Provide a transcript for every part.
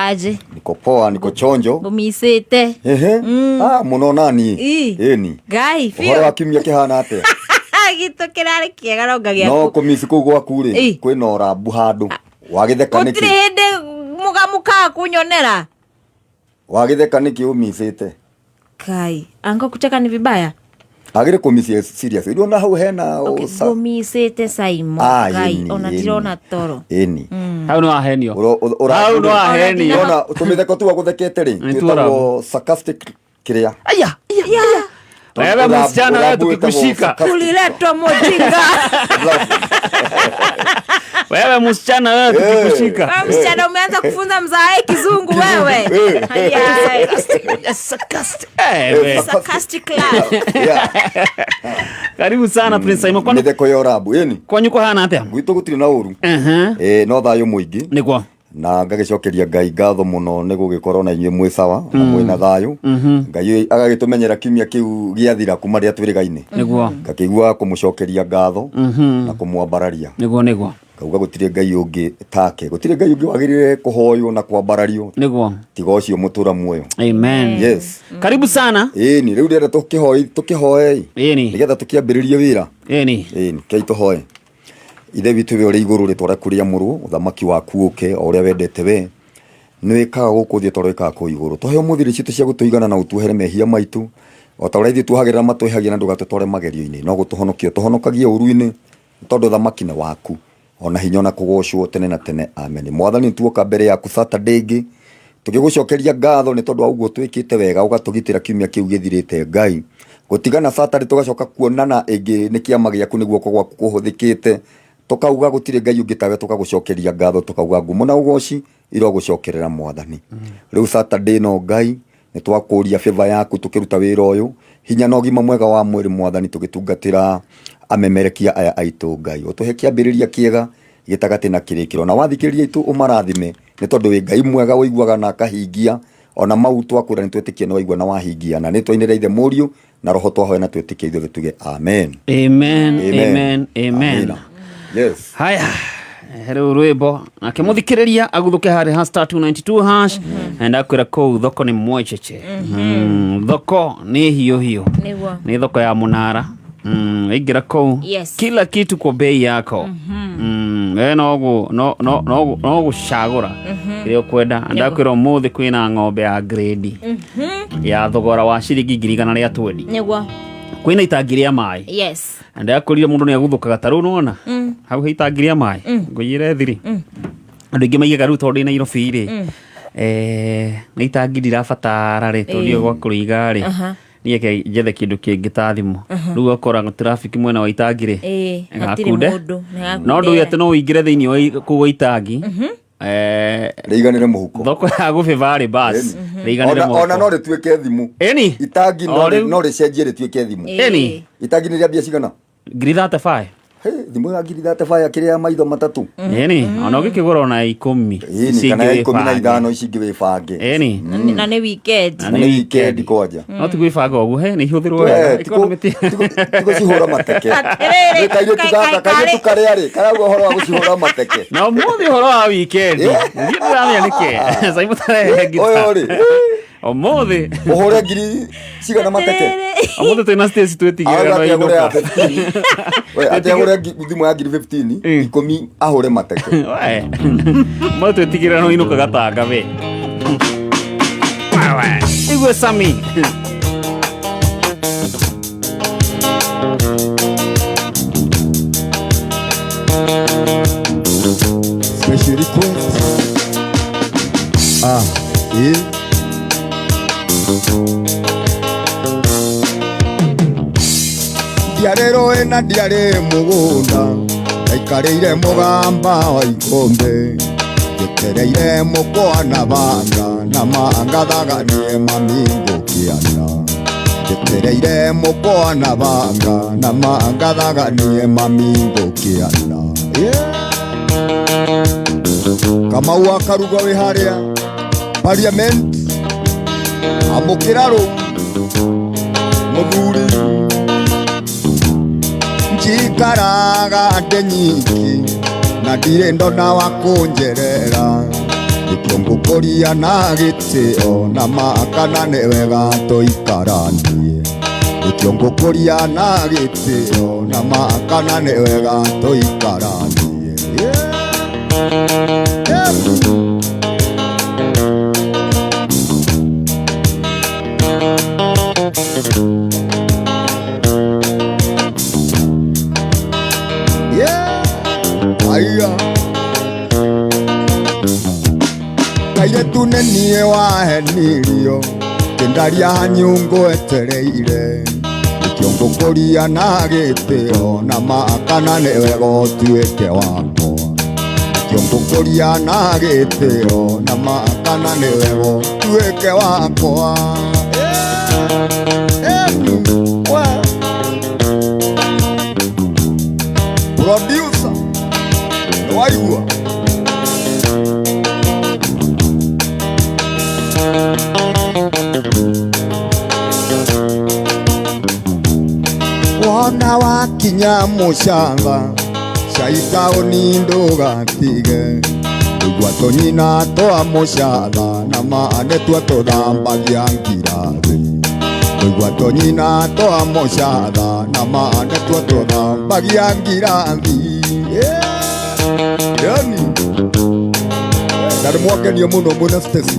Aje. Niko poa, niko chonjo. Ngũmicĩte. Ehe. Ah, muno nani. Ii. Ĩni. Ngai Ũhoro wa biũ. kiumia kĩhana atĩa? Gitũ kĩrarĩ kĩega no ngagĩa. No kũmici kũu gwaku rĩ, Ii. kwĩna ũrambu handũ. Wagĩtheka Gũtirĩ nĩkĩ? hĩndĩ mũgamũkaga kunyonera. Wagĩtheka nĩkĩ ũmicĩte? Kai, ango kucheka ni vibaya. Agĩrĩ kũmici serious. Rĩu ona hau hena Okay, ũca- ngũmicĩte Simon. Ah, Ngai, ĩni, ona ĩni. ndirona toro. Ĩni. Hau nĩ wahenio. Ũra- Hau nĩ wahenio. Ũrona tũmĩtheko tu agũthekete rĩ, Nĩ tu twĩtagwo sarcastic kĩrĩa. Aya, aya, aya. Wewe Ũrambu- msichana wewe ũrambu wĩtagwo tukikushika. sarcastic. Uliletwa mujinga. Wewe msichana wewe tukikushika. Wewe msichana umeanza kufunza mzae kizungu wewe. Aya. Sarcastic. Eh, we. Sarcastic laugh. Yeah. Karibu sana Prince Simon. Kwani Mĩtheko ya ũrambu. Ĩni. kwanyu kũhana atĩa? Gwitũ gũtirĩ na ũru. Ehe. Ĩ, no thayũ mũingĩ. Nĩguo. Na ngagĩcokeria Ngai ngatho mũno nĩ gũgĩkorwo na inyuĩ mwĩ sawa na mwĩ na thayũ. Ngai agagĩtũmenyera kiumia kĩu gĩathira kuma rĩrĩa twĩrĩgaine. Nĩguo. Ngakĩigua kũmũcokeria ngatho na kũmwambararia. Nĩguo nĩguo. Ngauga gũtirĩ Ngai ũngĩ take, gũtirĩ Ngai ũngĩ wagĩrĩire kũhoywo na kwambarario Nĩguo. tiga ũcio mũtũra muoyo. Amen. Yes. Karibu sana. Ĩni, rĩu ndĩrenda tũkĩhoe tũkĩhoe Ĩni. nĩgetha tũkĩambĩrĩrie wĩra. Ĩni. Ĩni, kei tũhoe. Ithe witũ we ũrĩ igũrũ rĩtwa rĩaku rĩamũrwo, ũthamaki waku ũke o ũrĩa wendete we. Nĩ wĩkaga gũkũ thĩ o ta ũrĩa wĩkaga kũu igũrũ. Tũhe ũmũthĩ irio citũ cia gũtũigana na ũtuohere mehia maitũ o ta ũrĩa ithuĩ tuohagĩrĩra matwĩhagia na ndũgatũtware magerio-inĩ no gũtũhonokia ũtũhonokagie ũru-inĩ tondũ ũthamaki nĩ waku ona hinya ona kũgocwo tene na tene, amen. Mwathani nĩ tuoka mbere yaku Saturday ĩngĩ tũgĩgũcokeria ngatho nĩ tondũ wa ũguo twĩkĩte wega ũgatũgitĩra kiumia kĩu gĩthirĩte. Ngai gũtigana Saturday tũgacoka kuonana ĩngĩ nĩ kĩama gĩaku nĩ guoko gwaku kũhũthĩkĩte tũkauga gũtirĩ Ngai ũngĩ tawe, tũkagũcokeria ngatho tũkauga ngumo na ũgoci irogũcokerera Mwathani. Rĩu Saturday no Ngai nĩ twakũria favor yaku tũkĩruta wĩra ũyũ, hinya na ũgima mwega wa mwĩrĩ Mwathani, tũgĩtungatĩra amemerekia aya aitũ. Ngai ũtũhe kĩambĩrĩria kĩega, gĩtagatĩ na kĩrĩkĩro, na wathikĩrĩria aitũ ũmarathime nĩ tondũ wĩ Ngai mwega ũiguaga na akahingia ona mau twakwĩra nĩ twĩtĩkie nĩ waigua na wahingia, na nĩ twainĩra Ithe Mũriũ na Roho twahoya na twĩtĩkie ithuothe tuge amen. Amen. Amen. Amen. Amina. Yes. Haya, rĩu rwĩmbo nake mũthikĩrĩria aguthuke harĩ ha star 292 hash na ndakwĩra kũu thoko nĩ mwecheche. Thoko nĩ hiũ hiũ. Nĩguo. Nĩ thoko ya mũnara. Waingĩra kũu Yes. kila kitu kwa bei yako. We no no gũcagũra kĩrĩa ũkwenda. Ndakwĩra ũmũthĩ kwĩna ng'ombe ya grade ya thogora wa ciringi 120,000. Nĩguo. Kwĩna itangi rĩa maĩ. Yes. Ndakũrire mũndũ nĩ aguthũkaga ta rĩu nĩwona hau he itangi rĩa maĩ ngũiyĩre thiri. Andũ aingĩ maigaga rĩu tondũ ndĩ Nairobi rĩ, nĩ itangi ndirabatara rĩ, tondũ ndiũĩ gwa kũrĩiga rĩ, niĩ reke njethe kĩndũ kĩngĩ ta thimũ. Rĩu ũgakora traffic mwena wa itangi rĩ, Ĩĩ, hatirĩ gakunde. mũndũ, nĩ No ndũĩ gakundera. atĩ no ũingĩre thĩinĩ wa kũu gwa itangi, Rĩiganĩre mũhuko. thoko ya gũbĩba rĩ, bas rĩiganĩre Ona ona no mũhuko. rĩtuĩke thimũ. Ĩni. Itangi O rĩu. no rĩcenjie rĩtuĩke thimũ. Ĩni. Itangi nĩ rĩa mbia cigana? 35,000. Hey, thimũ ya 35,000 kĩrĩa ya maitho matatũ. Ĩni, ona ũngĩkĩgũra ona 10. Ĩni, ici kana ya ingĩ ikũmi na wĩbange. ithano ici ingĩ wĩbange. Ĩni. Na nĩ weekend. Na nĩ weekend kwanja. No ti gwĩbanga ũguo, he nĩ ihũthĩrwo wega. Economy Tigũcihũra mateke. Atĩrĩrĩ, Nĩ kairĩtu gaka, kairĩtu karĩa rĩ, karauga ũhoro wa gũcihũra mateke. Na ũmũthĩ ũhoro wa weekend. Niĩ ndĩramenya nĩkĩ. Simon tarehe ngita. Ũyũ rĩ, Ũmũthĩ. ũhũre ngiri cigana mateke. Ũmũthĩ twĩna Stacy twĩtigĩrĩra Arauga no atĩ agũre ya inũka. 15. We, atĩ agũre thimũ ya ngiri 15, 10 ahũre mateke. We. Ũmũthĩ twĩtigĩrĩra no inũka gatanga we. Wewe. Igwe Sami. Special request. Ah, eh. Ndiarĩ rũĩ na ndiarĩ mũgũnda, ndaikarĩire mũgamba wa ikombe, njetereire mũkwa na banga na mangathaganie mami ngũkĩana. Njetereire mũkwa na banga na mangathaganie mami ngũkĩana. Yeah. Kamau akaruga wĩ harĩa parliament, amũkĩra rũu mũthuri. Njikaraga ndĩ nyiki na ndirĩ ndona wa kũnjerera, Nĩkĩo ngũkũria na gĩtĩo na makana nĩ wega tũikaranie. Nĩkĩo ngũkũria na gĩtĩo na makana nĩ wega tũikaranie. Yeah. Yeah. Yeah. Aya. Kairĩtu nĩ niĩ wahenirio kĩndaria nyũngũ etereire. Nĩkĩo ngũkũria na gĩtĩo na makana nĩ wega ũtuĩke wakwa. Nĩkĩo ngũkũria na gĩtĩo na makana nĩ wega ũtuĩke wakwa. Producer, nĩwaigua? Wona wakinya mũcamba caitaũni ndũgatige. Tũigua tũnyina twa mũcatha na ma nĩtuo tũthambagia ngirathi. Tũigua tũnyina twa mũcatha na ma nĩtuo tũthambagia ngirathi. Yani na nĩmwakenio mũno mwĩna Stacy.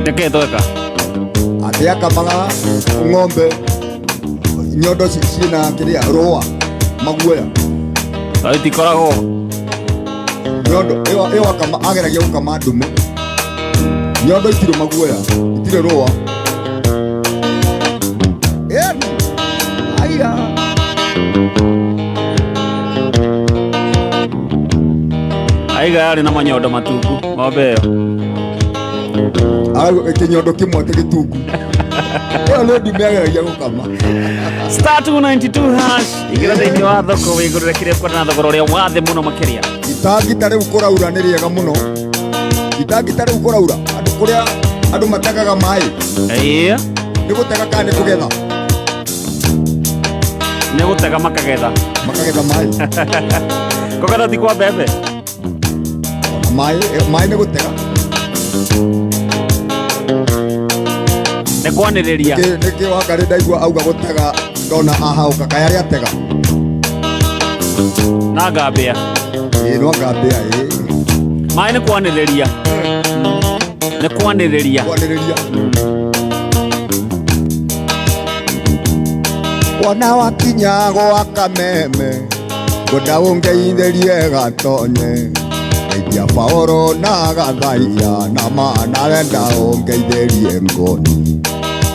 Nĩkĩ tweka? Atĩ akamaga ng'ombe nyondo ciĩna kĩrĩa rũa maguoya. Tondũ itikoragwo. Nyondo ĩyo akama ageragia gũkama ndume. Nyondo itirĩ maguoya, itirĩ rũa. Yani aya. Aiga yarĩ na manyondo matungu ng'ombe ĩyo. Kĩnyondo kĩmwe atĩ gĩtungu. Ĩyo nĩ ndume ageragia gũkama. Star 292 hash ingĩra thĩinĩ wa thoko wĩgũrĩre kĩrĩa ũkwenda na thogora ũrĩa wa thĩ mũno makĩria. Itangi ta rĩu kũraura nĩ rĩega mũno. Itangi ta rĩu kũraura andũ kũrĩa andũ mategaga maĩ. Ĩĩ. Nĩ gũtega kana nĩ kũgetha? Nĩ gũtega makagetha. Makagetha maĩ. Kũgetha ti kwa mbembe. Ona maĩ nĩ gũtega. Nĩ kwanĩrĩria. Nĩkĩ Wangarĩ ndaigua auga gũtega ndona ahauka kaya arĩa atega. Na ngambĩa. Ĩĩ no ngambĩa ĩĩ. Maĩ nĩ kwanĩrĩria. Nĩ kwanĩrĩria. Kwanĩrĩria. Wona wakinya gwa kameme ngwenda ũngeithĩrie gatonye. Ngeithia Paũlũ na Gathaia na ma nawe ũngeithĩrie ngoni.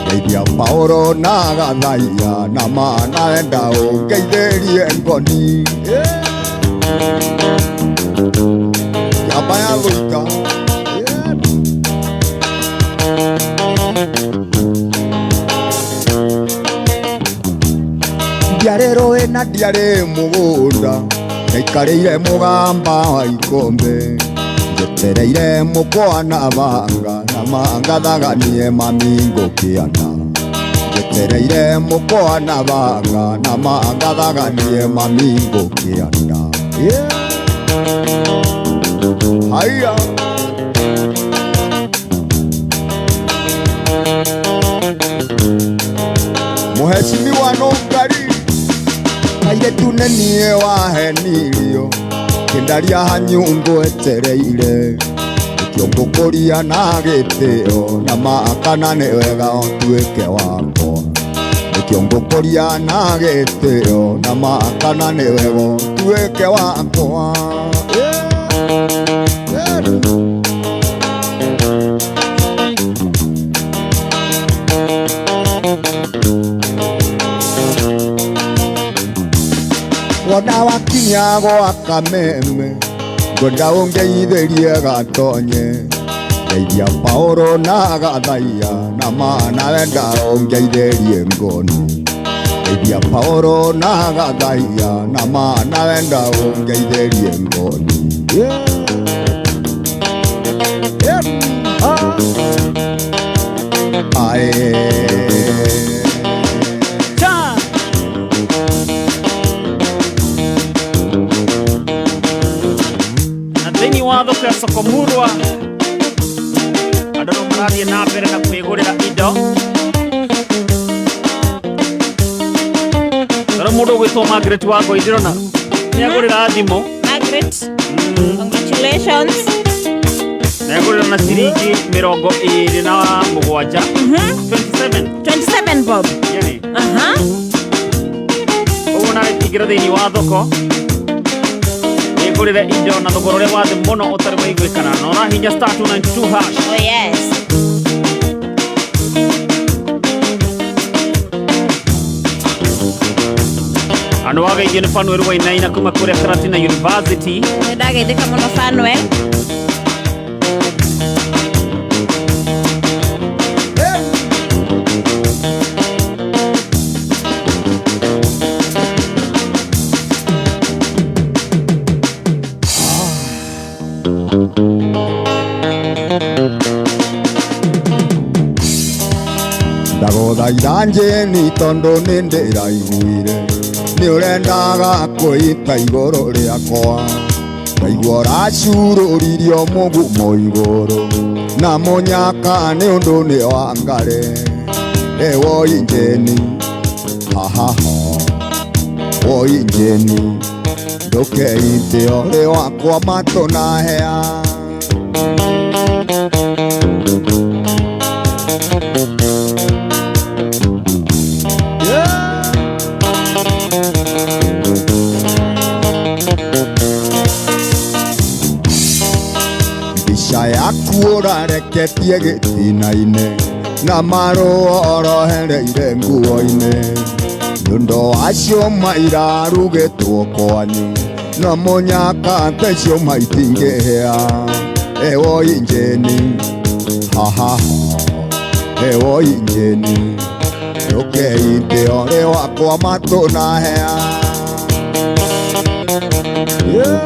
Ngeithia Paũlũ na Gathaia na ma nawe ũngeithĩrie ngoni. Kĩamba ya Thũita. Ndiarĩ rũĩ na ndiarĩ mũgũnda ndaikarĩire mũgamba wa ikombe. Njetereire mũkwa na banga na mangathaganie mami ngũkĩana. Njetereire mũkwa na banga na mangathaganie mami ngũkĩana. Haya. Mheshimiwa Nũngari kairĩtu nĩ niĩ wahenirio kĩndaria nyũngũ etereire. Nĩkĩo ngũkũria na gĩtĩo na makana nĩ wega ũtuĩke wakwa. Nĩkĩo ngũkũria na gĩtĩo na makana nĩ wega ũtuĩke wakwa. Wona wakinya gwa kameme ngwenda ũngeithĩrie gatonye. Ngeithia Paũlũ na Gathaia na ma nawe ũngeithĩrie ngoni. Ngeithia Paũlũ na Gathaia na ma nawe ũngeithĩrie ngoni. Ae. Thĩinĩ wa thoko ya Soko Murwa andũ no marathiĩ na mbere na kwĩgũrĩra indo. Tondũ mũndũ ũgwĩtwo Margaret wa Ngoi ndĩrona nĩagũrĩra thimũ. Margaret, congratulations. Nĩagũrĩra na ciringi 27, 27. 27 bob. Yani Aha. Ũguo nawe ingĩra thĩinĩ wa thoko wĩgũrĩre indo na thogora ũrĩa wa thĩ mũno ũtarĩ waiguĩkana na ũrahinya star 292 hash. Oh yes. Andũ wageithio nĩ Fanuel Wainaina kuma kũrĩa Karatina University. Nĩndageithĩka mũno Fanuel. Ndagũthaitha njĩni tondũ nĩ ndĩraiguire nĩ ũrendaga kwĩita igũrũ rĩakwa ndaigua ũracurũririo mũgumo igũrũ na mũnyaka nĩ ũndũ nĩ wa ngarĩ ĩwoi njĩni hahaha woi njĩni ndũkeite ũrĩ wakwa matũ na hea. Mbica yaku ũrareketie gĩtina-inĩ na marũa orohereire nguo-inĩ nĩ ũndũ wa ciũma irarugĩtwo kwanyu na mũnyaka te ciũma itingĩhĩa ĩwoi njĩni hahaha ĩwoi njĩni ndũkeite ũrĩ wakwa matũ na hea. Yeah.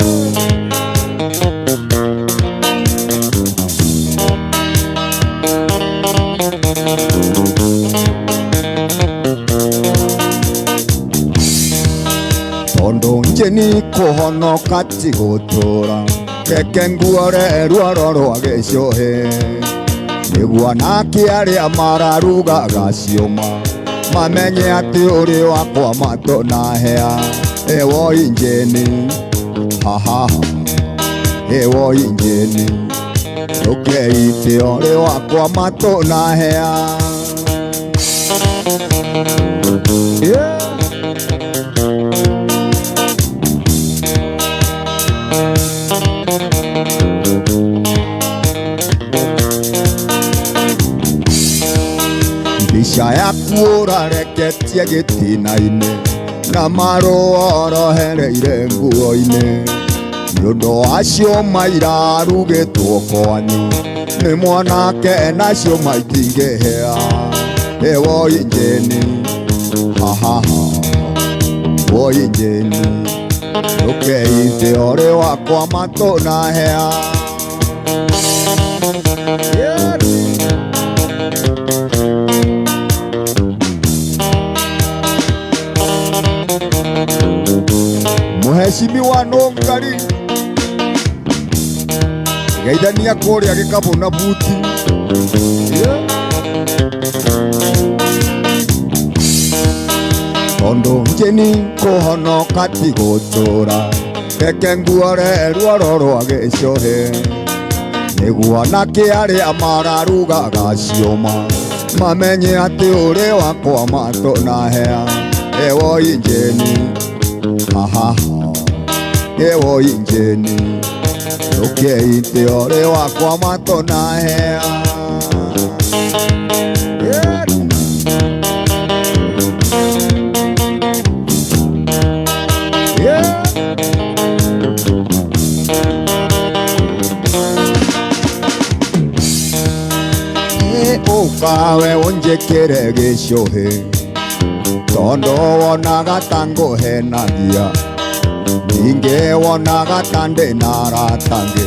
Tondũ njĩni kũhonoka ti gũtũra reke nguore ruoro rwa gĩcũhĩ nĩguo nake arĩa mararugaga ciũma mamenye atĩ ũrĩ wakwa matũ na hea ĩwoi njĩni hahaha ĩwoi njĩni ndũkeite ũrĩ wakwa matũ na hea. Yeah. Mbica yaku ũrareketie gĩtina-inĩ na marũa orohereire nguo-inĩ nĩ ũndũ wa ciũma irarugĩtwo kwanyu nĩ mwanake na ciũma itingĩhĩa ĩwoi njĩni hahaha woi njĩni ndũkeite ũrĩ wakwa matũ na hea. Yeah. Mheshimiwa Nongari geithania kũrĩa gĩkabũ na buti. Yeah. Tondũ njĩni kũhonoka ti gũtũra reke nguore ruoro rwa gĩcũhĩ nĩguo nake arĩa mararugaga ciũma mamenye atĩ ũrĩ wakwa matũ na hea ĩwoi njĩni hahaha ĩwoi njĩni ndũkeite ũrĩ wakwa matũ na hea. Yeah. Yeah. Ũkawe ũnjĩkĩre gĩcũhĩ tondũ wonaga ta ngũhenagia ningĩ wonaga ta ndĩ na arata angĩ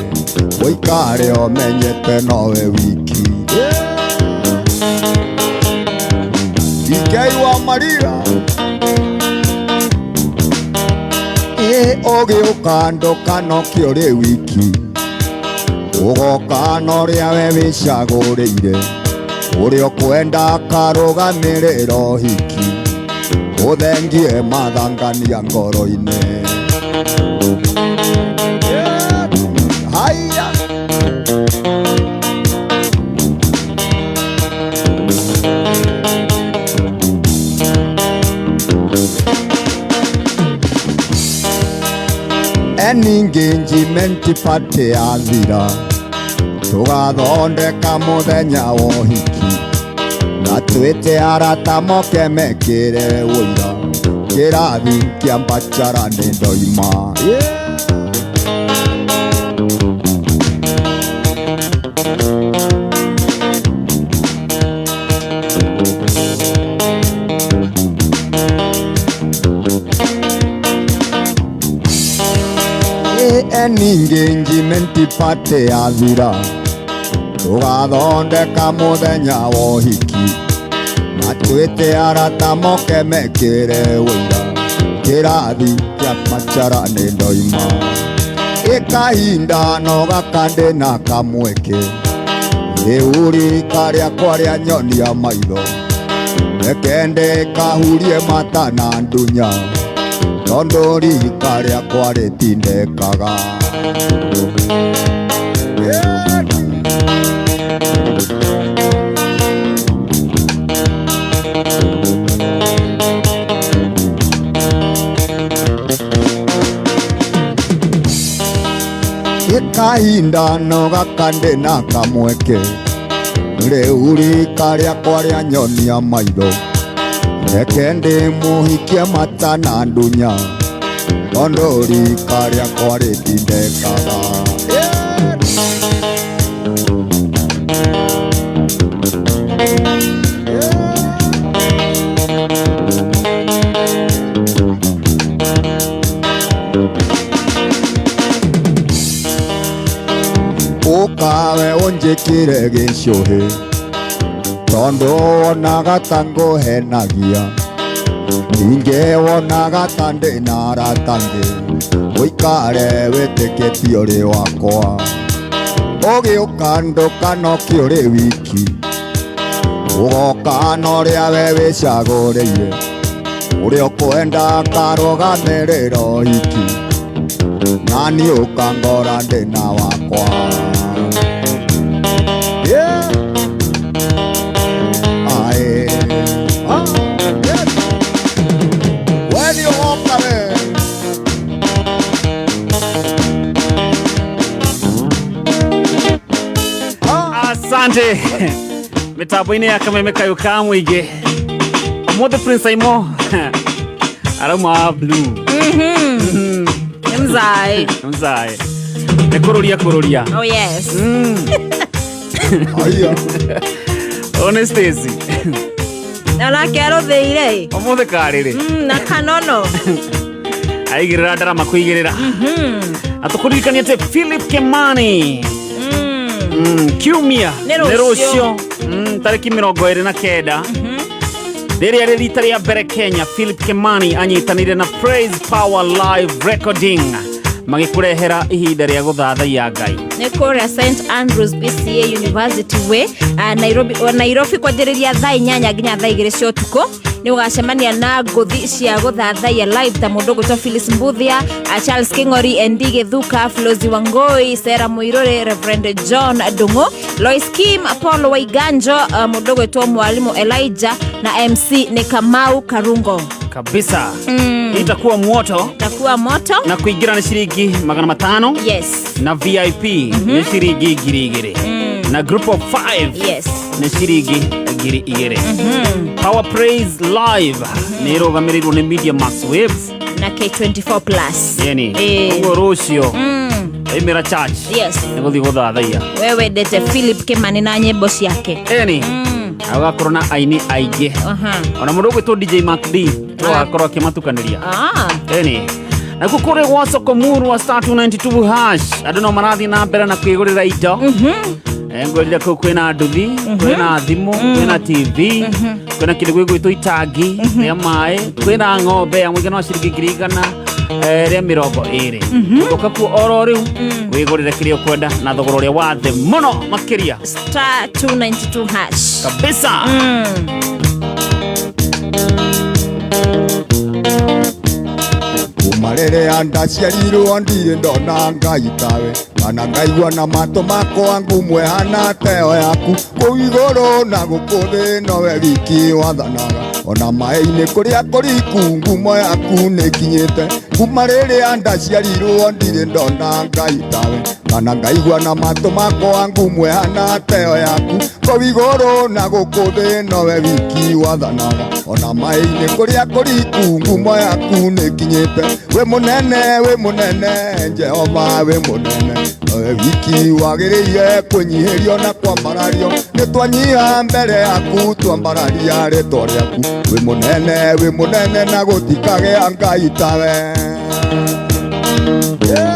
ũikare ũmenyete nowe wiki. Ikei wa Maria ũgĩũka ndũkanokio ũrĩ wiki Ũgoka na ũrĩa we wĩcagũrĩire, ũrĩa ũkwenda akarũgamĩrĩra ũhiki, ũthengie mathangania ngoro-inĩ. Haya. Engagement party yathira, tũgathondeka mũthenya wa ũhiki, na twĩte arata moke mekĩre ũira, kĩrathi kĩa mbacara nĩ ndoima. Yeah. Engagement party yathira, tũgathondeka mũthenya wa ũhiki, na twĩte arata moke mekĩre ũira, kĩrathi kĩa macara nĩ ndoima. Ĩkahinda no gaka ndĩna kamweke, rĩu rika rĩakwa rĩa nyonia maitho, reke ndĩkahurie mata na ndunya, tondũ rika rĩakwa rĩtindekaga. Ĩkahinda no gaka ndĩna kamweke, rĩu rika rĩakwa rĩa nyonia maitho, reke ndĩmũhikie mata na ndunya, tondũ rika rĩakwa rĩtindekaga. Ũkawe ũnjĩkĩre gĩcũhĩ, tondũ wonaga ta ngũhenagia, ningĩ wonaga ta ndĩna arata angĩ, ũikare wĩtĩkĩtie ũrĩ wakwa. Ũgĩũka ndũkanoke ũrĩ wiki, ũgoka na ũrĩa we wĩcagũrĩire, ũrĩa ũkwenda akarũgamĩrĩra ũhiki, na niĩ ũkangora ndĩna wakwa. Yeah. Aye. Ah, yes. When you walk away. Ah. Asante. Mitambo-inĩ ya kameme kayũ ka mũingĩ, ũmũthĩ Prince Aimo arauma blue. Nĩ mzae. Mzae nĩ kũrũria kũrũria. Oh yes. Aya. One Stacy. Na nake arũthĩire. Ũmũthĩ karĩrĩ. Na kanono. Aigĩrĩra ndarama kũigĩrĩra. Atũkũririkania atĩ Philip Kimani kiumia Nĩ rũciũ. Nĩ rũciũ. Tarĩki 29, rĩrĩa rĩ rita rĩa mbere Kenya, Philip Kimani anyitanĩire na Praise Power Live Recording magĩkũrehera ihinda rĩa gũthathaiya Ngai. Nĩ kũrĩa St Andrews BCA University Way, Nairobi, o Nairobi, kwanjĩrĩria thaa 8 nginya thaa 2 cia ũtukũ. Nĩ ũgacemania na ngũthi cia gũthathaiya live ta mũndũ ũgwĩtwo Phyllis Mbuthia, Charles King'ori, ND Gĩthuka, Flozi Wangoi, Sarah Muiruri, Reverend John Ndung'u, Lois Kim, Paul Waiganjo, mũndũ ũgwĩtwo Mwalimu Elijah, na MC nĩ Kamau Karungo. Kabisa, itakuwa moto. Takuwa moto. Na kuingira nĩ ciringi 500. Na VIP nĩ ciringi 2,000, na group of 5 nĩ ciringi 2,000. Power Praise Live nĩ ĩrũgamĩrĩirwo nĩ Media Max Waves na K24 Plus. Yani ũguo rũciũ aimĩra church nĩ gũthiĩ gũthathaiya. We wendete Philip Kimani na nyĩmbo ciake. Eni agakorwo na aini aingĩ, ona mũndũ ũgwĩtwo DJ Mac D agakorwo akĩmatukanĩria. Eni nakuo kũrĩ gwa soko muru wa star 292 hash, andũ no marathiĩ na mbere na kwĩgũrĩra indo. Ngwĩrire kũu kwĩna nduthi, kwĩna thimũ, kwĩna TV, kwĩna kĩndũ gĩgwĩtwo itangi rĩa maĩ, kwĩna ng'ombe ya mũigana wa ciringi 120,000. Ũka kuo oro rĩu wĩgũrĩre kĩrĩa ũkwenda na thogora ũrĩa wa thĩ mũno makĩria. Star 292 hash. Kabisa. Kuma rĩrĩa ndaciarirwo ndirĩ ndona Ngai tawe, kana ngaigua na matũ makwa ngumwe hana teo yaku. Kũu igũrũ na gũkũ thĩ nowe wiki wathanaga, ona maĩ-inĩ kũrĩa kũriku ngumo yaku nĩkinyĩte. Kuma rĩrĩa ndaciarirwo ndirĩ ndona Ngai tawe, kana ngaigua na matũ makwa ngumwe hana teo yaku. Kũu igũrũ na gũkũ thĩ nowe wiki wathanaga, ona maĩ-inĩ kũrĩa kũriku ngumo yaku nĩkinyĩte. Wĩ mũnene, wĩ mũnene, Jehova wĩ mũnene, nowe wiki wagĩrĩire kũnyihĩrio na kwambarario. Nĩ twanyiha mbere yaku twambararia rĩtwa rĩaku. Wĩ mũnene, wĩ mũnene, na gũtikagĩa Ngai tawe. Yeah.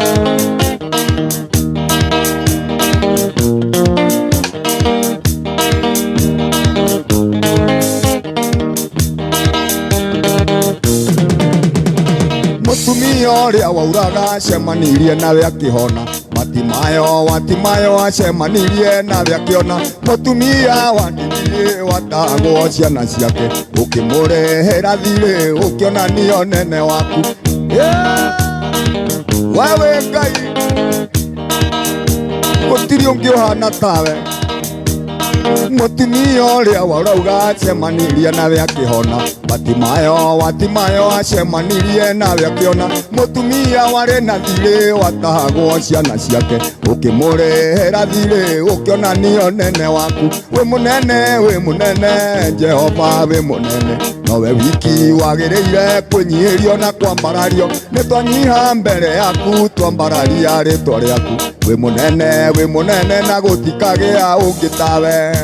Mũtumia ũrĩa wauraga acemanirie nawe akĩhona, Matimayo watimayo acemanirie nawe akĩona. Mũtumia wa ndigiri watagwo ciana ciake, ũkĩmũrehera thirĩ ũkĩonania ũnene waku. Yeah! Wewe Ngai gũtirĩ ũngĩ ũhana tawe. Mũtumia ũrĩa warauga acemanirie nawe akĩhona, Batimayo watimayo acemanirie nawe akĩona. Mũtumia warĩ na thirĩ watahagwo ciana ciake, ũkĩmũrehera thirĩ ũkĩonania ũnene waku. Wĩ mũnene, wĩ mũnene, Jehova wĩ mũnene, nowe wiki wagĩrĩire kũnyihĩrio na kwambarario. Nĩ twanyiha mbere yaku twambararia rĩtwa rĩaku. Wĩ mũnene, wĩ mũnene, na gũtikagĩa ũngĩ tawe.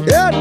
Yeah.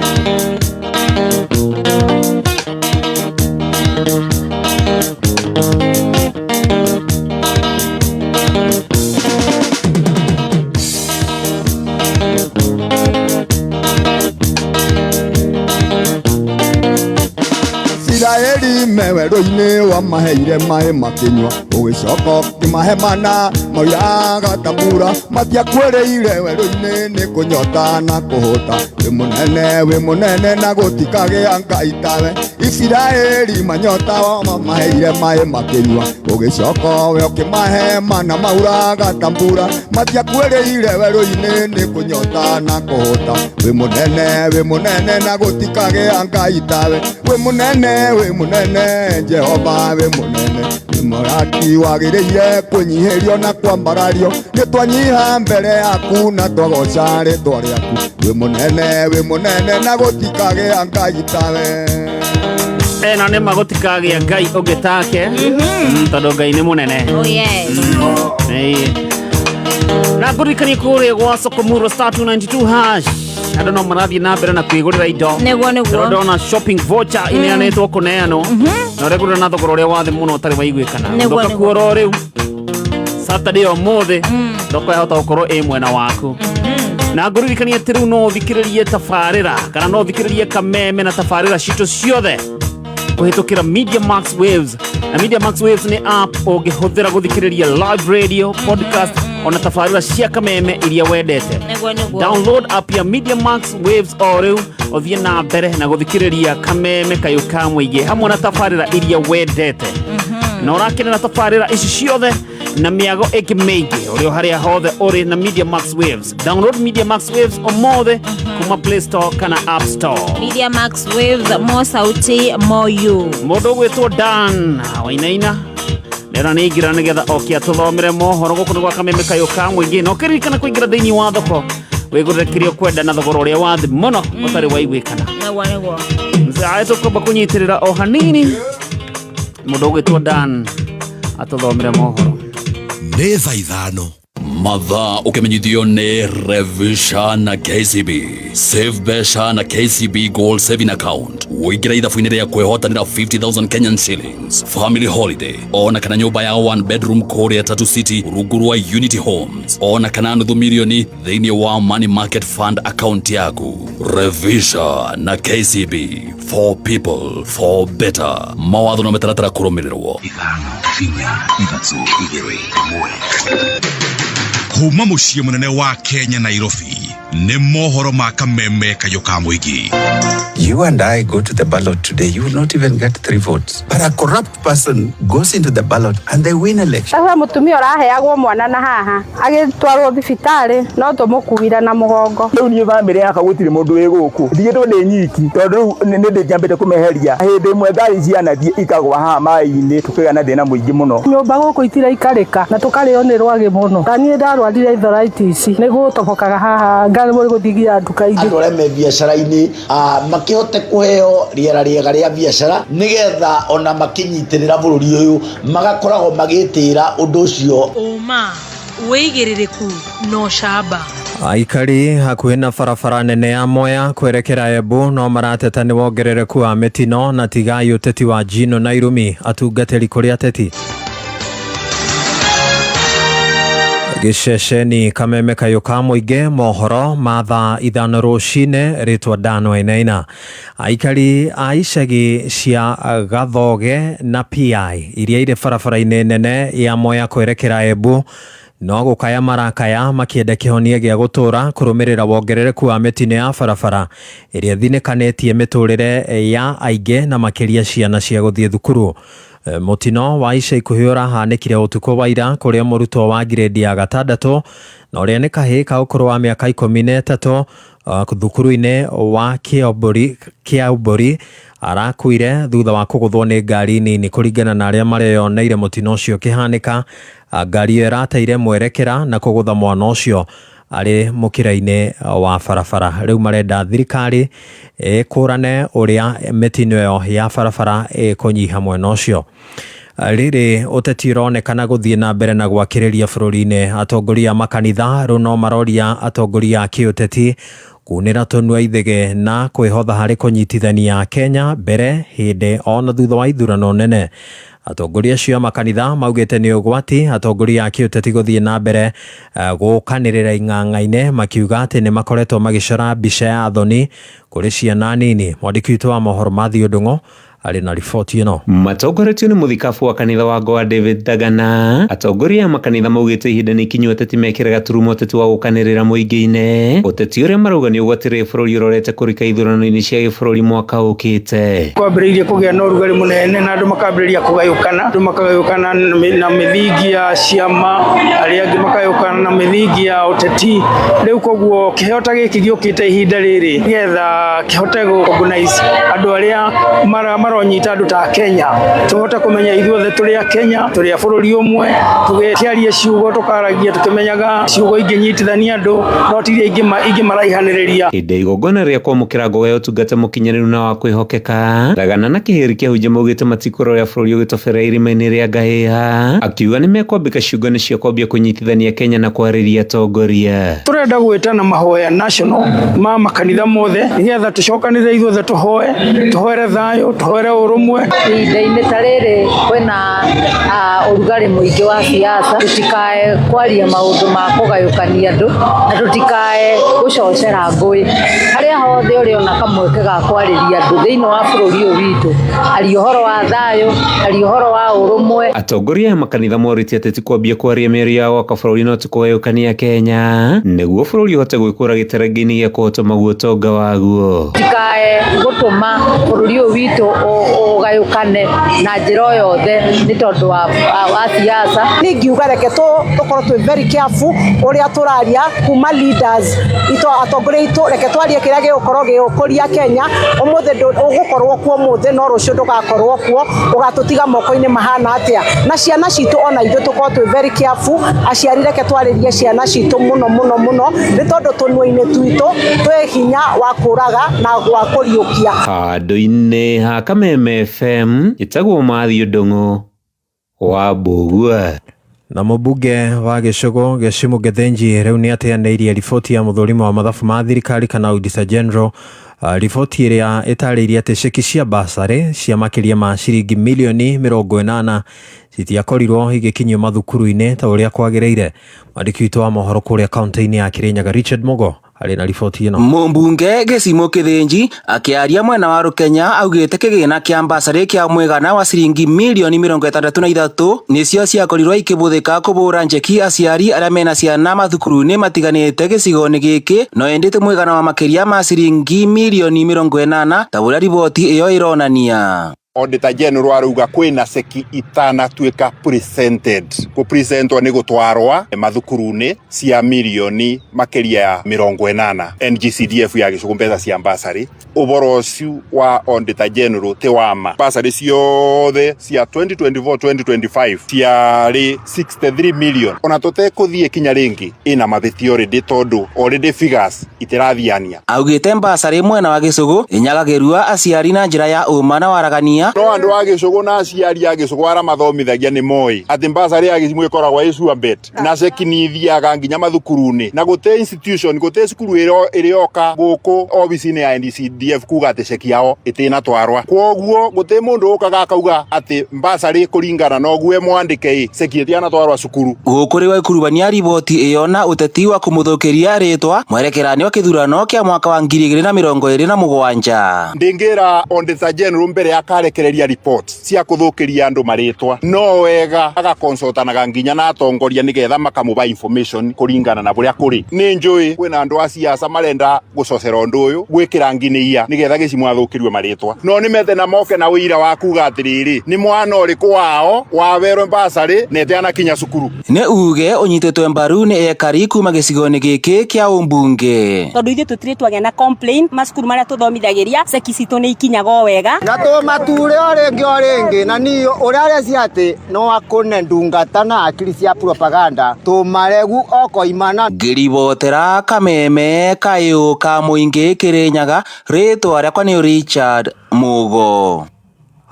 Isiraeli me werũ-inĩ wamaheire maĩ makĩnyua, ũgĩcoka ũkĩmahe mana mauraga ta mbura. Matiakuĩrĩire werũ-inĩ nĩ kũnyota na kũhũta. Wĩ mũnene, wĩ mũnene, na gũtikagĩa Ngai tawe. Isiraeli manyota wamaheire maĩ makĩnyua, ũgĩcoka we ũkĩmahe mana mauraga ta mbura. Matiakuĩrĩire werũ-inĩ nĩ kũnyota na kũhũta. Wĩ mũnene, wĩ mũnene, na gũtikagĩa Ngai tawe. Wĩ mũnene, wĩ mũnene, Jehova wĩ mũnene, wĩ mũrati wagĩrĩire kũnyihĩrio na kwambarario. Nĩ twanyiha mbere yaku na twagoca rĩtwa rĩaku. Wĩ mũnene, wĩ mũnene, na gũtikagĩa Ngai tawe. Ĩno nĩ ma gũtikagĩa Ngai ũngĩ take. Tondũ Ngai nĩ mũnene. Oh yes. Ĩĩ. Na ngũririkanie kũrĩa gwa Sokomuro star 292 hash andũ no marathiĩ na mbere na kwĩgũrĩra indo. Nĩguo, Tondũ nĩguo. ndona shopping voucher ineanĩtwo kũneanwo na ũregũrĩra na thogora ũrĩa wa thĩ mũno ũtarĩ waiguĩkana. Nĩguo, Thũka nĩguo. kuo oro rĩu Saturday ũmũthĩ thoko yahota gũkorwo ĩ mwena waku. Na ngũririkanie atĩ rĩu no ũthikĩrĩrie tabarĩra kana no ũthikĩrĩrie kameme na tabarĩra citũ ciothe kũhĩtũkĩra Media Max Waves. Na Media Max Waves nĩ app ũngĩhũthĩra gũthikĩrĩria live radio, podcast ona tabarĩra cia kameme iria wendete. Nĩguo, nĩguo. Download app ya Media Max Waves o rĩu ũthiĩ na mbere na gũthikĩrĩria kameme kayũ ka mũingĩ hamwe na tabarĩra iria wendete. Na ũrakenera tabarĩra ici ciothe na mĩago ĩngĩ mĩingĩ ũrĩ o harĩa hothe ũrĩ na Media Max Waves. Download Media Max Waves ũmũthĩ kuma Play Store kana App Store. Media Max Waves, more sauti, more you. Mũndũ ũgwĩtwo Dan Wainaina ndĩrona nĩ aingĩra nĩgetha oke atũthomere mohoro gũkũ nĩ gwa kameme kayũ ka mũingĩ. Na ũkĩririkana kũingĩra thĩinĩ wa thoko wĩgũrĩre kĩrĩa ũkwenda na thogora ũrĩa wa thĩ mũno ũtarĩ waiguĩkana. Nĩguo, nĩguo. Nzaĩ tũkwamba kũnyitĩrĩra o hanini mũndũ ũgwĩtwo Dan atũthomere mohoro. Nĩ thaa 5. Mathaa ũkĩmenyithio nĩ Revisha na KCB. Save mbeca na KCB Gold Saving Account. Ũingĩre ithabu-inĩ rĩa kwĩhotanĩra 50,000 Kenyan shillings, family holiday, ona kana nyũmba ya one bedroom kũrĩa Tatu City rungu rwa Unity Homes, ona kana nuthu milioni thĩinĩ wa Money Market Fund account yaku. Revisha na KCB, for people, for better. Mawatho na mĩtaratara kũrũmĩrĩrwo. 5, 4, 3, 2, 1. Kuma muciĩ mũnene wa Kenya, Nairobi, nĩ mohoro ma kameme kayũ ka mũingĩ. You and I go to the ballot today, you will not even get three votes. But a corrupt person goes into the ballot and they win election. Sasa mutumia ũraheagwo mwana na haha agĩtwarwo thibitarĩ no tũmũkuire na mũgongo. Rĩu niĩ bamĩrĩ yakwa gũtirĩ mũndũ wĩ gũkũ, ndigĩtwo ndĩ nyiki, tondũ rĩu nĩ ndĩkĩambĩte kũmeheria. Hĩndĩ ĩmwe ngari cianathiĩ ikagwa haha maĩ-inĩ, tũkĩgĩa na thĩna mũingĩ mũno. Nyũmba gũkũ itiraikarĩka na tũkarĩo nĩ rwagĩ mũno. Ta niĩ ndarwarire arthritis, nĩ gũtobokaga haha ngaremwo nĩ gũthigia nduka-inĩ. Andũ arĩa me biacara-inĩ makĩhote kũheo rĩera rĩega rĩa biacara, nĩgetha ona makĩnyitĩrĩra bũrũri ũyũ magakoragwo magĩtĩĩra ũndũ ũcio. Ũma, wĩigĩrĩrĩku na ũcamba. Aikari hakuhĩ na barabara nene ya Mwea kwerekera Embu no marateta nĩ wongerereku wa mĩtino na tigai ũteti wa njino na irumi atungatĩri kũrĩ ateti. Gĩceceni kameme kayũ ka mũingĩ, mohoro ma thaa 5 rũcinĩ, rĩtwa Dano Enaina. Aikari a icagi cia Gathoge na PI iria irĩ barabara-inĩ nene ya Mwea kwerekera Embu no gũkaya marakaya makĩenda kĩhonia gĩa gũtũra kũrũmĩrĩra wongerereku wa mĩtino ya barabara ĩrĩa ĩthinĩkanĩtie mĩtũrĩre ya aingĩ na makĩria ciana cia gũthiĩ thukuru. Mũtino wa ica ikuhĩ ũrahanĩkire ũtukũ wa ira kũrĩa mũrutwo wa grade ya 6 na ũrĩa nĩ kahĩĩ ka ũkũrũ wa mĩaka 13 thukuru-inĩ wa Kĩambũri arakuire thutha wa kũgũthwo nĩ ngari nini. Kũringana na arĩa mareyoneire mũtino ũcio ũkĩhanĩka, ngari ĩyo ĩrateire mwerekera na kũgũtha mwana ũcio arĩ mũkĩra-inĩ wa barabara. Rĩu marenda thirikari ĩkũrane ũrĩa mĩtino ĩyo ya barabara ĩkũnyiha mwena ũcio. Rĩrĩ ũteti ũronekana gũthiĩ na mbere na gwakĩrĩria bũrũri-inĩ. Atongoria a makanitha rĩu no maroria atongoria a kĩũteti kunĩra tũnua ithĩgĩ na kwĩhotha harĩ kũnyitithania Kenya mbere, hĩndĩ ona thutha wa ithurano nene. Atongoria acio a makanitha maugĩte nĩ ũgwati atongoria a kĩũteti gũthiĩ na mbere gũkanĩrĩra ing'ang'a-inĩ, makiuga atĩ nĩ makoretwo magĩcora mbica ya thoni kũrĩ ciana nini. Mwandĩki witũ wa mohoro Matthew Ndung'u arĩ na riboti ĩno. Matongoretio nĩ mũthikabu wa kanitha wa Goa David Thagana, atongoria a makanitha maugĩte ihinda nĩ ikinyu ateti mekĩre gaturumo ũteti wa gũkanĩrĩra mũingĩ-inĩ, ũteti ũrĩa marauga nĩ ũgwatĩrĩire bũrũri ũrorete kũrika ithurano-inĩ cia gĩbũrũri mwaka ũkĩte. Kwambĩrĩirie kũgĩa na ũrugarĩ mũnene na andũ makambĩrĩria kũgayũkana, andũ makagayũkana na mĩthingi ya ciama, arĩa angĩ makagayũkana na mĩthingi ya ũteti. Rĩu koguo kĩheo ta gĩkĩ gĩũkĩte ihinda rĩrĩ nĩgetha kĩhote gũ-organize andũ arĩa maronyita andũ ta Kenya, tũhote kũmenya ithuothe tũrĩ a Kenya, tũrĩ a bũrũri ũmwe, tũgĩkĩaria ciugo tũkaragia tũkĩmenyaga ciugo ingĩnyitithania andũ no ti iria ingĩmaraihanĩrĩria. Hĩndĩ ya igongona rĩa kwamũkĩra ngoga ya ũtungata mũkinyanĩru na wa kwĩhokeka, Thagana na Kĩhĩri kĩahunjia maugĩte matikũrora bũrũri ũgĩtoberera irima-inĩ rĩa ngahĩha, akiuga nĩ mekwambĩka ciũngano cia kwambia kũnyitithania Kenya na kwarĩria atongoria. Tũrenda gwĩtana mahoya national ma makanitha mothe nĩgetha tũcokanĩrĩre ithuothe, tũhoe, tũhoere thayũ, tũhoere ũrũmwe. Ihinda-inĩ ta rĩrĩ kwĩna ũrugarĩ mũingĩ wa siasa, tũtikae kwaria maũndũ ma kũgayũkania andũ na tũtikae gũcocera ngũĩ. Harĩa hothe ũrĩona kamweke ga kwarĩria andũ thĩinĩ wa bũrũri ũyũ witũ, aria ũhoro wa thayũ, aria ũhoro wa ũrũmwe. Atongoria a makanitha morĩtie ateti kwambia kwaria mĩario ya gwaka bũrũri no ti kũgayũkania Kenya nĩguo bũrũri ũhote gwĩkũra gĩtaranga-inĩ gĩa kũhotoma guo ũtonga waguo. Tũtikae gũtũma bũrũri ũyũ witũ ũgayũkane na njĩra o yothe nĩ tondũ wa siasa. Niĩ ngiuga reke tũkorwo twĩ very careful ũrĩa tũraria kuma leaders itũ, atongoria aitũ, reke twarie kĩrĩa gĩgũkorwo gĩgũkũria Kenya. Ũmũthĩ ũgũkorwo kuo ũmũthĩ no rũciũ ndũgakorwo kuo, ũgatũtiga moko-inĩ mahana atĩa? Na ciana citũ ona ithuĩ tũkorwo twĩ very careful. Aciari, reke twarĩrie ciana citũ mũno mũno mũno, nĩ tondũ tũnua-inĩ twitũ twĩ hinya wa kũraga na wa kũriũkia. Handũ-inĩ ha Kameme FM, ĩtagwo Matthew Ndung'u wa Mbũgua. Na mũmbunge wa Gĩcũgũ Gĩcimu Gĩthĩnji rĩu nĩ ateanĩirie riboti ya mũthũrimi wa mathabu ma thirikari kana Auditor General, riboti ĩrĩa ĩtarĩirie atĩ ceki cia basarĩ cia makĩria ma ciringi milioni 80 citiakorirwo igĩkinyio mathukuru-inĩ ta ũrĩa kwagĩrĩire. Mwandĩki witũ wa mohoro kũrĩa kaunti-inĩ ya Kirinyaga Richard Mugo arĩ na riboti ĩno. Mũmbunge Gĩcimũ Kĩthĩnji akĩaria mwena wa Rũkenya augĩte kĩgĩna kĩa mbacarĩ kĩa mũigana wa ciringi milioni 63 nĩcio ciakorirwo ikĩbũthĩka kũbũra njeki aciari arĩa mena ciana mathukuru-inĩ matiganĩte gĩcigo-inĩ gĩkĩ, no ĩndĩ ti mũigana wa makĩria ma ciringi milioni 80 ta ũrĩa riboti ĩyo ĩronania. Auditor General arauga kwĩna ceki itanatuĩka presented, kũpresentwo nĩ gũtwarwa mathukuru-inĩ cia milioni makĩria ya 80 NGCDF ya Gĩcũgũ mbeca cia basarĩ. Ũboro ũcio wa Auditor General ti wa ma. Basarĩ ciothe cia 2024 2025 ciarĩ 63 million, ona tũtekũthiĩ kinya rĩngĩ ĩna mabĩtio already tondũ already figures itirathiania. Augĩte mbacarĩ mwena wa Gĩcũgũ ĩnyagagĩrua aciari na njĩra ya ũma na waragania. No andũ a Gĩcũgũ na aciari a Gĩcũgũ arĩa mathomithagia nĩ moĩ atĩ mbacarĩ ya Gĩcimũ ĩkoragwo ĩ sure bet, na ceki nĩ ithiaga nginya mathukuru-inĩ, na gũtĩ institution, gũtĩ cukuru ĩrĩoka gũkũ obici-inĩ ya NGCDF kuga atĩ ceki yao ĩtinatwarwa. Kwoguo gũtĩ mũndũ ũkaga akauga atĩ mbacarĩ kũringana na ũguo mwandĩke ĩ ceki ĩtianatwarwa cukuru. Gũkũ rĩu agĩkuruhania riboti ĩyo na ũteti wa kũmũthũkĩria rĩtwa mwerekerani wa kĩthurano kĩa mwaka wa 2027. Ndingĩra Auditor General mbere akarekereria report cia kũthũkĩria andũ marĩtwa, no wega agakonsultanaga nginya na atongoria nĩgetha makamũba information kũringana na bũrĩa kũrĩ. Nĩ njũĩ kwĩna andũ a siasa marenda gũcocera ũndũ ũyũ gwĩkĩra nginia nĩgetha Gĩcimũ athũkĩrio marĩtwa, no nĩ methe na moke na ũira wa kuga atĩrĩrĩ nĩ mwana ũrĩkũ wao wawerwo mbacarĩ na ĩteanakinya cukuru. Nĩ uge ũnyitĩtwe mbaru nĩ ekari kuma gĩcigo-inĩ gĩkĩ kĩa ũmbunge. Tondũ ithuĩ tũtirĩ twagĩa na complaint macukuru marĩa tũthomithagĩria ceki citũ nĩ ikinyaga o wega. Na tũmature o rĩngĩ o rĩngĩ, na niĩ ũrĩa arecia atĩ no akũne ndungata na akiri cia propaganda tũmaregu okoimana. Ngĩribotera kameme kayũ ka mũingĩ Kĩrĩnyaga, rĩtwa rĩakwa nĩ Richard Mugo.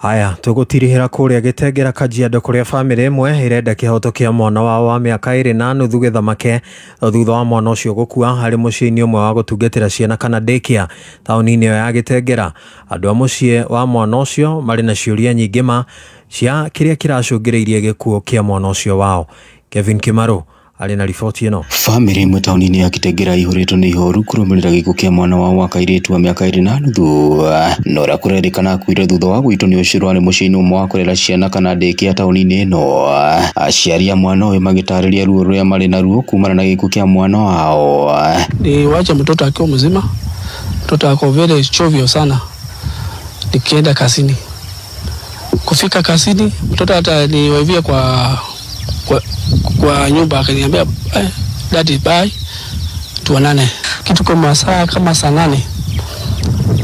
Haya, tũgũtirihĩra kũrĩa Gĩtengera Kajiado kũrĩa bamĩrĩ ĩmwe ĩrenda kĩhoto kĩa mwana wao wa mĩaka 2.5 gĩthamake thutha wa mwana ũcio gũkua harĩ mũciĩ-inĩ ũmwe wa gũtungatĩra ciana kana daycare taũni-inĩ ĩyo ya Gĩtengera. Andũ a mũciĩ wa mwana ũcio marĩ na ciũria nyingĩ ma cia kĩrĩa kĩracũngĩrĩirie gĩkuũ kĩa mwana ũcio wao. Kevin Kĩmarũ arĩ na riboti ĩno. Bamĩrĩ ĩmwe taũni-inĩ ya Kitengela ĩihũrĩtwo nĩ ihoru kũrũmĩrĩra gĩkuũ kĩa mwana wao wa kairĩtu wa mĩaka 2.5, na ũrĩa kũrerĩkana akuire thutha wa gũitwo nĩ ũcũrũ arĩ mũciĩ-inĩ ũmwe wa kũrera ciana kana daycare taũni-inĩ ĩno. Aciari a mwana ũyũ magĩtarĩria ruo rũrĩa marĩ naruo kumana na gĩkuũ kĩa mwana wao. Niliwacha mtoto akiwa mzima, mtoto ako very jovial sana. Nikienda kazini, kufika kazini mtoto hata niwaivia kwa nyumba akaniambia, daddy bye, tuonane. Kitu kama saa kama saa 8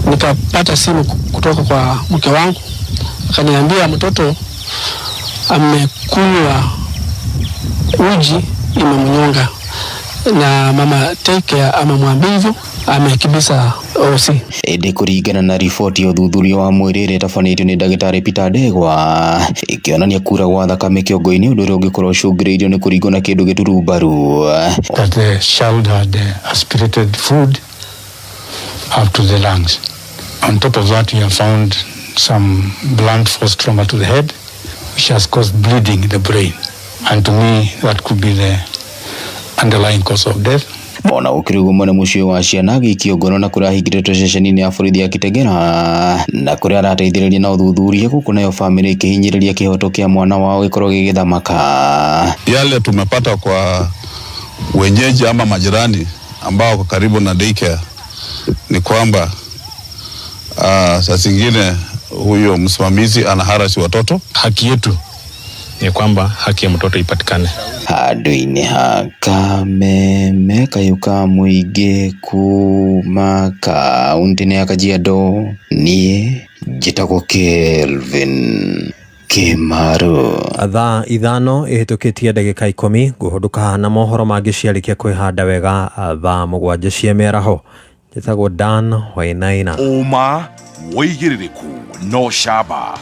nikapata simu kutoka kwa mke wangu, akaniambia mtoto amekunywa uji imemnyonga, na mama take care amemwambia hivyo, amekibisa OC. Ĩndĩ kũringana na riboti ya ũthuthuria wa mwĩrĩ ĩrĩa ĩtabanĩtio nĩ ndagĩtarĩ Peter Ndegwa, ĩkĩonania kura gwa thakame kĩongo-inĩ, ũndũ ũrĩa ũngĩkorwo ũcũngĩrĩirio nĩ kũringwo na kĩndũ gĩturu mbaru. That the child had aspirated food up to the lungs. On top of that, we have found some blunt force trauma to the head, which has caused bleeding in the brain. And to me, that could be the underlying cause of death. Ona gũkĩrĩ ũguo, mwene mũciĩ wa ciana agĩikio ngono na kũrĩa ahingĩrĩtwo ceceni-inĩ ya borithi ya Kitengela na kũrĩa arateithĩrĩria na ũthuthuria, gũkũ nayo bamĩrĩ ĩkĩhinyĩrĩria kĩhoto kĩa mwana wao gĩkorwo gĩgĩthamaka. Yale tumepata kwa wenyeji ama majirani ambao wako karibu na daycare ni kwamba saa zingine huyo msimamizi anaharasi watoto. Haki yetu ni kwamba haki ya mtoto ipatikane. Handũ-inĩ ha kameme kayũ ka mũingĩ kuma kaunti-inĩ ya Kajiado, niĩ njĩtagwo Kelvin Kĩmarũ. Thaa 5 ĩhĩtũkĩtie ndagĩka 10, ngũhũndũka na mohoro mangĩ ciarĩkia kwĩhanda wega thaa 7 cia mĩaraho. Njĩtagwo Dan Wainaina. Ũma wĩigĩrĩrĩku no camba.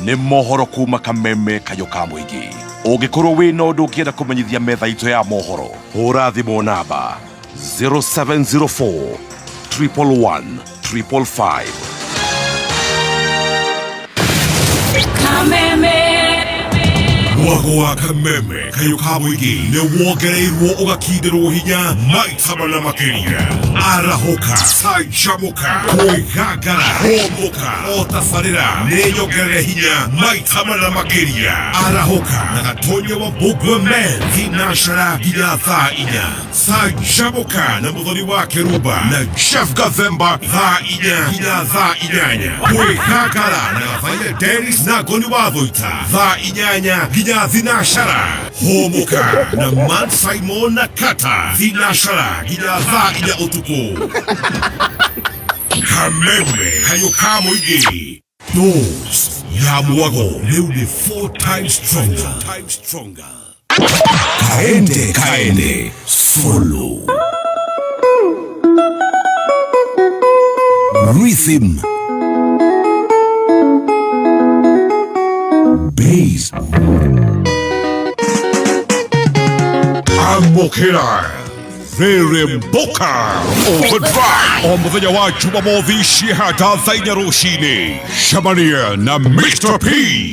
Nĩ mohoro kuma Kameme Kayũ ka Mũingĩ. Ũngĩkorwo wĩna ũndũ ũngĩenda kũmenyithia metha itũ ya mohoro, hũra thimũ namba 0704 111 555. Kameme. Mwago wa Kameme Kayũ ka Mũingĩ nĩ wongereirwo ũgakindĩrwo hinya maita mana makĩria. Arahũka, canjamũka, kwĩgangara, hũmũka, o tabarĩra nĩ nyongerere hinya maita mana makĩria. Arahũka na Gatonya wa Mbũngwe Men thinacara nginya thaa 4. Canjamũka na Mũthoni wa Kĩrumba na Jeff Gathemba thaa 4 nginya thaa 8. Kwĩgangara na Gathaia Dennis na Ngoni wa Thũita thaa 8 nginya thinacara. Hũmũka na Man Simon na Kata thinacara nginya thaa 4 ũtukũ. Kameme Kayũ ka Mũingĩ, dose ya mwago rĩu nĩ 4 times stronger. Kaende kaende solo rhythm bass amokera Rĩrĩmbũka Overdrive o mũthenya wa Jumamothi cihata thaa 4 rũcinĩ. Cemania na Mr P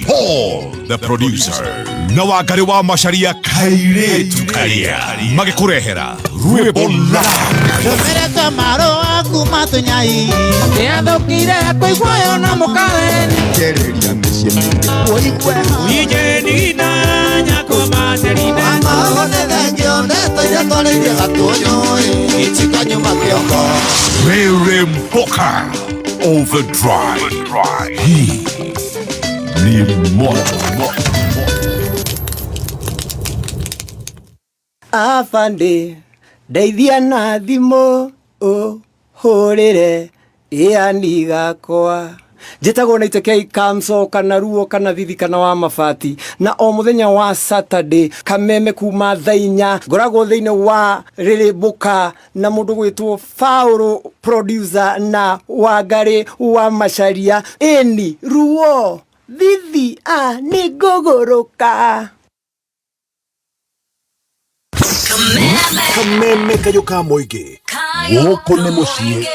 Paul the producer na Wangarĩ wa Macharia kairĩtu karia magĩkũrehera rwĩmbo live. Tũmerete marũa kuma tũnyai nĩathũkire kũiguayo na mũkaweni Kĩrĩria mĩciĩ mĩingĩ ũigue Ijenina nyakomaterina Amaho nĩ thengio ndeto iria twarĩirie gatũnyũ itikanyuma kĩongo. Rĩrĩmbũka Overdrive. Hii ni moto. Afande ndeithia na thimũ ũhũrĩre ĩani gakwa. Njĩtagwo na itekei kamso kana ruo kana thithi kana wa mabati, na o mũthenya wa Saturday Kameme kuma thaa 4 ngoragwo thĩinĩ wa Rĩrĩmbũka na mũndũ gwĩtwo Faũrũ producer na Wangarĩ wa Macharia. Ĩni ruo thithi a nĩ ngũgũrũka. Kameme Kayũ ka Mũingĩ, gũkũ nĩ mũciĩ.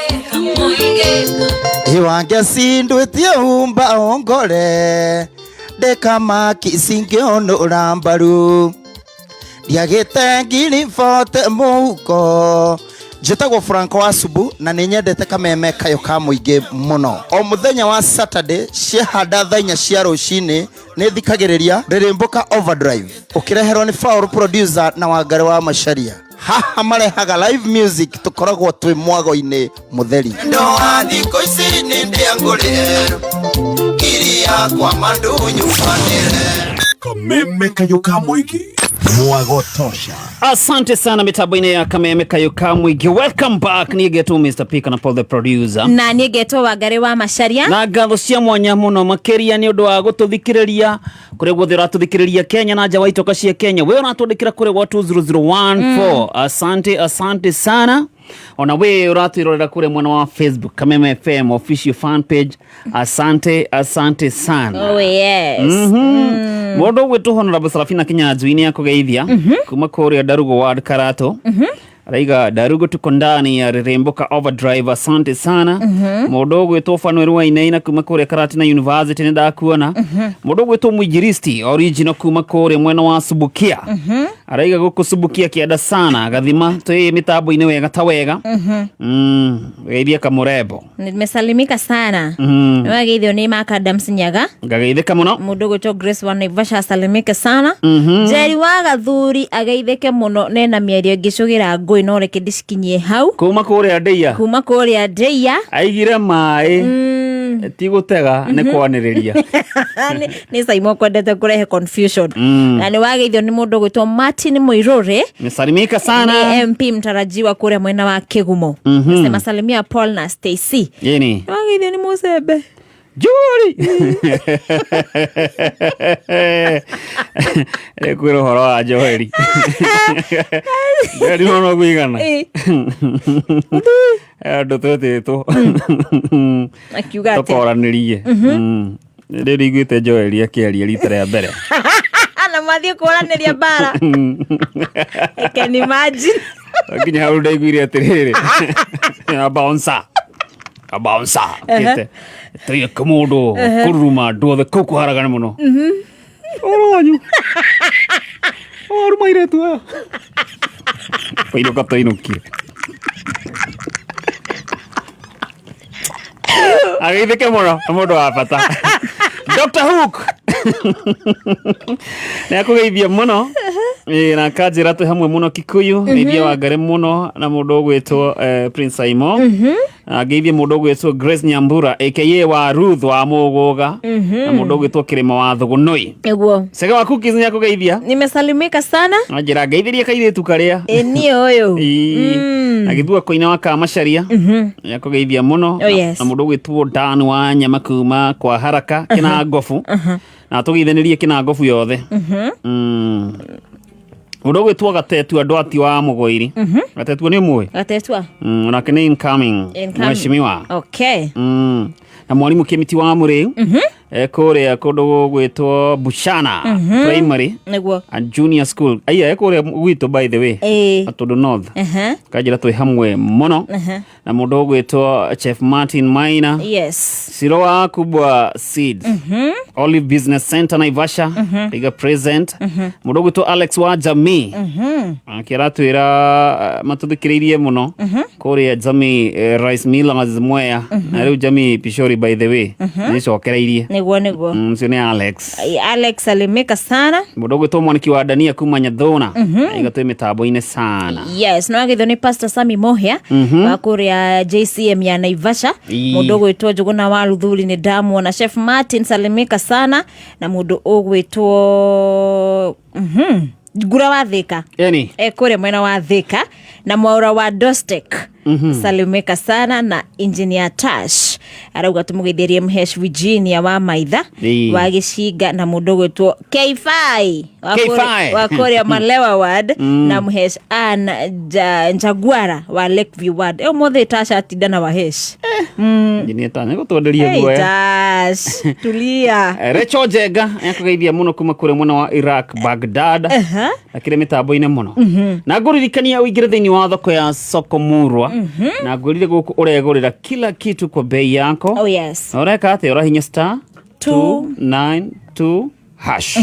Iwange sindwitie umba ongore ndekamaki singĩonũra mbaru ndiagĩte ngiri bote mũhuko. Njĩtagwo Franco wa Subu na nĩ nyendete Kameme Kayũ ka Mũingĩ mũno. O mũthenya wa Saturday ciehanda thaa 4 cia rũcinĩ nĩ thikagĩrĩria Rĩrĩmbũka Overdrive ũkĩreherwo nĩ Faul producer na Wangarĩ wa Macharia. Haha marehaga live music, tũkoragwo twĩ mwago-inĩ mũtheri. Ndoa thikũ ici nĩ ndĩangũrĩre ngiri yakwa mandunyubanĩre. Kameme Kayũ ka Mũingĩ, mwago tosha. Asante sana mitambo-inĩ ya Kameme Kayũ ka Mũingĩ. Welcome back. Niĩ ngetwo Mr P kana Paul the producer. Na niĩ ngetwo Wangarĩ wa Macharia. Na ngatho cia mwanya mũno makĩria nĩ ũndũ wa gũtũthikĩrĩria kũrĩa guothe ũratũthikĩrĩria Kenya na nja wa itoka cia Kenya. We ũratwandĩkĩra kũrĩa gwa 20014. Asante, asante sana. Ona we ũratwĩrorera kũrĩa mwena wa Facebook Kameme FM official fan page. Asante, asante sana. Oh yes. Mũndũ ũgwĩtwo Honorable Sarafina Kinyanjui nĩ akũgeithia kuma kũrĩa Ndarugo Ward Karato. Araiga Ndarugo tuko ndani ya Rĩrĩmbũka Overdrive, asante sana. Mũndũ ũgwĩtwo Fanuel Wainaina kuma kũrĩa Karatina University nĩ ndakuona. Mũndũ ũgwĩtwo Mũinjilisti original kuma kũrĩa mwena wa Subukia. Araiga gũkũ Subukia kĩanda sana gathima twĩ mĩtambo-inĩ wega ta wega. Geithia kamũrembo. Nimesalimika sana. Nĩwageithio nĩ Mark Adams Nyaga. Ngageithĩka mũno. Mũndũ ũgwĩtwo Grace wa Naivasha asalimike sana. Njeri wa Gathuri ageithĩke mũno nena mĩario ĩngĩcũgĩra ngũĩ no reke ndĩcikinyie hau. Kuma kũrĩa Ndeia. Kuma kũrĩa Ndeia. Aigire maĩ. Ti gũtega nĩ kwanĩrĩria. Nĩ Simon kwendete kũrehe confusion. Na nĩ wageithio nĩ mũndũ ũgwĩtwo Martin Mũirũrĩ. Nimesalimika sana. Ni MP mtarajiwa kũrĩa mwena wa Kĩgumo. Nasema salimia Paul na Stacy. Yeni. Nĩ wageithio nĩ Mũcembe. Juri. Kwĩra ũhoro wa Joeli. Joeli no kuigana. Andũ twetĩtwo Akiuga atĩa? tũkoranĩrie. Rĩrĩ iguĩte Joel akĩaria rita rĩa mbere. Na mathiĩ kũranĩria mbara. I can imagine. Nginya hau ndaiguire atĩrĩrĩ. A bouncer. A bouncer. Kĩte. Tũiye kũmũndũ kũruruma andũ othe kũu kũharagana mũno. Ũhoro wanyu. Ũhoro airĩtu aya. Kũinũka tũinũkire. Ageithĩke mũno nĩ mũndũ wa bata. Dr. Hook. Nĩ akũgeithia mũno. Ĩĩ, na akanjĩra twĩ hamwe mũno Kikuyu, ngeithia Wangari mũno na mũndũ ũgwĩtwo Prince Simon. Ngeithie mũndũ ũgwĩtwo Grace Nyambura aka wa Ruth wa Mũgũga na mũndũ ũgwĩtwo Kĩrĩma wa Thũgũnũi. Nĩguo. Cege wa Cookies nĩ akũgeithia. Nimesalimika sana. Anjĩra ngeithĩrie kairĩtu karĩa. Ĩ niĩ ũyũ. Ĩĩ. Agĩthua koina wa Kamacaria. Nĩ akũgeithia mũno. Oh, yes. Na mũndũ ũgwĩtwo Dan wa nyama kuma kwa Haraka Kĩnangobu. Na tũgeithanĩrie Kĩnangobu yothe. Mũndũ ũgwĩtwo Gatetu andũ ati wa Mũgũiri. Gatetu nĩ ũmũĩ? Gatetua. Onake nĩ incoming. Incoming. Mheshimiwa. Okay. Na mwarimũ Kĩmiti wa Mũrĩu. Kũrĩa kũndũ gũgwĩtwo Buchana Primary Nĩguo. and Junior School. Aiya, kũrĩa gwitũ by the way. Atũndũ North. Kanjĩra twĩ hamwe mũno. Na mũndũ ũgwĩtwo Chef Martin Maina. Siro wa Kubwa Seed. Olive Business Center Naivasha. Iga present. Mũndũ ũgwĩtwo Alex wa Jamii. Akĩratwĩra matũthikĩrĩirie mũno kũrĩa Jamii Rice Millers Mwea. Na rĩu Jamii Pishori by the way. Nĩcokereirie. Nĩguo nĩguo. Ũcio nĩ Alex. Alex alimika sana. Mũndũ ũgwĩtwo mwaniki wa Dania kuma Nyathũna. Iga twĩ mĩtambo-inĩ sana. Yes, no agithio nĩ Pastor Sami Mohia wa kũrĩa JCM ya Naivasha. Mũndũ ũgwĩtwo Njũgũna wa Ruthuri nĩ ndamuona. Chef Martin salimika sana na mũndũ ũgwĩtwo Ngura wa Thika. Eni. Kũrĩa mwena wa Thika na Mwaura wa Dostek. Salimika sana na Engineer Tash arauga tũmũgeithĩrie Mhesh Virginia wa Maitha wa Gĩcinga na mũndũ ũgwĩtwo K5 K5. Wa kũrĩa Malewa Ward na Mhesh Ann Njaguara wa Lakeview Ward. Ũmũthĩ Tash atinda na Wahesh. Engineer Tash nĩgũtwenderia Hey, guoya. Tash, tulia. Rachel Njenga nĩakũgeithia mũno kuma kũrĩa mwena wa Iraq Baghdad. Akĩrĩ mĩtambo-inĩ mũno. Na ngũririkania ũingĩre thĩinĩ wa thoko ya Soko Murwa. Na ngwĩrire gũkũ ũregũrĩra kila kitu kwa bei yako. Oh yes. Na ũreka atĩa? Ũrahinya star 292 hash.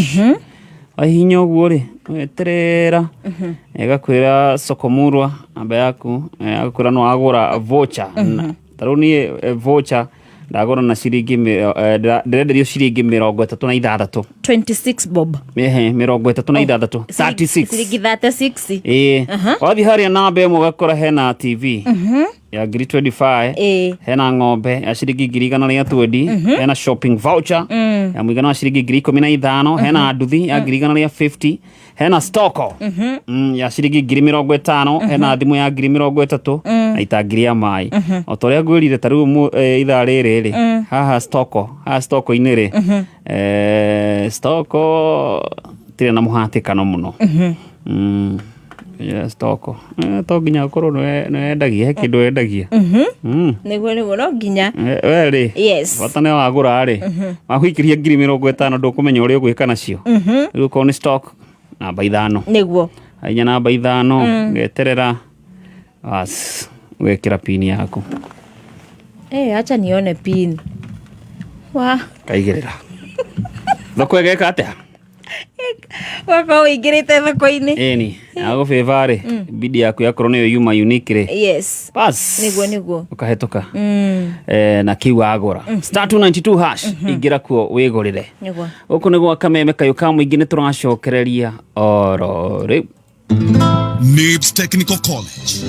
Wahihinya ũguo rĩ, weterera ĩgakwĩra Soko Murwa namba yaku, agakwĩra no wagũra voucher. Ta rĩu niĩ voucher ndagũra na ciringi ndĩrenderio ciringi 36. 26 bob. Ehe, 36. 36. Ciringi 36. Ĩĩ. Wathiĩ harĩa namba ĩmwe ũgakora hena TV ya ngiri 25, hena ng'ombe ya ciringi 120,000, hena shopping voucher ya mũigana wa ciringi 15,000, hena nduthi ya 150,000, hena stoko ya ciringi 50,000, hena thimũ ya 30,000 na itangi rĩa maĩ. O ta ũrĩa ngwĩrire ta rĩu ithaa rĩrĩ rĩ, haha stoko, haha stoko-inĩ rĩ, stoko tirĩ na mũhatĩkano mũno. Stoko to nginya ũkorwo nĩ wendagia, he kĩndũ wendagia. Nĩguo nĩguo no nginya. We rĩ, Yes. bata nĩ wagũra rĩ, wakũikĩria 50,000 ndũkũmenya ũrĩa ũgwĩka nacio. Rĩu okorwo nĩ stock namba 5. Nĩguo. Ainya namba 5, geterera bas wekĩra pin yaku. Acha nione pin. Wa. Kaigĩrĩra. Thoko ĩgeka atĩa? Wakorwo ũingĩrĩte thoko-inĩ. Ĩni, agũbĩba rĩ, bidi yaku yakorwo nĩyo yuma unique rĩ. Yes. Bas. Nĩguo nĩguo. Ũkahĩtũka. Na kĩu wagũra. Star 292 hash ingĩra kuo wĩgũrĩre. Nĩguo. Gũkũ nĩ gwa Kameme kayũ ka mũingĩ nĩ tũracokereria oro rĩu. Nibs Technical College.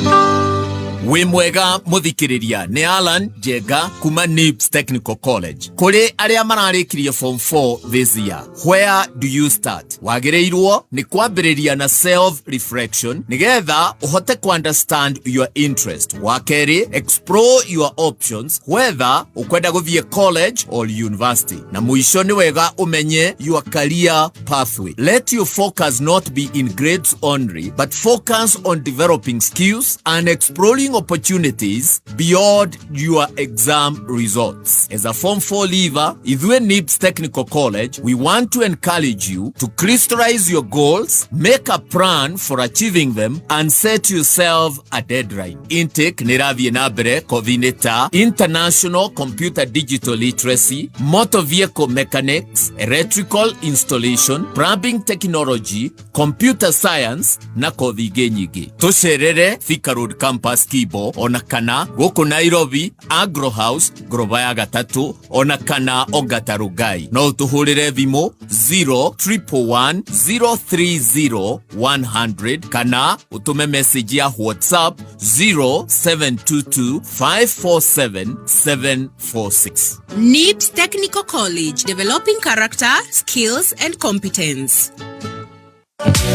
Wĩ mwega mũthikĩrĩria, nĩ Alan Njenga kuma Nibs Technical College. Kũrĩ arĩa mararĩkirie form 4 this year, where do you start? Wagĩrĩirwo nĩ kwambĩrĩria na self reflection nĩgetha ũhote ku understand your interest. Wa kerĩ, explore your options whether ũkwenda gũthiĩ college or university. Na mũico nĩ wega ũmenye your career pathway. Let your focus not be in grades only, but focus on developing skills and exploring Seeing opportunities beyond your exam results. As a Form 4 leaver, Ithue NIBS Technical College, we want to encourage you to crystallize your goals, make a plan for achieving them, and set yourself a deadline. Intake nĩ ĩrathiĩ na mbere kothi-inĩ ta International Computer Digital Literacy, Motor Vehicle Mechanics, Electrical Installation, Plumbing Technology, Computer Science na kothi ingĩ nyingĩ. Tũcerere Thika Road Campus Kibo ona kana gũkũ Nairobi Agro House ngoroba ya gatatũ ona kana Ongata Rongai. No ũtũhũrĩre thimũ 0111 030 100 kana ũtũme message ya WhatsApp 0722 547 746. NIBS Technical College, developing character, skills, and competence.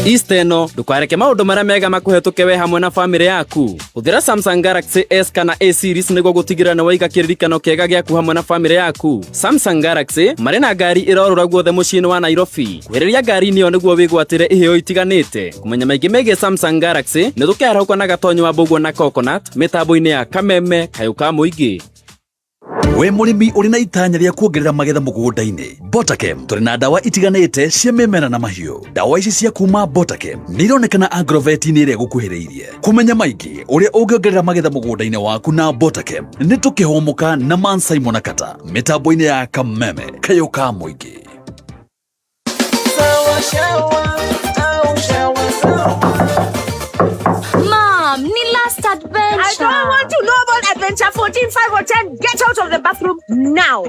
Easter ĩno ndũkareke maũndũ marĩa mega makũhetũke we hamwe na famĩlĩ yaku. Hũthĩra Samsung Galaxy S kana A series nĩguo gũtigĩrĩra nĩ waiga kĩririkano kĩega gĩaku hamwe na famĩlĩ yaku. Samsung Galaxy marĩ na ngari ĩrorũra guothe mũciĩ-inĩ wa Nairobi. Kuhĩrĩria ngari-inĩ ĩyo nĩguo wĩgwatĩre iheo itiganĩte. Kũmenya maingĩ megiĩ Samsung Galaxy nĩ tũkĩarahũka na Gatonyo wa Mbũguo na Coconut mĩtambo-inĩ ya Kameme Kayũ ka Mũingĩ. We mũrĩmi ũrĩ na itanya rĩa kuongerera magetha mũgũnda-inĩ, Botakem tũrĩ na ndawa itiganĩte cia mĩmera na mahiũ. Ndawa ici cia kuma Botakem nĩ ironekana agrovet-inĩ ĩrĩa ĩgũkuhĩrĩirie. Kũmenya maingĩ ũrĩa ũngĩongerera magetha mũgũnda-inĩ waku na Botakem nĩ tũkĩhũmũka na Man Simon Akata mĩtambo-inĩ ya Kameme Kayũ ka Mũingĩ. Mom, ni last adventure. I don't want to know about adventure 14, 5 or 10. Get out of the bathroom now.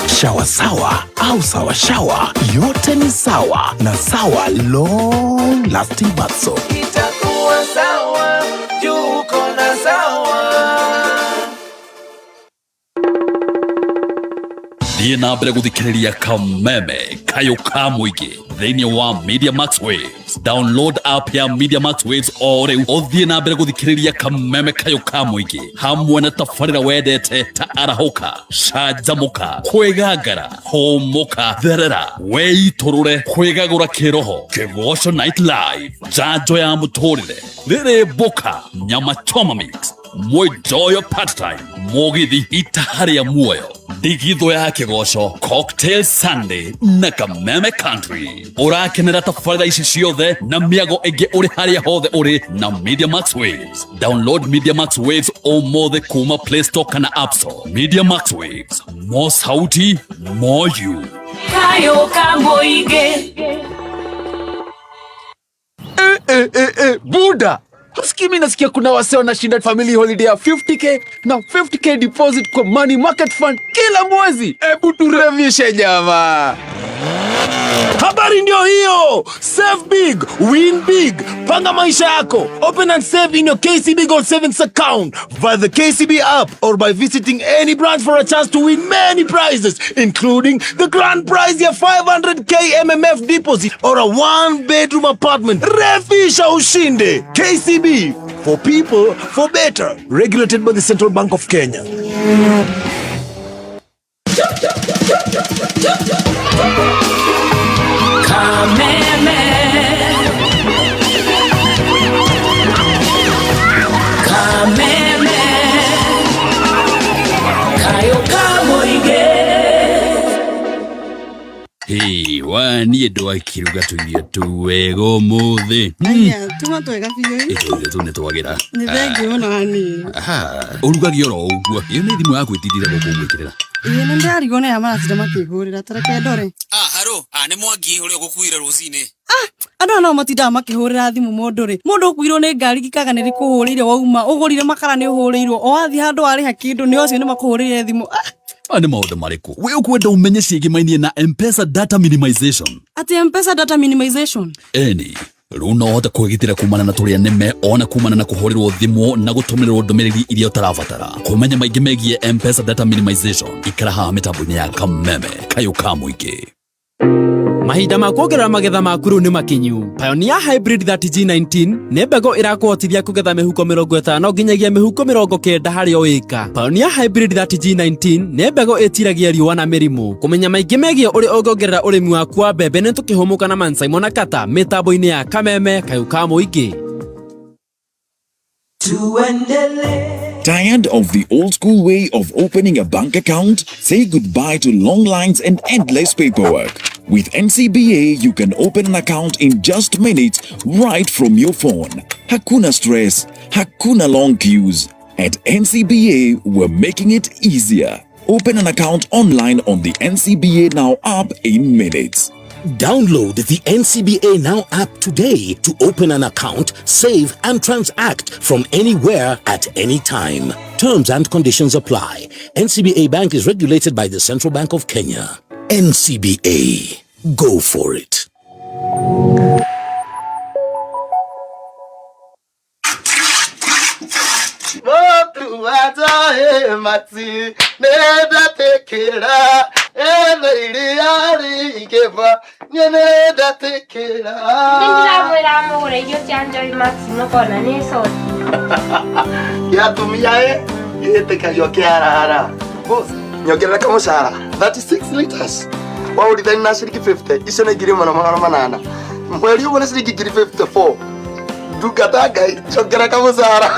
Shawa sawa au sawa shawa, yote ni sawa na Sawa Long Lasting Bath Soap. Itakuwa sawa juu uko na sawa. Thiĩ na mbere gũthikĩrĩria Kameme Kayũ ka Mũingĩ thĩinĩ wa Media Max Waves. Download app ya Media Max Waves o rĩu ũthiĩ na mbere gũthikĩrĩria Kameme Kayũ ka Mũingĩ hamwe na tabarĩra wendete ta arahũka, canjamũka, kwĩgangara, hũmũka, therera, weitũrũre, kwĩgagũra kĩroho, kĩgoco night live, njanjo ya mũtũrĩre, rĩrĩmbũka, nyama choma mix, mwenjoyo part time, mũgithi itaha rĩa muoyo, ndigithũ ya kĩgoco, cocktail Sunday na Kameme Country. Ũrakenera tabarĩra ici ciothe na mĩago ĩngĩ ũrĩ harĩa hothe ũrĩ na Media Max Waves. Download Media Max Waves ũmũthĩ kuma Play Store kana App Store. Media Max Waves, more sauti, more you. Kayo ka Mũingĩ. Eh, eh, eh, eh, buda Husikii mi nasikia kuna wase wanashinda family holiday ya 50K na 50K deposit kwa money market fund kila mwezi. Ebu turevishe jamaa. Habari ndio hiyo. Save big, win big. Panga maisha yako. Open and save in your KCB Gold Savings account via the KCB app or by visiting any branch for a chance to win many prizes, including the grand prize ya 500K MMF deposit or a one bedroom apartment. Refisha ushinde. KCB for people for better. Regulated by the Central Bank of Kenya. Kameme. Kameme. Kayo ka Mũingĩ. Hĩ, wa niĩ ndwakiruga tũirio tũu wega ũmũthĩ. Aya, tuma twega biũ. Ĩ, tũirio tũu nĩ twagĩra. Nĩ thengiũ mũno hanini. Aha, ũrugagia oro ũguo. Ĩyo nĩ thimũ yaku ĩtindire gũkũ ũgwĩkĩrĩra. Ĩĩ nĩ ndĩrarigwo nĩ aya maratinda makĩhũrĩra, ta reke ndore. Ah, haro, ah, nĩ Mwangi ũrĩa ũgũkuire rũcinĩ. Ah, andũ aya nao matindaga makĩhũrĩra thimũ mũndũ rĩ. Mũndũ ũkuirwo nĩ ngari gikaga nĩ rĩkũhũrĩire wauma, ũgũrire makara nĩ ũhũrĩirwo, o wathiĩ handũ warĩha kĩndũ nĩ acio nĩ makũhũrĩire thimũ. Ah! Aya nĩ maũndũ marĩkũ we ũkwenda ũmenye ciĩgĩmainie na M-Pesa data minimization? Atĩ M-Pesa data minimization? Ĩni, rĩu no ũhote kwĩgitĩra kumana na tũrĩa nĩme ona kumana na kũhũrĩrwo thimũ na gũtũmĩrĩrwo ndũmĩrĩri iria ũtarabatara. Kũmenya maingĩ megiĩ M-Pesa data minimization, ikara haha mĩtambo-inĩ ya Kameme Kayũ ka Mũingĩ. Mahinda ma kuongerera magetha maku rĩu nĩ makinyu. Pioneer Hybrid 30G19 nĩ mbegũ ĩrakũhotithia kũgetha mĩhuko 50 nginyagia mĩhuko 90 harĩ o ĩka. Pioneer Hybrid 30G19 nĩ mbegũ ĩtiragia riũa na mĩrimũ. Kũmenya maingĩ megiĩ ũrĩa ũngĩongerera ũrĩmi waku wa mbembe nĩ tũkĩhũmũka na Man Simon na Kata mĩtambo-inĩ ya Kameme Kayũ ka Mũingĩ. Tired of the old school way of opening a bank account? Say goodbye to long lines and endless paperwork. With NCBA, you can open an account in just minutes right from your phone. Hakuna stress, hakuna long queues. At NCBA, we're making it easier. Open an account online on the NCBA Now app in minutes. Download the NCBA Now app today to open an account, save, and transact from anywhere at any time. Terms and conditions apply. NCBA Bank is regulated by the Central Bank of Kenya. NCBA. Go for it. Nĩndĩramwĩra mũgũre irio cia Joy Max mũkona nĩ coti. Gĩatumia ĩ gĩtĩkagio kĩarara. Boss, nyongerera kamũcara 36 liters. Waũrithani na ciringi 50, icio nĩ 1800. Mweri ũguo nĩ ciringi 54,000. Ndungata Ngai, njongerera kamũcara.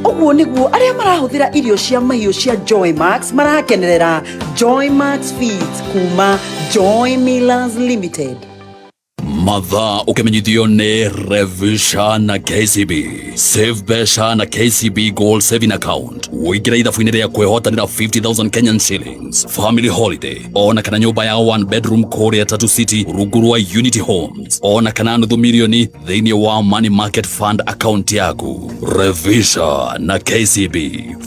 Ũguo nĩguo arĩa marahũthĩra irio cia mahiũ cia Joy Max marakenerera Joy Max Feeds kuma Joy Millers Limited. Mathaa ũkĩmenyithio nĩ Revisha na KCB. Save mbeca na KCB Gold Saving Account. Ũingĩre ithabu-inĩ rĩa kwĩhotanĩra 50,000 Kenyan shillings, family holiday, ona kana nyũmba ya one bedroom kũrĩa Tatu City rungu rwa Unity Homes, ona kana nuthu milioni thĩinĩ wa Money Market Fund account yaku. Revisha na KCB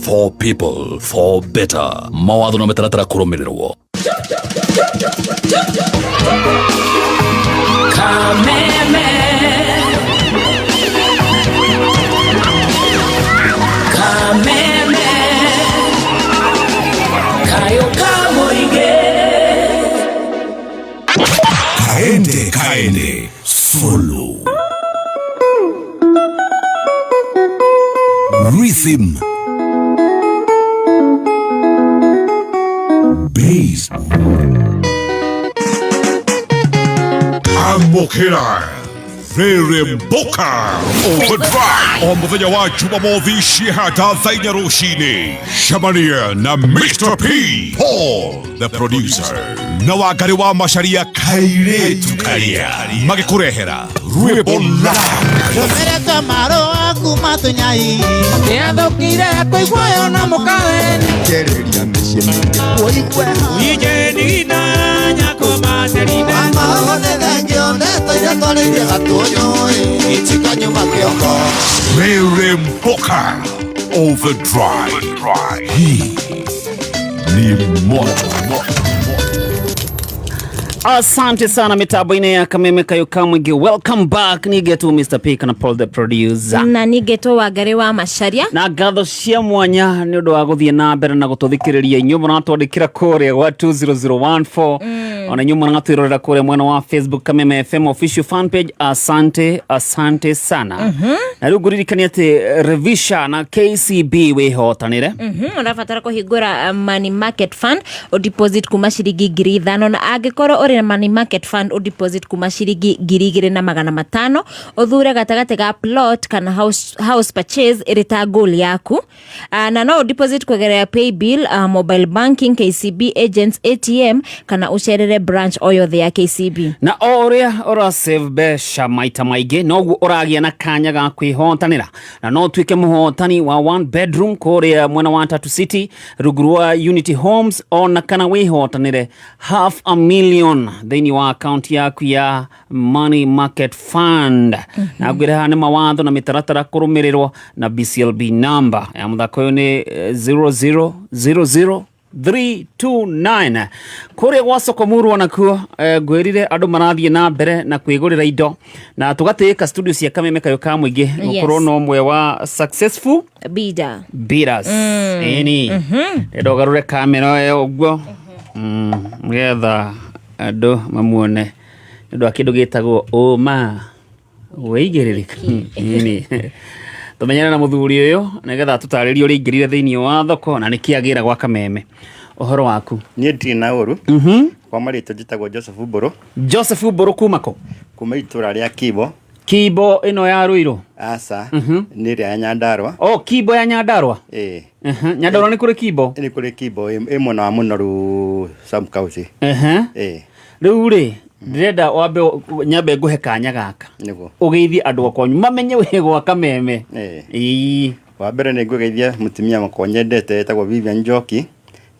for people for better. Mawatho na mĩtaratara kũrũmĩrĩrwo. Kameme. Kameme. Kayo kamuige. Kaende kaende solo. Rhythm. Bass. Amokera Reremboka Overdrive o muthenya wa Jumamothi cihata thaa inya rũcinĩ cemania na Mr P Paul the producer na Wangari wa Macharia kairĩtu karia magĩkũrehera rwĩmbo live. Tũmerete marũa kuma tũnyai nĩathũkire kũiguayo na mũkaweni Kĩrĩria mĩciĩ mĩingĩ ũigue Ijenina nyakomaterina Amaho nĩ thengio ndeto iria twarĩirie gatũnyũ itikanyuma kĩoko. Reremboka Overdrive. Hii ni moto. Asante sana mitambo-inĩ ya Kameme Kayo Kamwingi. Welcome back. Nigetwo Mr. P kana Paul the producer. Na nigetwo Wangari wa Macharia. Na ngatho cia mwanya nĩ ũndũ wa gũthiĩ na mbere na gũtũthikĩrĩria inyuĩ mũratwandĩkĩra kũrĩa gwa 20014 ona inyuĩ mũratwĩrorera kũrĩa mwena wa Facebook Kameme FM official fan page. Asante, asante sana. Na rĩu ngũririkania atĩ Revisha na KCB wĩhotanĩre. Ũrabatara kũhingũra money market fund ũdeposit kuma ciringi 5,000 na angĩkorwo ũrĩ na money market fund ũdeposit kuma ciringi 2,500 ũthure gatagatĩ ga plot kana house purchase ĩrĩ ta goal yaku. Na no ũdeposit kũgerera paybill, mobile banking, KCB agents, ATM kana ũcerere branch o yothe ya KCB. Na o ũrĩa ũra save mbeca maita maingĩ noguo ũragĩa na kanya ga kwĩhotanĩra na no ũtuĩke mũhotani wa one bedroom kũrĩa mwena wa Tatu City rungu rwa Unity Homes ona kana wĩhotanĩre half a million thĩinĩ wa account yaku ya Money Market Fund. Na ngwĩre haha nĩ mawatho na mĩtaratara kũrũmĩrĩrwo na BCLB number ya mũthako ũyũ nĩ 0000329 kũrĩa gwa Sokomurwa nakuo ngwĩrire andũ marathiĩ na mbere na kwĩgũrĩra indo na tũgatĩĩka studio cia Kameme Kayo ka Mũingĩ gũkorwo na ũmwe wa successful bidder bidders. Ĩni ndĩrenda ũgarũre kamera ĩyo ũguo nĩgetha andũ mamuone nĩ ũndũ wa kĩndũ gĩtagwo ũma wĩigĩrĩrĩki. Ĩni tũmenyane na mũthuri ũyũ nĩgetha tũtarĩrie ũrĩa aingĩrire thĩinĩ wa thoko na nĩkĩ agĩra gwa Kameme. Ũhoro waku? Niĩ ndirĩ na ũru. Kwa marĩtwa njĩtagwo Joseph Mbũrũ. Joseph Mbũrũ kuma kũ? Kuma itũra rĩa Kibo. Kimbo ĩno ya Ruiru? Aca, nĩ ĩrĩa ya Nyandarua. Oh, Kimbo ya Nyandarua. Ĩĩ. Nyandarua nĩ kũrĩ Kimbo? Nĩ kũrĩ Kimbo ĩ mwena wa Mũnoru sub county. Ĩĩ. Rĩu rĩ, ndĩrenda wambe nyambe ngũhe kanya gaka. Nĩguo. Ũgeithie andũ a kwanyu mamenye wĩ gwa Kameme. Ĩĩ. Wa mbere nĩ ngũgeithia mũtumia wakwa nyendete etagwo Vivian Njoki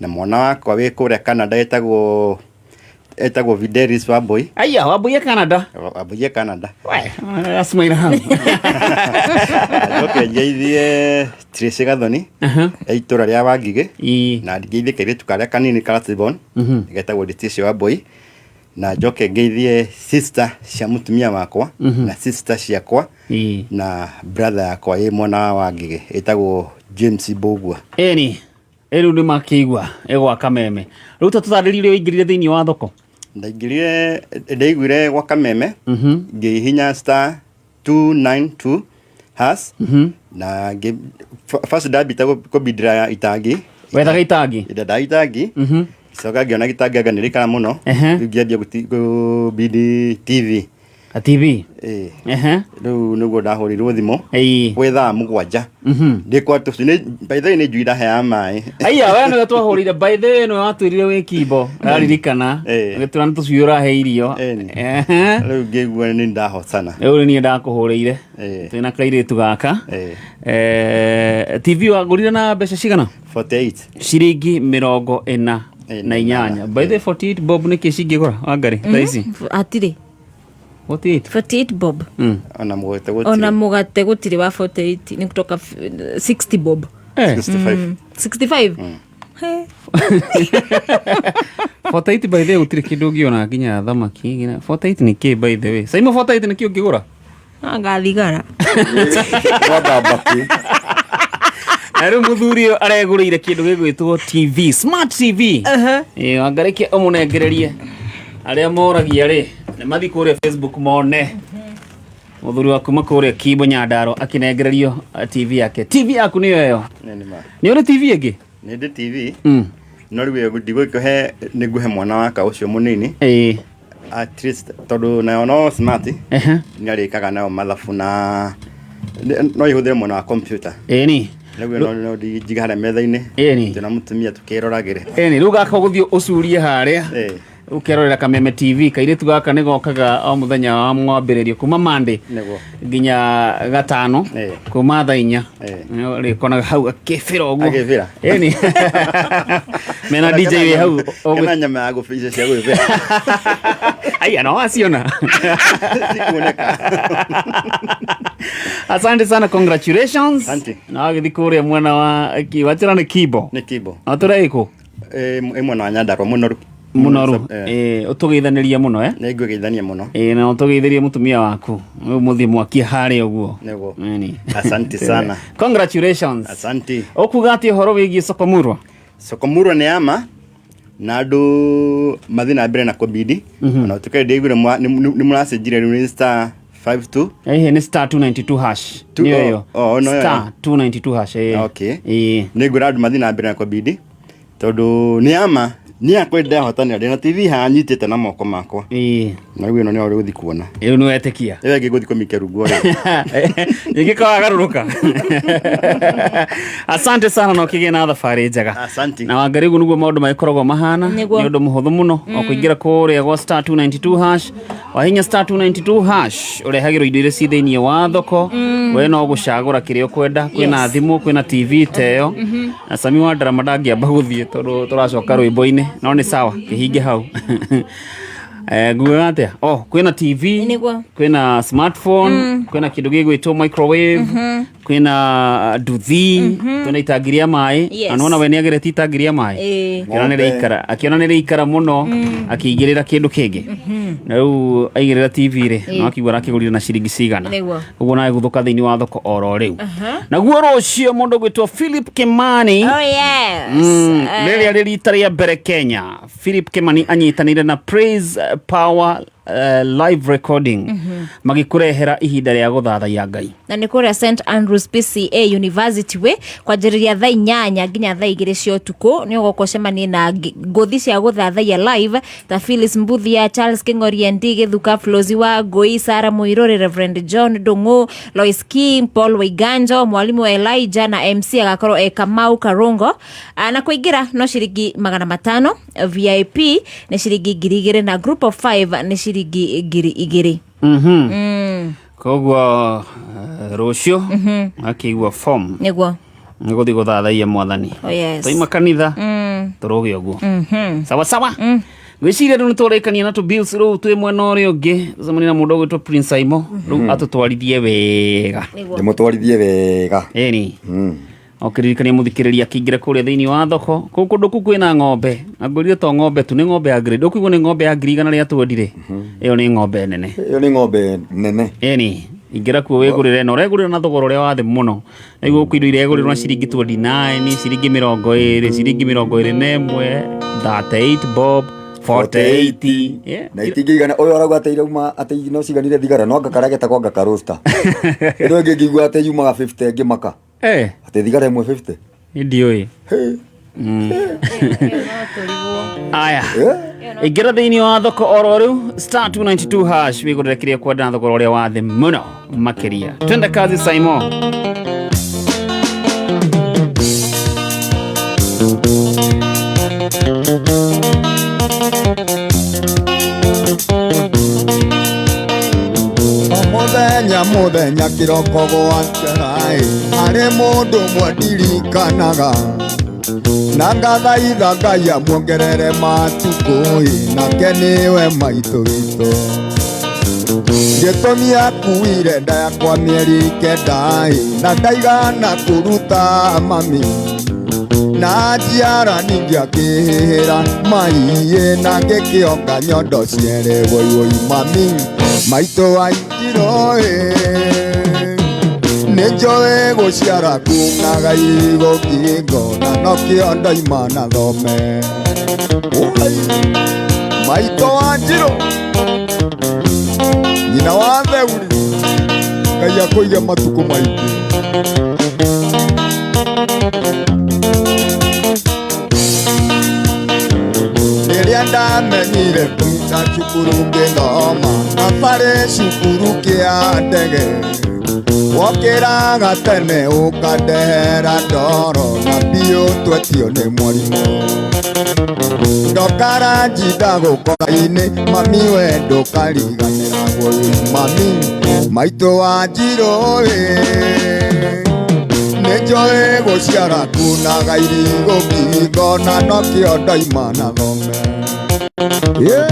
na mwana wakwa wĩ kũrĩa Canada etagwo Videris Wambui. Aya, Wambui e Canada. Wambui e Canada. Asmaira hau. Njoke ngeithie Tracy Gathoni ya itũra rĩa Wangigĩ na ngeithie kairĩtu karĩa kanini ka last born getagwo Leticia Wambui na njoke ngeithie sister cia mũtumia wakwa na sister ciakwa na brother yakwa ĩ mwena wa Wangigĩ ĩtagwo James Mbũgua. Ĩni, rĩu nĩ makĩigua ĩgwa Kameme. Rĩu ta tũtarĩrie ũrĩa waingĩrire thĩinĩ wa thoko. Ndaingĩrire, ndaiguire gwa Kameme ngĩhihinya star 292 hash na first ndambĩte kũbindĩra itangi. Wethaga itangi? Ndendaga itangi. Coka ngĩona gĩtangi anga nĩ rĩikara mũno. Rĩu ngĩambia kũbindi TV. A TV? Ĩĩ. Rĩu nĩguo ndahũrĩirwo thimũ. Gwĩ thaa 7. Ndĩ kwa tũcui, by the way nĩ njui ndaheaga maĩ. Aya, we nĩwe twahũrĩire, by the way nĩwe watwĩrire wĩ Kimbo, ũraririkana? Ũgĩtwĩra nĩ tũcui ũrahe irio. Rĩu ngĩigua nĩ ndahotana. Rĩu nĩ niĩ ndakũhũrĩire. Twĩna kairĩtu gaka. TV wagũrire na mbeca cigana? 48. Ciringi 48. By the way, 48 bob nĩkĩ cingĩgũra Wangari thaa ici? Hatirĩ. 48. 48 bob. Ona mũgate gũtirĩ. Ona mũgate gũtirĩ wa 48 nĩ kutoka 60 bob. 65. 65. He. 48 by the way gũtirĩ kĩndũ ũngĩona nginya thamaki nginya 48 nĩ kĩ by the way? Saimo 48 nĩ kĩ ũngĩgũra? Anga thigara. Na rĩu mũthuri ũyũ aregũrĩire kĩndũ gĩgwĩtwo TV, smart TV. Ĩĩ, Wangarĩke ũmũnengererie. Arĩa moragia rĩ, nĩ mathiĩ kũrĩa Facebook mone. Mũthuri wa kuma kũrĩa Kimbo Nyandarua akĩnengererio TV yake. TV yaku nĩyo ĩyo. Nĩ ũrĩ TV ĩngĩ? Nĩ ndĩ TV. No rĩu ĩyo ndigũkĩhe, nĩ ngũhe mwana wakwa ũcio mũnini. At least tondũ nayo no smart. Nĩ arĩkaga nayo mathabu na no ihũthĩre mwena wa computer. Ĩni. Rĩu no njige harĩa metha-inĩ. Ĩni. Twĩna mũtumia tũkĩroragĩre. Ĩni, rĩu gaka ũgũthiĩ ũcurie harĩa. Ũkerorera Kameme TV. Kairĩtu gaka nĩ gokaga o mũthenya wa mwambĩrĩrio kuma Monday nginya gatano kuma thaa 4. Rĩkonaga hau akĩbĩra ũguo. Akĩbĩra? Ĩni. Mena DJ wĩ hau. Kena nyama ya gũbica cia gwĩbĩra. Aya, no waciona. Asante sana, congratulations. Asante. Na wagĩthiĩ kũrĩa mwena wa wachĩra nĩ Kimbo. Nĩ Kimbo. Na ũtũre ĩkũ? Ĩ mwena wa Nyandarua Mũnoru. Mũnoru. Ũtũgeithanĩria mũno? Nĩ ngũgeithania mũno. Ĩĩ, na ũtũgeithĩrie mũtumia waku. Rĩu mũthiĩ mwakie harĩa ũguo. Nĩguo. Ĩni. Asante sana. Congratulations. Asante. Ũkuga atĩ ũhoro wĩgiĩ Sokomurwa? Sokomurwa nĩ ama na andũ mathiĩ na mbere na kũbidi. Ona ũtuĩke ndĩiguire nĩ mũracenjirie rĩu nĩ star 52. Ĩhĩ, nĩ star 292 hash. Nĩyo ĩyo. Oh, no, Star 292 hash. Ĩĩ. Okay. Nĩ ngwĩra andũ mathiĩ na mbere na kũbidi tondũ nĩ ama nĩ akwa ndahotanĩra ndĩna TV haha nyitĩte na moko makwa. Na rĩu ĩno nĩyo ũgũthiĩ kuona. Rĩu nĩ wetĩkia. Ĩyo ĩngĩ ngũthiĩ kũmĩikia rungu rĩu. Ingĩkorwo garũrũka. Asante sana na ũkĩgĩe na thabarĩ njega. Asante. Na Wangari ũguo nĩguo maũndũ magĩkoragwo mahana. Nĩguo. Nĩ ũndũ mũhũthũ mũno. O kũingĩra kũrĩa gwa star 292 hash. Wahinya star 292 hash ũrehagĩrwo indo iria ci thĩinĩ wa thoko. We no gũcagũra kĩrĩa ũkwenda. Kwĩna thimũ, kwĩna TV ta ĩyo. Na Sami wa ndarama ndangĩamba gũthiĩ tondũ tũracoka rwĩmbo-inĩ. No nĩ sawa, kĩhinge hau. Ngugaga atĩa? Oh, kwĩna TV, Nĩguo. kwĩna smartphone, kwĩna kĩndũ gĩgwĩtwo microwave, kwĩna nduthi, kwĩna itangi rĩa maĩ. Yes. Na nĩwona we nĩageretie itangi rĩa maĩ. Akĩona nĩ rĩikara, akĩona nĩ rĩikara mũno, akĩigĩrĩra kĩndũ kĩngĩ. Na rĩu aigĩrĩra TV rĩ, no akiuga arakĩgũrire na ciringi cigana. Nĩguo. Ũguo nawe gũthũka thĩinĩ wa thoko oro rĩu. Naguo rũciũ mũndũ ũgwĩtwo Philip Kimani. Oh yes. Rĩrĩa rĩ rita rĩa mbere Kenya, Philip Kimani anyitanĩire na Praise Power live recording magĩkũrehera ihinda rĩa gũthathaiya Ngai. Na nä kå rä a St Andrews PCA University way kwanjä rä ria thaa 8 nginya thaa 2 cia ũtukũ. Nĩ ũgoka ũcemanie na ngũthi cia gũthathaiya live ta Phyllis Mbuthia, Charles King'ori, ND Gĩthuka, Flozi wa Ngũi, Sara Mũirũrĩ, Reverend John Ndung'u, Lois King, Paul Waiganjo, Mwalimu Elijah na MC agakorwo e Kamau Karungo. Na kũingĩra no ciringi 500, VIP nĩ ciringi 2,000 na group of 5 nĩ ciringi 2,000. Koguo rũciũ akĩigua form Nĩguo. Nĩ gũthiĩ gũthathaiya Mwathani. Oh, yes. Twaima kanitha tũrũge ũguo. Sawa sawa. Gwĩciria rĩu nĩtwarĩkania na tũ bills, rĩu twĩ mwena ũrĩa ũngĩ tũcemania na mũndũ ũgwĩtwo Prince Aimo, rĩu atũtwarithie wega. Ndĩmũtwarithie wega. Ĩni okĩririkania mũthikĩrĩria akĩingĩra kũrĩa thĩinĩ wa thoko kũu kũndũ kũu kwĩna ng'ombe, na ngwĩrire to ng'ombe tu, nĩ ng'ombe ya grade. Ũkũigua nĩ ng'ombe ya 120,000, ĩyo nĩ ng'ombe nene. Ĩyo nĩ ng'ombe nene. Ĩni ingĩra kuo wĩgũrĩre na ũregũrĩra na thogora ũrĩa wa thĩ mũno. Nĩguo gũkũ indo iregũrĩrwo na ciringi 29, ciringi 20, ciringi 21, 38 bob, 48. Yeah. Na itingĩigana. Ũyũ arauga atĩ irauma atĩ no ciganire thigara, no anga karĩa getagwo anga karosta ĩno ĩngĩ ngĩigua atĩ yumaga 50 ngĩmaka. Atĩ thigara ĩmwe 50. Ndiũĩ. Aya, ingĩra thĩinĩ wa thoko oro rĩu, star 292 hash, wĩgũrĩre kĩrĩa kwenda na thogora ũrĩa wa thĩ mũno makĩria. Twende kazi, Simon. O mũthenya mũthenya kĩroko gwakĩraĩ harĩ mũndũ ũmwe ndirikanaga na ngathaitha Ngai amuongerere matukũ-ĩ, nake nĩwe maitũ witũ. Gĩtũmi akuire nda yakwa mĩeri 9-ĩ, na ndaigana kũruta mami, na njiara ningĩ akĩhĩhĩra mai-ĩ, na ngĩkĩonga nyondo cierĩ woi woi mami maitũ wainjirũ-ĩ. Nĩ njũĩ gũciara kunaga irigũ ngingo, na nokĩo ndoima na thome. Oi, maitũ wa Njirũ, nyina wa Theuri, Ngai akũige matukũ maingĩ. Rĩrĩa ndamenyire kũita cukuru ngĩthoma thabarĩ cukuru kĩa ndege, wokĩraga tene ũkandehera ndoro na biũ twetio nĩ mwarimũ. Ndokara njinda gũkora-inĩ mami we ndũkariganĩra woi mami maitũ wa Njirũ-ĩ. Nĩ njũĩ gũciara kunaga irigũ ngingo, na nokĩo ndoima na thome. Yeah.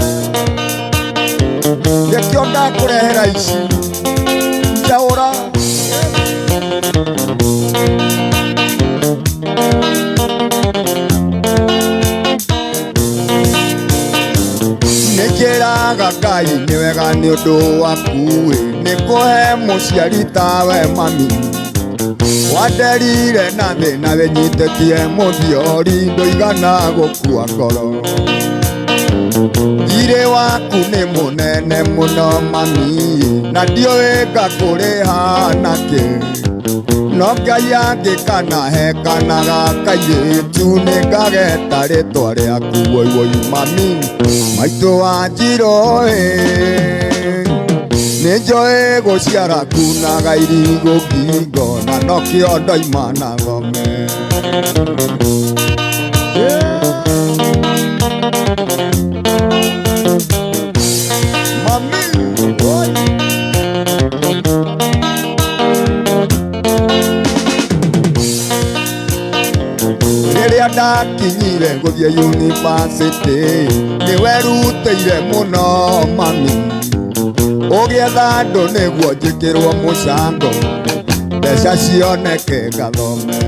Nĩkĩo ndakũrehera ici njaũra. Nĩnjĩraga Ngai nĩ wega nĩ ũndũ waku-ĩ, nĩ kũhe mũciari tawe mami. Wanderire na thĩna wĩnyitĩtie mũthiori, ndũigana gũkua ngoro. Thirĩ waku nĩ mũnene mũno mami, na ndiũĩ ngakũrĩha nakĩ. No Ngai angĩkanahe kana ga kairĩtu, nĩngageta rĩtwa rĩaku woi woi mami maitũ wa Njirũ-ĩ. Nĩ njũĩ gũciara kunaga irigũ ngingo, na nokĩo ndoima na thome. Mami, oi. Rĩrĩa ndakinyire gũthiĩ yunibacĩtĩ, nĩ werutĩire mũno mami, ũgĩetha andũ nĩguo njĩkĩrwo mũcango, mbeca cioneke ngathome.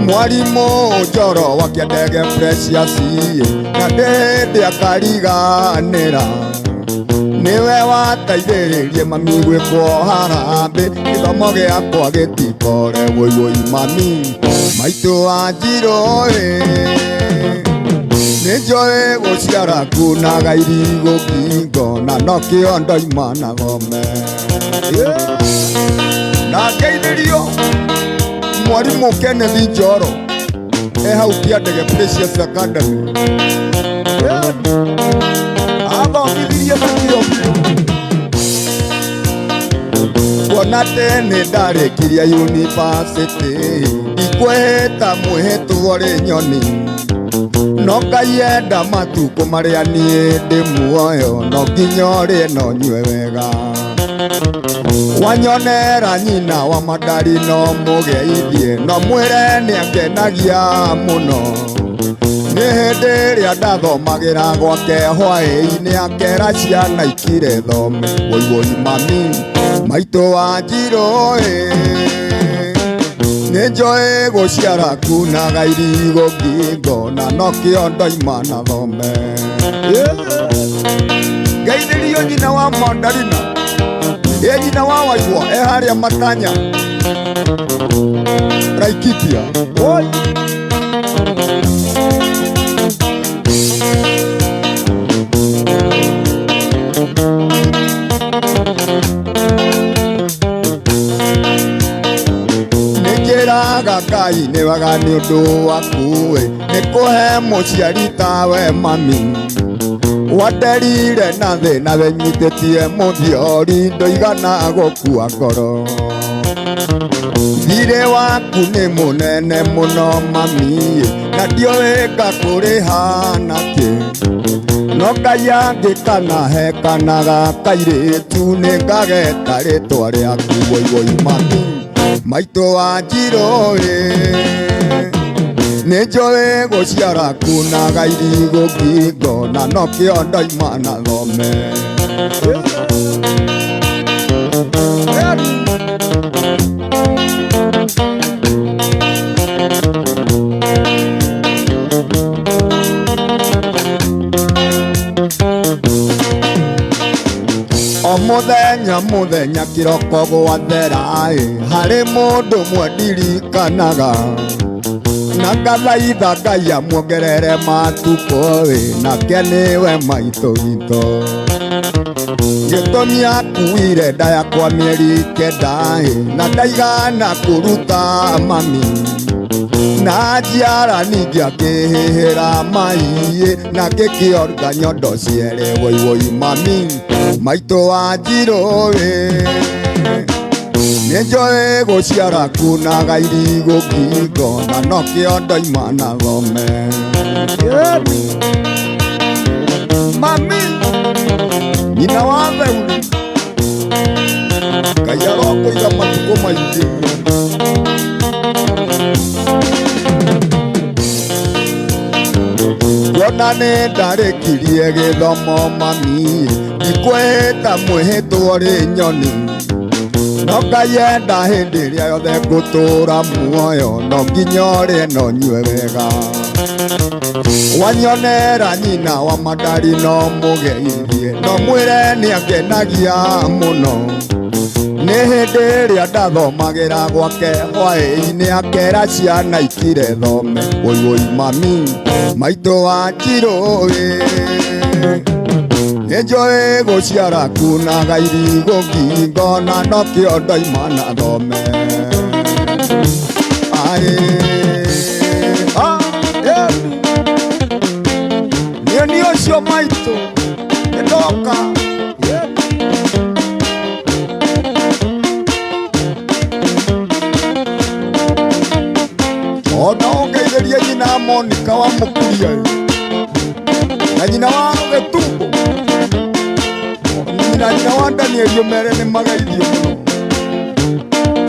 Mwarimũ Njoro wa Kĩandege Precious, na ndĩndĩ akariganĩra, nĩwe wateithĩrĩrie mami gwĩkwo harambĩ, gĩthomo gĩakwa gĩtikore woi woi mami maitũ wa Njirũ-ĩ. Nĩ njũĩ gũciara kunaga irigũ ngingo na nokĩo ndoima na thome. Yeah. Na ngeithĩrio mwarimũ Kenneth Njoro e hau Kĩandege Precious Academy. Yeah. Athomithirie na kĩo biũ. Kuona tene ndarĩkirie yunibacĩtĩ ndikwĩhĩta mwĩhĩtwo rĩ nyoni no Ngai enda matukũ marĩa niĩ ndĩ muoyo no nginya ũrĩe no nyue wega. Wanyonera nyina wa Mandari no mũgeithie no mwĩre nĩangenagia mũno. Nĩ hĩndĩ ĩrĩa ndathomagĩra gwake hwaĩ-inĩ akera ciana ikire thome. Woi woi mami maitũ wa Njirũ ĩ, nĩ njũĩ gũciara kunaga irigũ ngingo na nokĩo ndoima na thome. Ngeithĩrio nyina wa Mandarina ĩ nyina wa Waigwa e harĩa Matanya Laikipia. Oi. Nĩnjĩraga Ngai nĩ wega nĩ ũndũ waku ĩ, nĩ kũhe mũciari tawe mami. Wanderire na thĩna wenyitĩtie mũthiori ndũigana gũkua ngoro. Thirĩ waku nĩ mũnene mũno mami na ndiũĩ ngakũrĩha nakĩ. No Ngai angĩkana he kana ga kairĩtu nĩngageta rĩtwa rĩaku woi woi mami maitũ wa Njirũ ĩ. Nĩ njũĩ gũciara kunaga irigũ ngingo na nokĩo ndoima na thome. O mũthenya mũthenya kĩroko gwathera ĩ, harĩ mũndũ ũmwe ndirikanaga na ngathaitha Ngai amuongerere matukũ ĩ, nake nĩwe maitũ witũ. Gĩtũmi akuire nda yakwa mĩeri kenda ĩ, na ndaigana kũruta mami. Na njiara ningĩ akĩhĩhĩra mai ĩ, na ngĩkĩoruga nyondo cierĩ woi woi mami maitũ wa Njirũ ĩ. Nĩ njũĩ gũciara kunaga irigũ ngingo na nokĩo ndoima na thome. Mami nyina wa Theuri Ngai arokũiga matukũ maingĩ. Kuona nĩ ndarĩkirie gĩthomo mami ndikwĩhĩta mwĩhĩtwo rĩ nyoni no Ngai enda hĩndĩ ĩrĩa yothe ngũtũũra muoyo no nginya ũrĩe no nyue wega. Wanyonera nyina wa Mandari no mũgeithie no mwĩre nĩangenagia mũno. Nĩ hĩndĩ ĩrĩa ndathomagĩra gwake hwaĩ-inĩ akera ciana ikire thome. Woi woi mami maitũ wa Njirũ ĩ, nĩ njũĩ gũciara kunaga irigũ ngingo na nokĩo ndoima na thome. Aĩ, ah, eh. Niĩ nĩ ũcio maitũ nĩ ndoka. Ona ũngeithĩrie nyina Monica wa Mũkuria na nyina wa Gĩtumbo na nyina wa Daniel ũmere nĩ mageithio mũno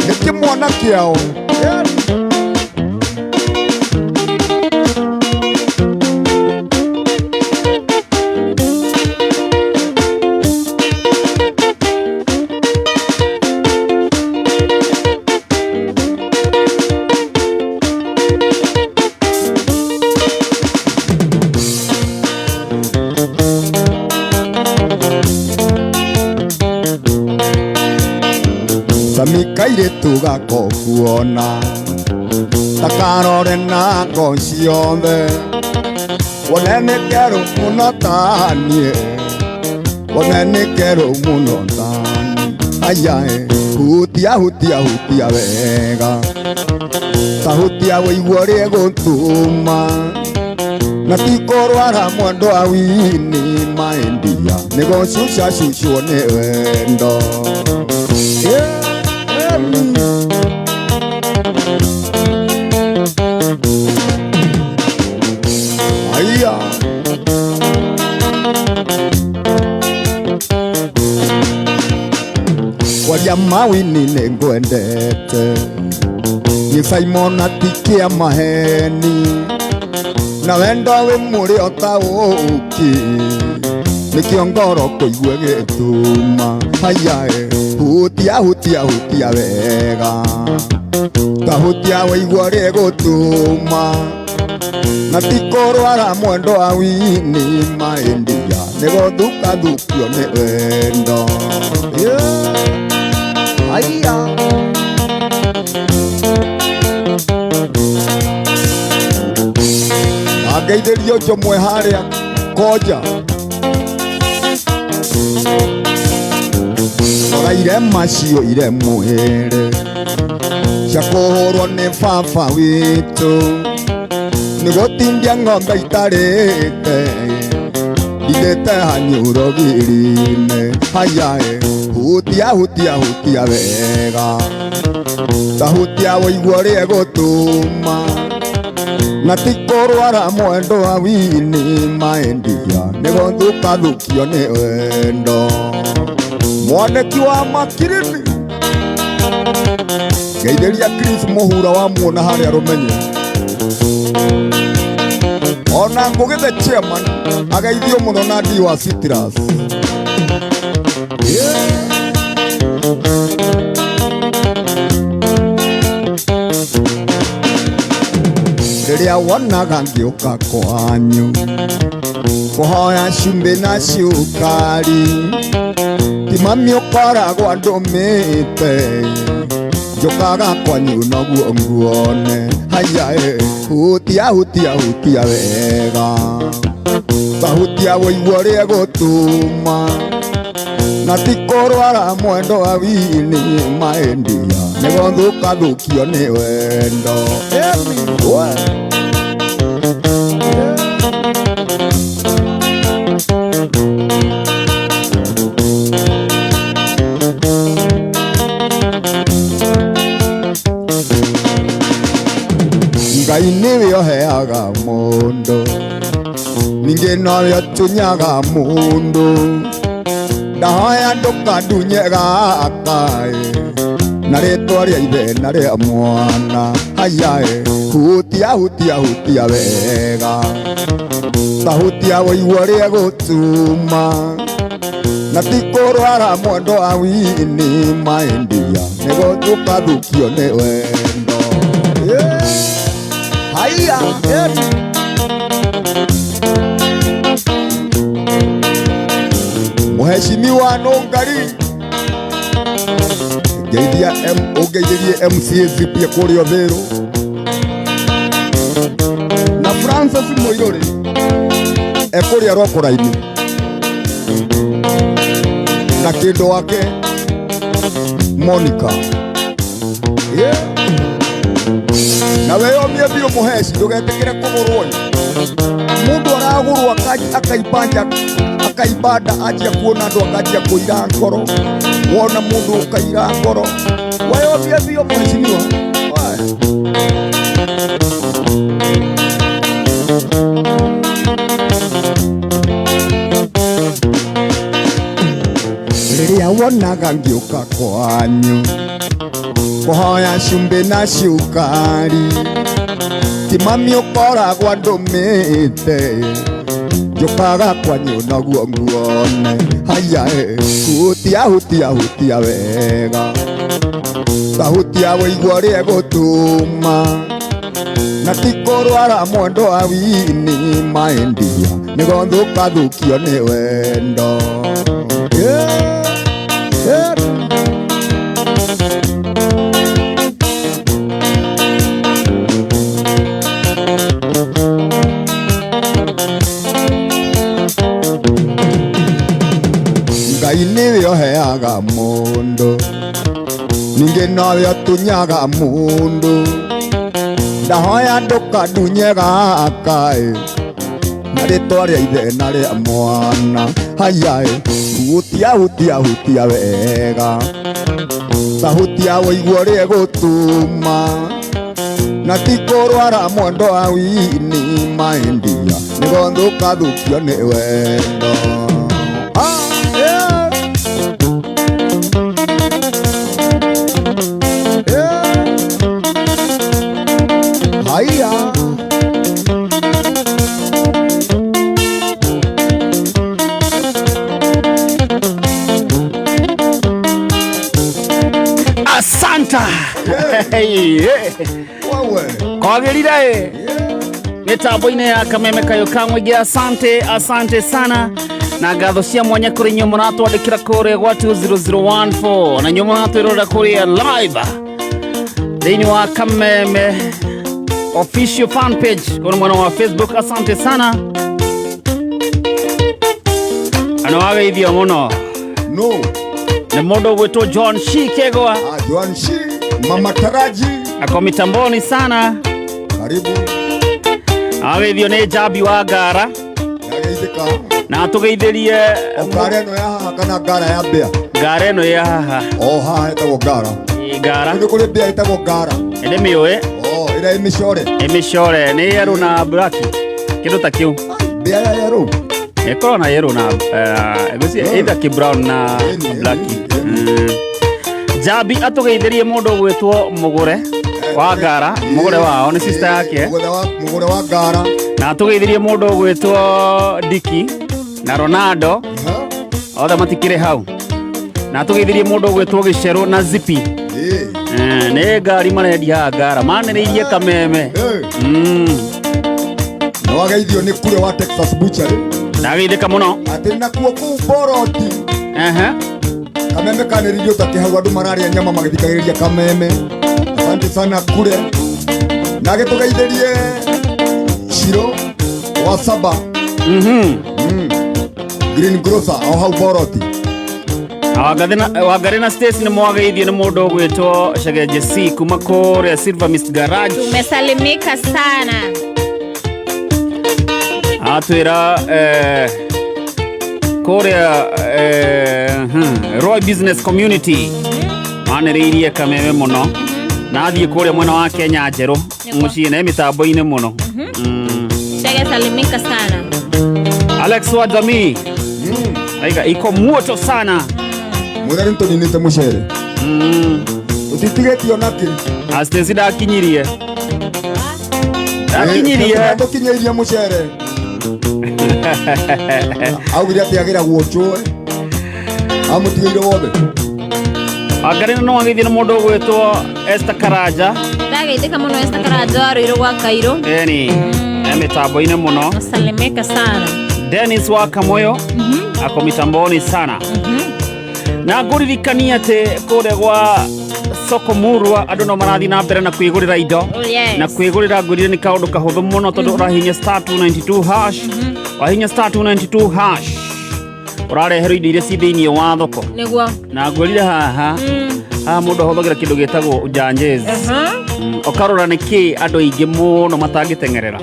nĩ kĩmwana kĩao. Kairĩtu gakokuona takarore na ngo ciothe Wone nĩ kerũ mũno taniĩ, wone nĩ kerũ mũno taniĩ. Ayae, hutia hutia hutia wega, ta hutia wĩigua ũrĩa ĩgũtũma. Na ti kũrwara mwendwa wini maendia, nĩ gũcuca cucwo nĩ wendo. Yeah. Aya. Kwaria mawini nĩ ngwendete, nĩ Simon atikia maheni, na wendo wĩ mũrĩo ta ũũkĩ, nĩkĩo ngoro kũigua gĩtuma. Hayae, hutia hutia hutia wega, ta hutia wĩigua ũrĩa ĩgũtũma. Na ti kũrwara mwendwa wini maendia, nĩ gũthukathukio nĩ wendo. Yeah. Aya. Angeithĩrio njũmwe harĩa Koja. Rora irema ciũire mwĩrĩ, cia kũhũrwo nĩ baba witũ, nĩ gũtindia ng'ombe itarĩte, ndindĩte hanyũro giri-inĩ. Hayae, hutia hutia hutia wega, ta hutia wĩigua ũrĩa ĩgũtũma. Na ti kũrwara mwendwa wini maendia, nĩ gũthukathukio nĩ wendo. Mwaneki wa makirini, ngeithĩria Chris Mũhura wa muona harĩa Rũmenye. Ona Ngũgĩ the chairman ageithio mũno na D wa Citrus. Yeah. Rĩrĩa wonaga ngĩũka kwanyu, kũhoya cumbĩ na cukari, ti mami ũkoragwo andũmĩte, njũkaga kwanyu noguo nguone. Hayae, hutia hutia hutia wega, ta hutia wĩigua ũrĩa ĩgũtũma. Na ti kũrwara mwendwa wini maendia, nĩ gũthukathukio nĩ wendo. We. Ngai nĩwe ũheaga mũndũ, ningĩ nowe ũtunyaga mũndũ. Ndahoya ndũkandunye gaka, na rĩtwa rĩa ithe na rĩa mwana. Hayae, hutia hutia hutia wega, ta hutia wĩigua ũrĩa ĩgũtũma. Na ti kũrwara mwendwa wini maendia, nĩ gũthukathukio nĩ wendo. Yeah. Haya, yeah. Mheshimiwa Nũngari, ngeithia M, ũngeithĩrie MCA Zipia kũrĩa Ũthĩrũ, na Francis Mũirũrĩ ekũrĩa Rokũra-inĩ, na kĩndũ wake Monica. Yeah. Na weyomie biũ mũheci, ndũgetĩkĩre kũgũrwo. Mũndũ aragũrwo akaibanja akaibanda anjia kuona andũ akanjia kũira ngoro. Wona mũndũ ũkaira ngoro, weyomie biũ mheshimiwa. Rĩrĩa wonaga ngĩũka kwanyu, kũhoya cumbĩ na cukari, ti mami ũkoragwo andũmĩte, njũkaga kwanyu noguo nguone. Hayae, hutia hutia hutia wega, ta hutia wĩigua ũrĩa ĩgũtũma. Na ti kũrwara mwendwa wini maendia, nĩ gũthukathukio nĩ wendo. Yeah. Yeah. Ningĩ nowe ũtunyaga mũndũ. Ndahoya ndũkandunye gaka ĩ. Na rĩtwa rĩa ithe na rĩa mwana. Haya ĩ. Hutia hutia hutia wega. Ta hutia ũigue ũrĩa ĩgũtuma. Na ti kũrwara mwendo wa wini maendia. Nĩguo ndũkathũkio nĩ wendo. Ah, yeah. Yeah. Haya. Asanta. Hey, hey. Kwagĩrire ĩ mĩtambo-inĩ ya kameme kayũ ka mũingĩ. Asante, asante sana na ngatho cia mwanya kũrĩ inyuĩ mũratwandĩkĩra kũrĩa gwa 20014 na inyuĩ mũratwĩrorera kũrĩa live thĩinĩ wa Kameme official fan page kũrĩ mwena wa Facebook. Asante sana na nĩ wageithio mũno no nĩ mũndũ ũgwĩtwo John Shi Kegwa. Ah, John Shi, Mama Taraji ako mitamboni sana. Karibu. Ageithio nĩ Jambi wa Ngara. Na atũgeithĩrie Ngara ĩno ya haha kana ngara ya mbĩa? Ngara ĩno ya haha. O haha ĩtagwo ngara. Ĩ, ngara. Nĩ kũrĩ mbĩa ĩtagwo ngara. Ĩ, nĩmĩũĩ. O, ĩrĩa ĩ mĩcore. Ĩ mĩcore, nĩ yerũ na black. Kĩndũ ta kĩu. Mbĩa ya yerũ. Ĩkoragwo na yerũ na ngwĩciria either kĩ brown na black. Jambi atũgeithĩrie mũndũ ũgwĩtwo Mũgũre wa Ngara, Mũgũre wao nĩ sister yake. Mũgũre wa Ngara. Na atũgeithĩrie mũndũ ũgwĩtwo Diki na Ronaldo. Othe matikĩrĩ hau. Na atũgeithĩrie mũndũ ũgwĩtwo Gĩcerũ na Zipi. Nĩ ngari marendia haha Ngara, manĩrĩirie Kameme. Na wageithio nĩ kure wa Texas Butchery. Ndageithĩka mũno. Atĩ nakuo kũu Boroti. Kameme kanĩrĩirio ta kĩhau andũ mararĩa nyama magĩthikagĩrĩria Kameme. Asante sana kure. Na gĩtũgeithĩrie Shiro wa Saba. Green Grocer o hau Boroti. Wangari na Stacy nĩ mwageithio nĩ mũndũ ũgwĩtwo Chege C kuma kũrĩa Silver Mist Garage. Tumesalimika sana. Atwĩra kũrĩa Roy Business Community manĩrĩirie Kameme mũno na athiĩ kũrĩa mwena wa Kenya Njerũ mũciĩ na mĩtambo-inĩ mũno. Chege salimika sana. Alex wa jamii. Aiga iko moto sana. Mũtheri nĩtũninĩte mũcere. Tũtitigĩtio nakĩ? Astesi ndakinyirie. Ndakinyirie. Tũkinyĩirie mũcere. Augire atĩ agĩragwo njũĩ. Amũtigĩire wothe. Angarĩ no agĩthiĩ na mũndũ ũgwĩtwo Esther Karanja. Ndageithĩka mũno Esther Karanja wa Rũirũ gwa Kairũ. Ĩni, e mĩtambo-inĩ mũno. Salimika sana. Dennis wa Kamoyo ako mitamboni sana. Na ngũririkanie atĩ kũrĩa gwa soko murwa andũ no marathiĩ na mbere na kwĩgũrĩra indo. Oh, yes. Na kwĩgũrĩra ngwĩrire nĩ kaũndũ kahũthũ mũno tondũ ũrahihinya star 292 hash. Wahihinya star 292 hash. Ũrareherwo indo iria ci thĩiniĩ wa thoko. Nĩguo. Na ngwĩrire haha, haha mũndũ ahũthagĩra kĩndũ gĩtagwo ujanjezi. Ũkarora nĩ kĩ andũ aingĩ mũno matangĩteng'erera.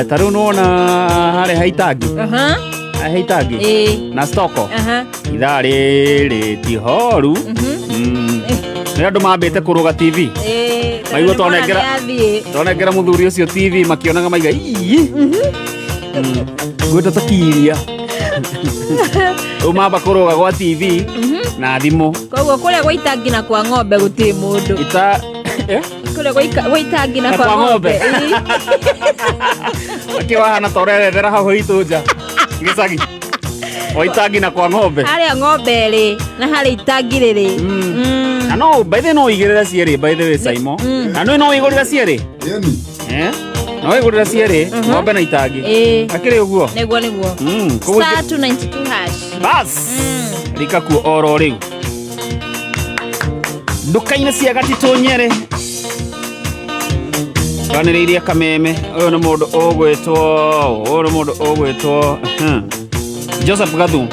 Ta rĩu nĩwona harĩa ha itangi. Harĩa ha itangi. Na stoko. Ithaa rĩrĩ ti horu. Nĩ andũ mambĩte kũrũga TV. Maigua tonengera mũthuri ũcio TV makĩonaga maiga ii. Ngwĩta tũkiria. Rĩu mamba kũrũga gwa TV na thimũ. Koguo kũrĩa gwa itangi na kwa ng'ombe gũtirĩ mũndũ. Ita Kũrĩa gwa itangi na Na kwa kwa ng'ombe. ng'ombe. Akĩ wahana ta ũrerethera hau haitũ nja. Gĩcagi. Gwa itangi na kwa ng'ombe. Harĩa ng'ombe ĩrĩ na harĩa itangi rĩrĩ. Na no, by the way, no ũigĩrĩre cierĩ, by the way, Saimo. Na no ũigũrĩre cierĩ? Ĩni. No ũigũrĩre cierĩ, ng'ombe na itangi. Akĩrĩ ũguo? Nĩguo, nĩguo. Koguo Star 292 hash. Bas. Rika kuo oro rĩu. Nduka-inĩ cia Gatitũ Nyerĩ. Twanĩrĩirie Kameme. Ũyũ nĩ mũndũ ũgwĩtwo, ũyũ nĩ mũndũ ũgwĩtwo, Joseph Gathu.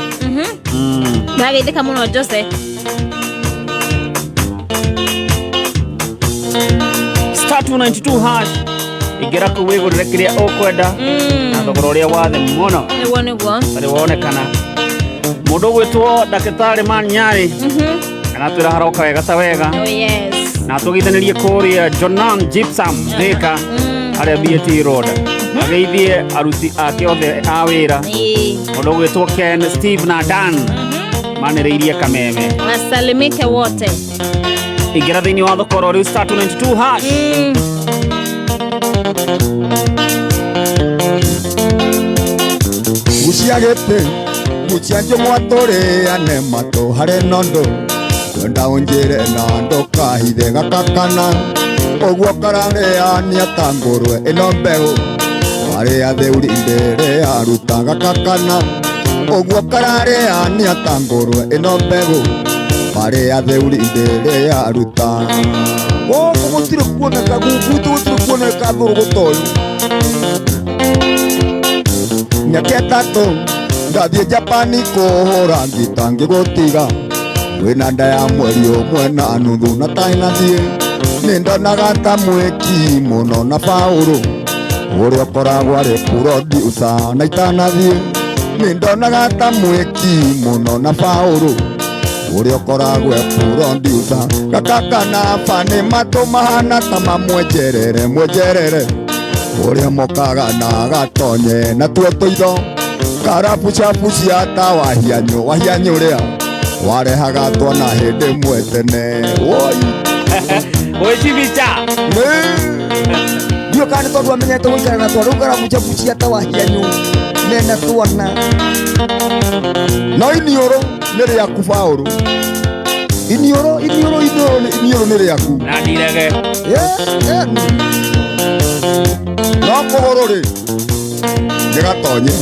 Ndageithĩka mũno Joseph. star 292 hash ingĩra kũu wĩgũrĩre kĩrĩa ũkwenda na thogora ũrĩa wa thĩ mũno Nĩguo nĩguo. tarĩ wonekana mũndũ ũgwĩtwo ndagĩtarĩ manyarĩ aratwĩra haroka wega ta wega Oh yes. Na tũgeithanĩrie kũrĩa Jonan Gypsum Thika harĩa BAT Road, ageithie aruti ake othe a wĩra, Ĩĩ. mũndũ ũgwĩtwo Ken, Steve na Dan manĩrĩirie kameme. Wasalimike wote. Ingĩra thĩinĩ wa thoko oro rĩu star 292 hash. Gucia gĩtĩ gucia njũng'wa tũrĩane matũ harĩ nondo kwenda ũnjĩre na ndũkahithe gakakana ũguo kararĩania ta ngũrwe ĩno mbeũ arĩa theuri ndĩrĩaruta gakakana ũguo kararĩania ta ngũrwe ĩno mbegũ arĩa theuri ndĩrĩaruta gũkũ gũtirĩ kuoneka gũkũ gũtirĩ kuoneka thũrũgũta ũyũ. Mĩaka ĩtatũ ndathiĩ Japani kũhũra ngita ngĩgũtiga wĩna nda ya mweri ũmwe na nuthu na tarĩ na thiĩ nĩ ndonaga ta mwĩki mũno na Paũlũ ũrĩa ũkoragwo arĩ producer na itanathiĩ nĩ ndonaga ta mwĩki mũno na Paũlũ ũrĩa ũkoragwo e producer gakakana bani matũ mahana ta mamwenjerere mwenjerere ũrĩa mokaga na gatonye na tuo tũitho karabucabucia ta wahianyũ wahianyũ ũrĩa warehaga twana hĩndĩ ĩmwe tene woi. Wĩcibica. Ndiũ kana nĩ tondũ amenyete gũikara na twana rĩu karabucabucia ta wahianyũ mena twana no iniũrũ nĩ rĩaku Paũlũ iniũrũ iniũrũ iniũrũ iniũrũ nĩ rĩaku na ndirege. Yeah, no kũgũrũ rĩ nĩgatonye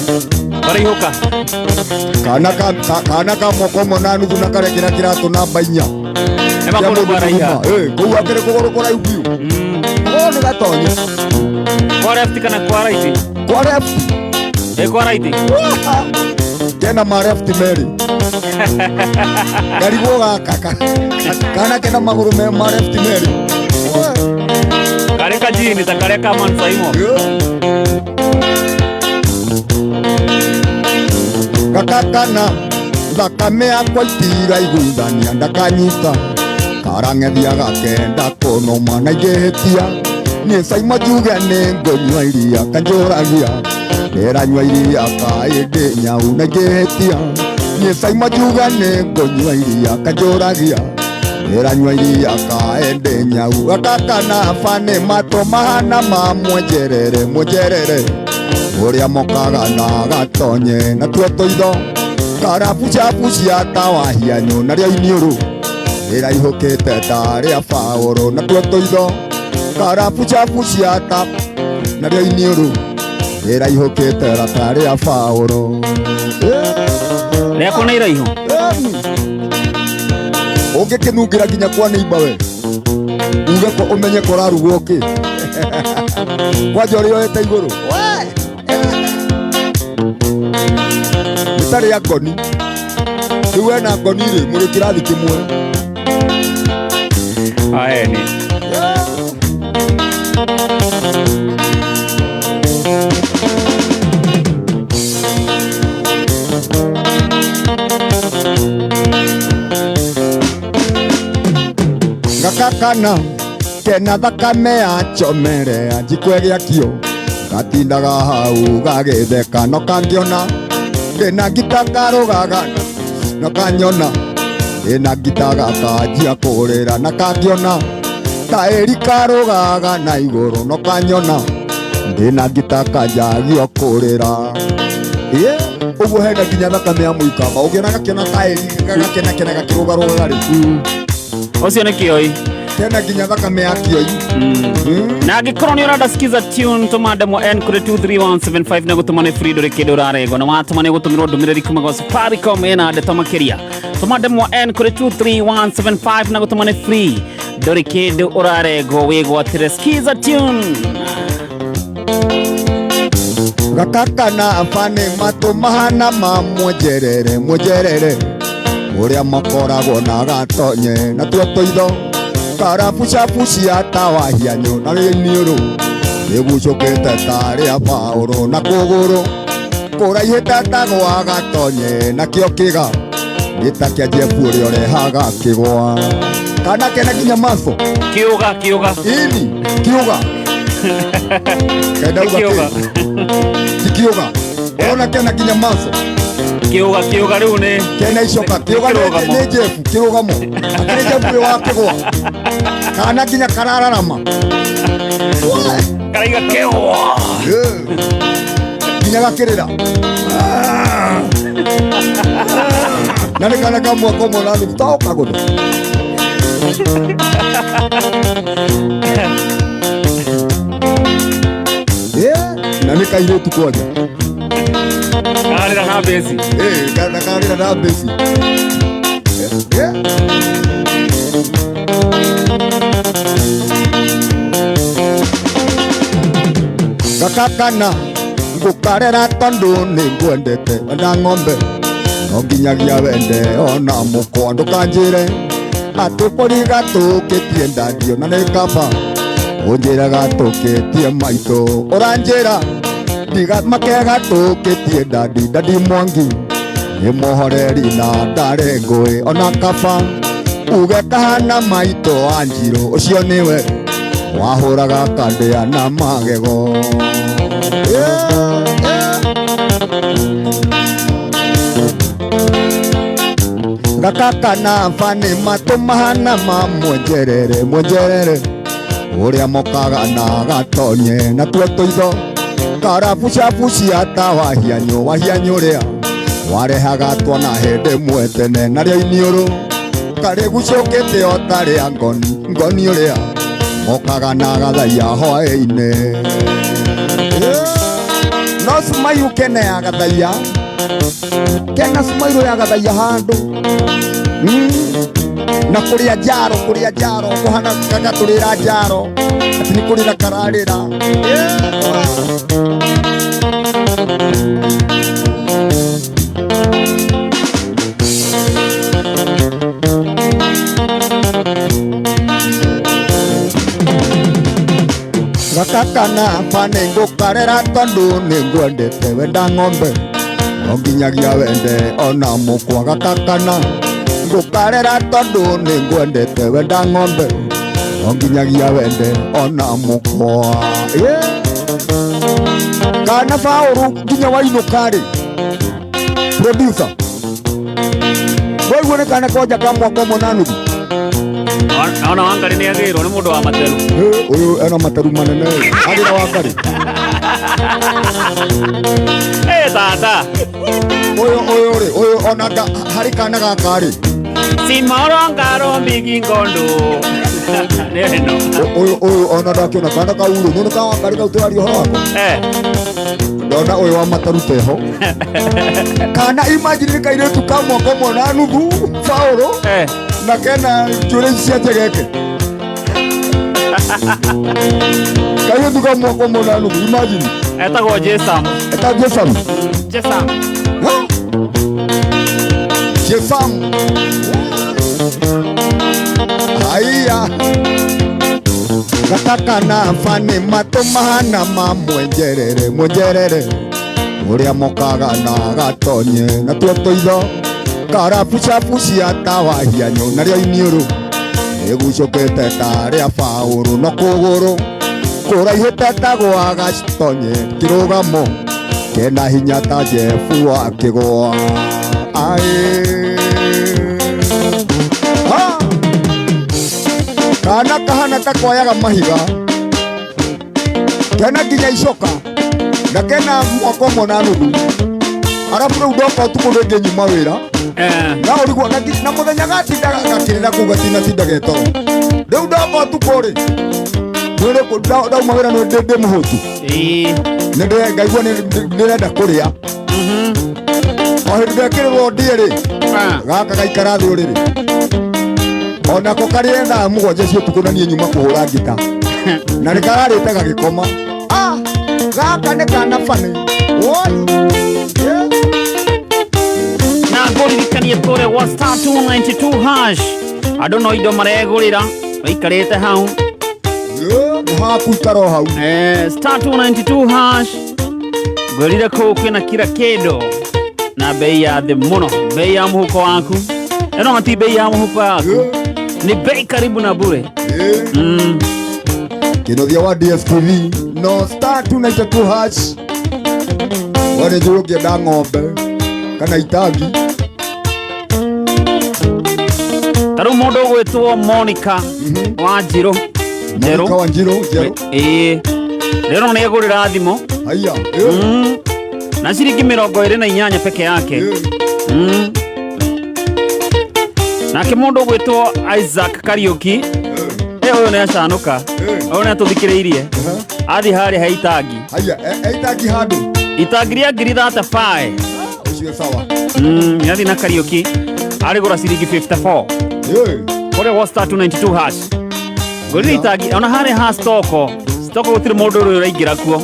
karaihũka kana ka kana ka moko ũmwe na nuthu na karekĩra kĩratũ namba inya. Nĩ makũrũ kwaraiha. Kũu akĩrĩ kũgũrũ kũraihu biũ kũgũrũ nĩgatonye. Kwa left kana kwa right? Kwa left. Ĩ kwa right. Kena ma left merĩ ngarigwo gaka kana kena magũrũ me ma left merĩ karĩ kajini ta karĩa ka Man Saimo. Gakakana thakame yakwa itiraiguithania ndakanyita karang'ethia gakenda kũnũma na ingĩhĩtia niĩ Saimo njuge nĩ ngũnyua iria kanjũragia ndĩranyua iria kaĩ ndĩ nyau na ingĩhĩtia niĩ Saimo njuge nĩ ngũnyua iria kanjũragia ndĩranyua iria kaĩ ndĩ nyau gakakana bani matũ mahana ma mwenjerere mwenjerere ũrĩa mokaga na gatonye na tuo tũitho karabucabucia ta wahianyũ narĩo iniũrũ rĩraihũkĩte ta rĩa Paũlũ na tuo tũitho karabucabucia ta narĩo iniũrũ rĩraihũkĩte ta rĩa Paũlũ. Rĩakwa nĩ iraihu. Ũngĩkĩnungĩra nginya kwa neighbor we uge ko ũmenye kũrarugwo kĩ kwanja ũrĩa oete igũrũ nĩ ta rĩa ngoni rĩu we na ngoni rĩ mũrĩ kĩrathi kĩmwe. Aeni. Gakakana kena thakame ya chomere njikwe gĩakio gatindaga hau gagĩtheka no kangĩona ndĩna ngita karũgaga no kanyona ndĩna ngita gakanjia kũrĩra na kangĩona taĩri karũgaga na igũrũ no kanyona ndĩna ngita kanjagio kũrĩra. Ũguo hena nginya thakame ya mũikamba ũngĩona gakĩona taĩri gagakenakena gakĩrũgarũgaga rĩ ũcio nĩ kĩoi tena nginya thakame ya kĩoi. Na angĩkorwo nĩ ũrenda skiza tune tũma ndemwa N kũrĩ 23175 na gũtũma nĩ free ndũrĩ kĩndũ ũrarengwo na watũma nĩ ũgũtũmĩrwo ndũmĩrĩri kuma gwa Safaricom ĩna ndeto makĩria. Tũma ndemwa N kũrĩ 23175 na gũtũma nĩ free ndũrĩ kĩndũ ũrarengwo wĩgwatĩre skiza tune. Gakakana bani matũ mahana ma mwenjerere mwenjerere ũrĩa makoragwo na gatonye na tuo tũitho Karabucabucia ta wahianyũ na rĩniũrũ rĩgucũkĩte ta rĩa Paũlũ na kũgũrũ kũraihĩte ta gwa gatonye nakĩo kĩga nĩ ta kĩa Jefu ũrĩa ũrehaga kĩgwa kana kena nginya maco Kiuga kiuga. Ini kiuga kenda uga Kiuga. Ti kiuga ũrona kena nginya maco Kiuga kiuga rĩu nĩ kena icoka kiuga Kĩrũgamo. nĩ Jefu kĩrũgamo akĩrĩ Jefu ũrĩa wa kĩgwa kana nginya karararama Karaiga kĩgwa. Nginya gakĩrĩra na nĩ kana ka mwaka ũmwe na nuthu toka gũthũ na nĩ kairĩtu kwanja Kararĩra na mbĩci. Na kararĩra na mbĩci. Gakakana ngũkarera tondũ nĩ ngwendete wenda ng'ombe no nginyagia wende ona mũkwa ndũkanjĩre atĩ bũri gatũkĩtie ndandio na nĩ kaba ũnjĩre gatũkĩtie maitũ ũranjĩra ndigamake gatũkĩtie ndandi ndandi mwangi nĩ mũhoreri na ndarĩ ngũĩ ona kaba uge kahana maitũ wa njirũ ũcio nĩwe wahũraga kandĩa na magego. Gakaka na bani matũ mahana ma mwenjerere mwenjerere ũrĩa mokaga na gatonye na tuo tũitho karabucabucia ta wahianyũ wahianyũ ũrĩa warehaga twana hĩndĩ ĩmwe tene narĩo iniũrũ karĩgucũkĩte o ta rĩa ngoni ngoni ũrĩa mokaga na gathaiya hwaĩ-inĩ. No Sumairu kene ya gathaiya kena Sumairu ya gathaiya handũ na kũrĩa njaro kũhana gagatũrĩra njaro atĩ nĩ kũrĩra kararĩra. Gakakana bani ngũkarera tondũ nĩ ngwendete wenda ng'ombe no nginyagia wende ona mũkwa. Gakakana ngũkarera tondũ nĩ ngwendete wenda ng'ombe no nginyagia wende ona mũkwa. Kana Paũlũ nginya wainũka rĩ producer waigua nĩ kana konja ka mwaka ũmwe na nuthu. Ona Wangari nĩ agĩrwo nĩ mũndũ wa materu. Ũyũ ena materu manene agĩra Wangari. Tata ũyũ ũyũ rĩ ũyũ ona harĩ kana gaka rĩ Simorongaro mbigi ngondo nĩ ĩno ũyũ ũyũ ona ndakĩona kana kau rĩ nĩ ka Wangari kau tũraria ũhoro wako ndona ũyũ wa materu teho kana imagine nĩ kairĩtu ka mwaka ũmwe na nuthu Paũlũ na kena njuĩrĩ ici cia njegeke kairĩtu ka mwaka ũmwe na nuthu imagine etagwo Jesam. Etagwo Jesam. Jesam. Jesam. Haiya. Gakakana bani matũ mahana ma mwenjerere mwenjerere ũrĩa mokaga na gatonye na tuo tũitho karabucabucia ta wahianyũ narĩo iniũrũ rĩgucũkĩte ta rĩa Paũlũ no kũgũrũ kũraihĩte ta gwa gatonye kĩrũgamo kena hinya ta Jefu wa kĩgwa. Kana kahana ta kwayaga mahiga kena nginya icoka na kena mwaka ũmwe na nuthu arabu rĩu ndoka ũtukũ rĩngĩ nyuma wĩra na ũrigwo na mũthenya gatindaga gakĩrĩra kũu gatinatinda getoro rĩu ndoka ũtukũ rĩ ndauma wĩra nĩ ndĩ mũhũtu ngaigua nĩrenda kũrĩa o hĩndĩ ndekĩrĩrwo ndĩe rĩ gaka gaikara thĩ ũrĩrĩ onako karĩe thaa mũgwanja cia ũtukũ na niĩ nyuma kũhũra ngita na nĩ kararĩte gagĩkoma. Gaka nĩ kana bani woi. Na ngũririkanie kũrĩa gwa star 292 hash andũ no indo maregũrĩra Waikarĩte hau. Nĩ haku ikara o hau. Star 292 hash. Ngwĩrire kũu kwĩna kila kĩndũ na bei ya thĩ mũno, bei ya mũhuko waku. Ĩno ti bei ya mũhuko waku, ni bei karibu na bure. Kĩnuthia wa DSTV no star 292 hash. Wale njũĩ ũngĩenda ng'ombe kana itangi. Ta rĩu mũndũ ũgwĩtwo Monica Wanjirũ. Njerũ. Monica Wanjirũ, Njerũ. Ĩĩ. Rĩro nĩ agũrĩra thimũ. Haiya. Na ciringi 28 peke yake. Nake mũndũ ũgwĩtwo Isaac Kariũki. Ũyũ nĩ acanũka. Ũyũ nĩ atũthikĩrĩirie. Athiĩ harĩa he itangi. Haiya, itangi handũ. Itangi rĩa ngiri 35. Ũcio sawa. Nĩ athiĩ na Kariũki. Arĩgũra ciringi 54. Kũrĩa gwa star 292 hash. Ngũrire itangi ona harĩa ha stoko. Stoko gũtirĩ mũndũ ũrĩa ũraingĩra kuo.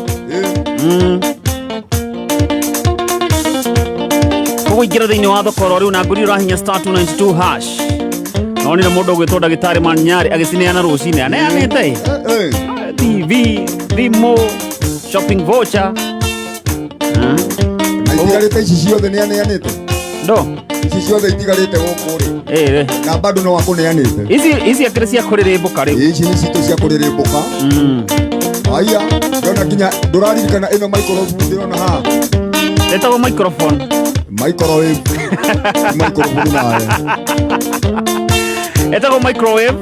Koguo ingĩra thĩinĩ wa thoko oro rĩu na ngũrire ũrahinya star 292 hash. Nonire mũndũ ũgwĩtwo ndagĩtarĩ Manyarĩ agĩcineana rũcinĩ. Aneanĩte. TV, thimũ, shopping voucher. Na itigarĩte ici ciothe nĩ aneanĩte? Ndo. Ici ciothe itigarĩte gũkũ rĩ. Na bado no akũneanĩte. Ici akĩrĩ cia kũrĩrĩmbũka rĩu. Ici nĩ citũ cia kũrĩrĩmbũka. Aya, ndĩrona nginya ndũraririkana ĩno microphone ndĩrona haha. Ĩtagwo microphone. Microwave. Microphone nawe. Ĩtagwo microwave.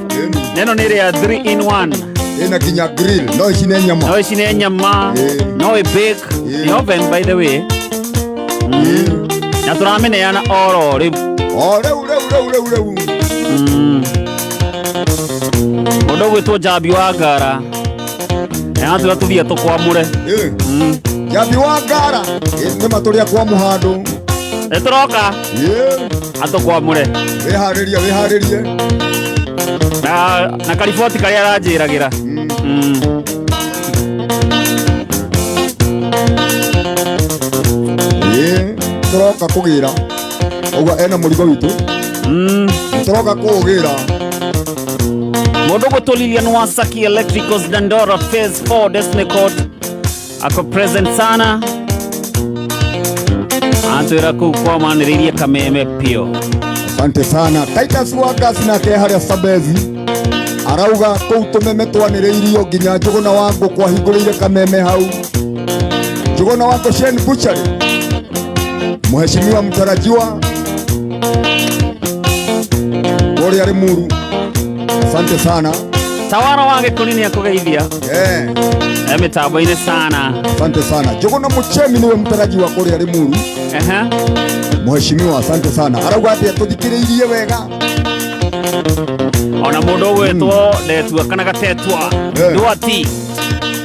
Neno nĩ ĩrĩa 3 in 1. Ĩna nginya grill, no ici nĩ nyama. No ici nĩ nyama. No ĩ bake. Nĩ oven by the way. Na tũramĩneana oro rĩu. O rĩu rĩu rĩu rĩu rĩu. Mũndũ ũgwĩtwo Njambi wa Ngara. Nĩ atwĩra tũthiĩ tũkwamũre. Njambi wa Ngara. Nĩ matũrĩa kwa mũhandũ. Nĩ tũroka. Atũkwamũre. Wĩharĩrie, wĩharĩrie. Na kariboti karĩa aranjĩragĩra. Tũroka kũgĩra. Ũguo ena mũrigo witũ. Tũroka kũũgĩra. Mũndũ ũgwĩtwo Lilian Wasaki Electricals Dandora Phase 4 Destiny Court ako present sana. Atwĩra kũu kwamanĩrĩirie kameme pio. Asante sana. Titus Wangasi nake harĩa Sabezi arauga kũu tũmeme twanĩrĩirio nginya Njũgũna wa Ngũkũ ahingũrĩire kameme hau. Njũgũna wa Ngũ Shen Butchery, mheshimiwa mtarajiwa kũrĩa Limuru. Asante sana. Tawara wa Gĩkũni nĩ akũgeithia. Mĩtambo-inĩ sana. Asante sana. Njũgũna Mũchemi nĩwe mtarajiwa kũrĩa Limuru. Mheshimiwa, asante sana. Arauga atĩ tũthikĩrĩirie wega. Ona mũndũ ũgwĩtwo Ndetua kana Gatetua. Duati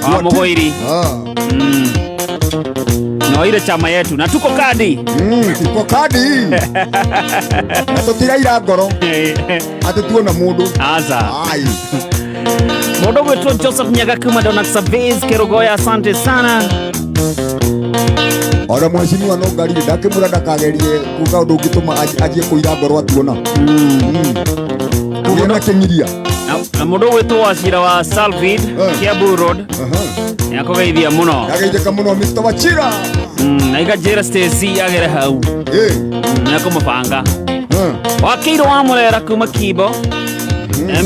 wa Mũgũiri. No ile chama yetu na tuko kadi. Tuko kadi. Na tũtiraira ngoro. Atĩ tuona mũndũ. Aza. Ai. Mũndũ ũgwĩtwo Joseph Nyaga kuma Donald Surveys Kerugoya, asante sana. Ona mheshimiwa no ngarire ndakĩmwĩra ndakagerie kuga ũndũ ũngĩtũma anjie kũira ngoro atuona. Kũgĩa na kĩng'iria. Na mũndũ ũgwĩtwo Wachira wa Salvid Kiambu Road. Nĩ akũgeithia mũno. Ndageithĩka mũno Mr. Wachira. Na ikanjĩra Stacy agere hau. Nĩ akũmũbanga. Wakĩirwo wa Mũrera kuma Kibo.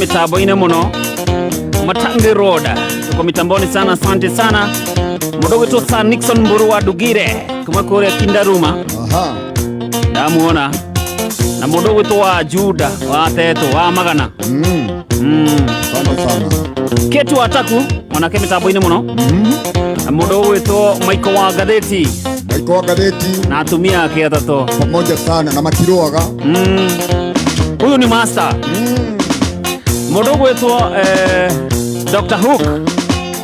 Mĩtambo-inĩ mũno. Matangi Road. Tuko mitamboni sana, asante sana. Mũndũ ũgwĩtwo Sir Nixon Mburu wa Ndugire kuma kũrĩa Kindaruma. Ndamuona. Na mũndũ ũgwĩtwo wa Juda wa Teto wa Magana. Asante sana. Ketu wa Taku mwanake mĩtambo-inĩ mũno. Na mũndũ ũgwĩtwo Michael wa Gatheti. Michael wa Gatheti. Na atumia ake atatũ. Pamoja sana na matirũaga. Huyu ni master. Mũndũ ũgwĩtwo Dr. Hook.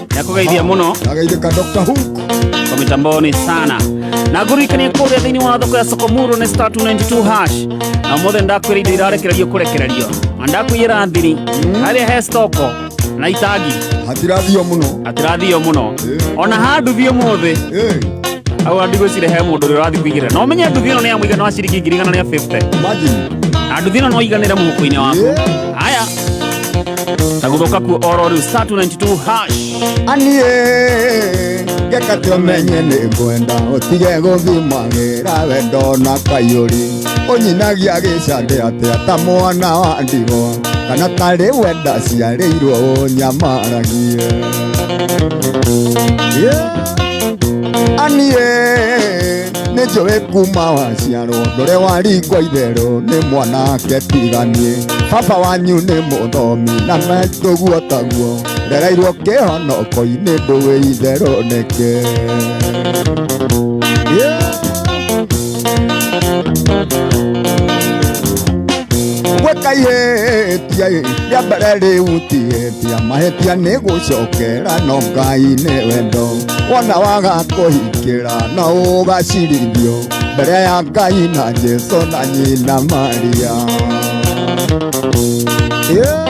Nĩakũgeithia mũno. Ndageithĩka Dr. Hook. Kwa mitamboni sana. Na ngũririkanie kũrĩa thĩinĩ wa thoko ya Sokomuru nĩ star 292 hash. Na ũmũthĩ ndakwĩra indo irarekererio kũrekererio. Na ndakwĩra thiri. Harĩa he stoko na itangi. Hatirathio mũno. Hatirathio mũno. Ona ha nduthi ũmũthĩ. Au ndigwĩciria he mũndũ ũrĩa ũrathiĩ kũigĩrĩra. Na ũmenye nduthi ĩno nĩ ya mũigana wa ciringi ngiri igana rĩa 50. Imagine. Na nduthi ĩno no iganĩre mũhuko-inĩ waku. Haya. Na gũthũka kuo oro rĩu star 292 hash. Aniĩ ngeka ũmenye nĩ ngwenda ũtige gũthimagĩra wendo na kaiyũri ũnyinagia gĩcandĩ atĩa ta mwana wa ndigwa kana tarĩ wenda ciarĩirwo ũnyamaragie. Yeah. Aniĩ nĩ njũĩ kuma waciarwo ndũrĩ waringwo itherũ nĩ mwanake tiganie baba wanyu nĩ mũthomi na maitũguo taguo rereirwo kĩhonoko-inĩ ndũĩ itherũ nĩkĩ. Yeah. Gwĩka ihĩtia rĩa mbere rĩu ti ihĩtia mahĩtia nĩ gũcokera no Ngai nĩ wendo wona waga kũhingĩra no ũgacirithio mbere ya Ngai na Jesũ na nyina Maria. Yeah.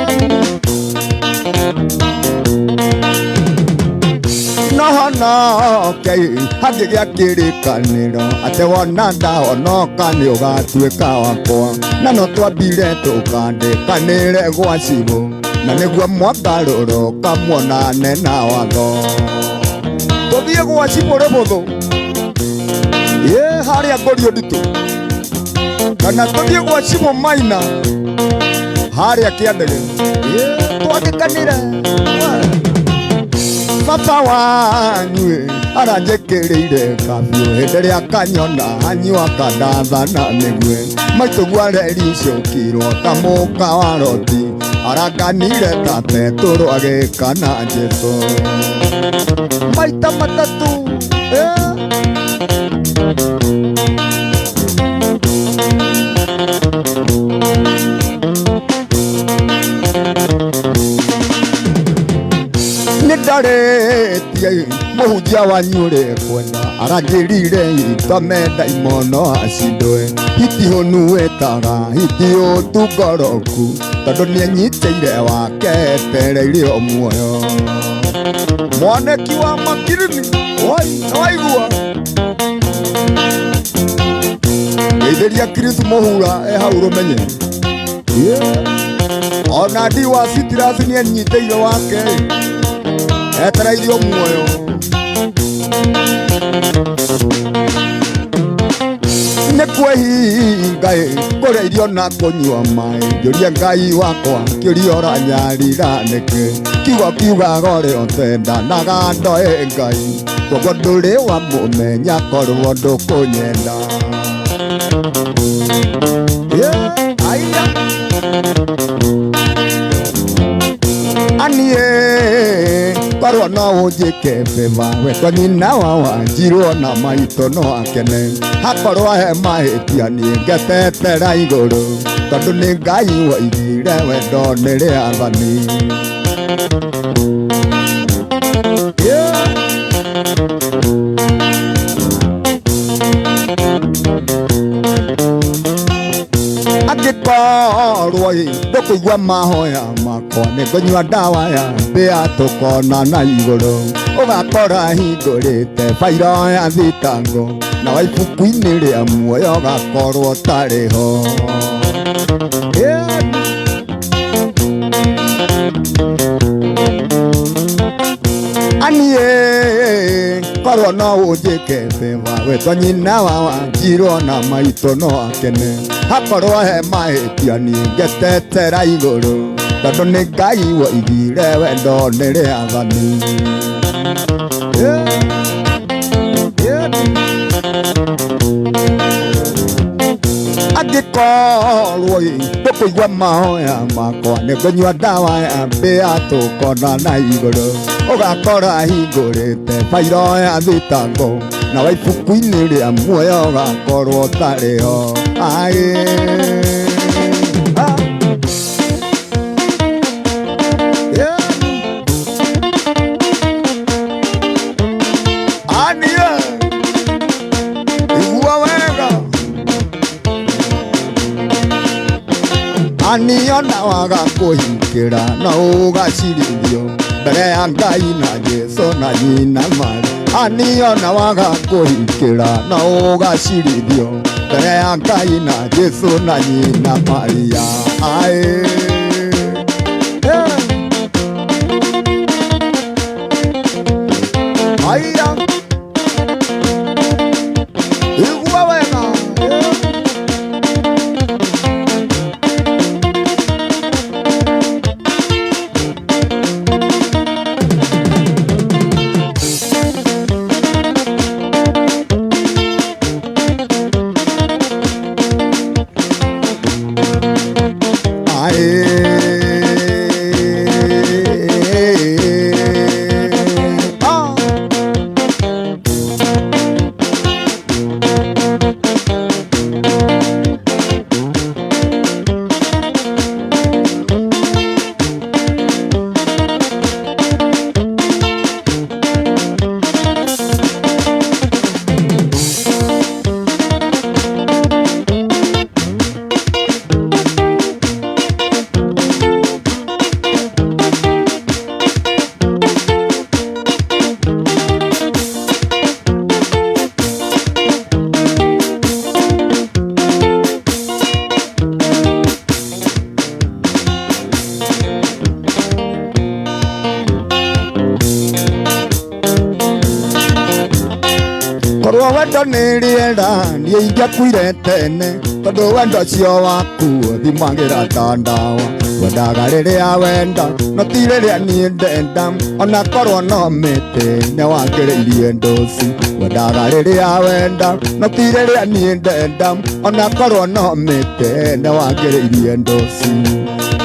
No honoke hangĩgĩa kĩrĩkanĩro atĩ wona ndahonoka nĩ ũgatuĩka wakwa na no twambire tũkandĩkanĩre gwa cibũ na nĩguo mwagarũrũka muonane na watho tũthiĩ gwa cibũ rĩbũthũ ĩ harĩa ngũrio nditũ kana tũthiĩ gwa cibũ maina harĩa kĩandege ĩ twandĩkanĩre. Baba wanyu aranjĩkĩrĩire kabiũ hĩndĩ ĩrĩa kanyona anyua kandatha na mĩguĩ maitũguo arericũkirwo ta mũka wa Loti aranganire ta Petũrũ agĩka na Jesũ maita matatũ. Nĩndarĩtie mũhunjia wanyu ũrĩ kwenda aranjĩrire itome ndaimono acindwe hiti hũnu ĩtaga hiti ũtu ngoroku tondũ nĩenyitĩire wake etereire o muoyo mwaneki wa makirini wai nĩwaigua geithĩria Kristo mũhura e hau rũmenye. Yeah. Ona ndi wa citirasi nĩenyitĩire wake etereirio muoyo. Nĩ kwĩhinga kũrĩa irio na kũnyua maĩ njũrie Ngai wakwa kĩũria ũranyarira nĩkĩ kiugo kiugaga ũrĩa ũtendanaga ndoĩ Ngai koguo ndũrĩ wamũmenya korwo ndũkũnyenda. Yeah, aia. Aniĩ korwo no ũnjĩke beba wetwo nyina wa Wanjirũ na maitũ no akene hakorwo he mahĩtia niĩ ngetetera igũrũ tondũ nĩ Ngai waigire wendo nĩ rĩathani. Yeah. Angĩkorwo ndũkũigua mahoya makwa nĩngũnyua ndawa ya mbĩa tũkonana igũrũ ũgakora hingũrĩte bairo ya thitango na wa ibuku-inĩ rĩa muoyo ũgakorwo ũtarĩ ho. Yeah. Aniĩ korwo no ũnjĩke beba wetwo nyina wa Wanjirũ na maitũ no akene hakorwo he mahĩtia niĩ ngetetera igũrũ tondũ nĩ Ngai waigire wendo nĩ rĩathani. Yeah. Yeah. Angĩkorwo ndũkũigua mahoya makwa nĩngũnyua ndawa ya mbĩa tũkonana igũrũ ũgakora hingũrĩte bairo ya thitango na wa ibuku-inĩ rĩa muoyo ũgakorwo ũtarĩ ho. Aĩ. Ah. Yeah. Aniĩ igua wega aniona waga kũhingĩra no ũgacirithio mbere ya Ngai na Jesũ na nyina Maria aniona waga kũhingĩra no ũgacirithio mbere ya Ngai na Jesũ na nyina Maria. Aĩ. Yeah. Korwo wendo nĩ rĩera niĩ ingĩakuire tene tondũ wendo ũcio waku thimagĩra ta ndawa wendaga rĩrĩa wenda no ti rĩrĩa niĩ ndenda ona korwo no mĩtĩ nĩ wangĩrĩirie ndũci wendaga rĩrĩa wenda no ti rĩrĩa niĩ ndenda ona korwo no mĩtĩ nĩ wangĩrĩirie ndũci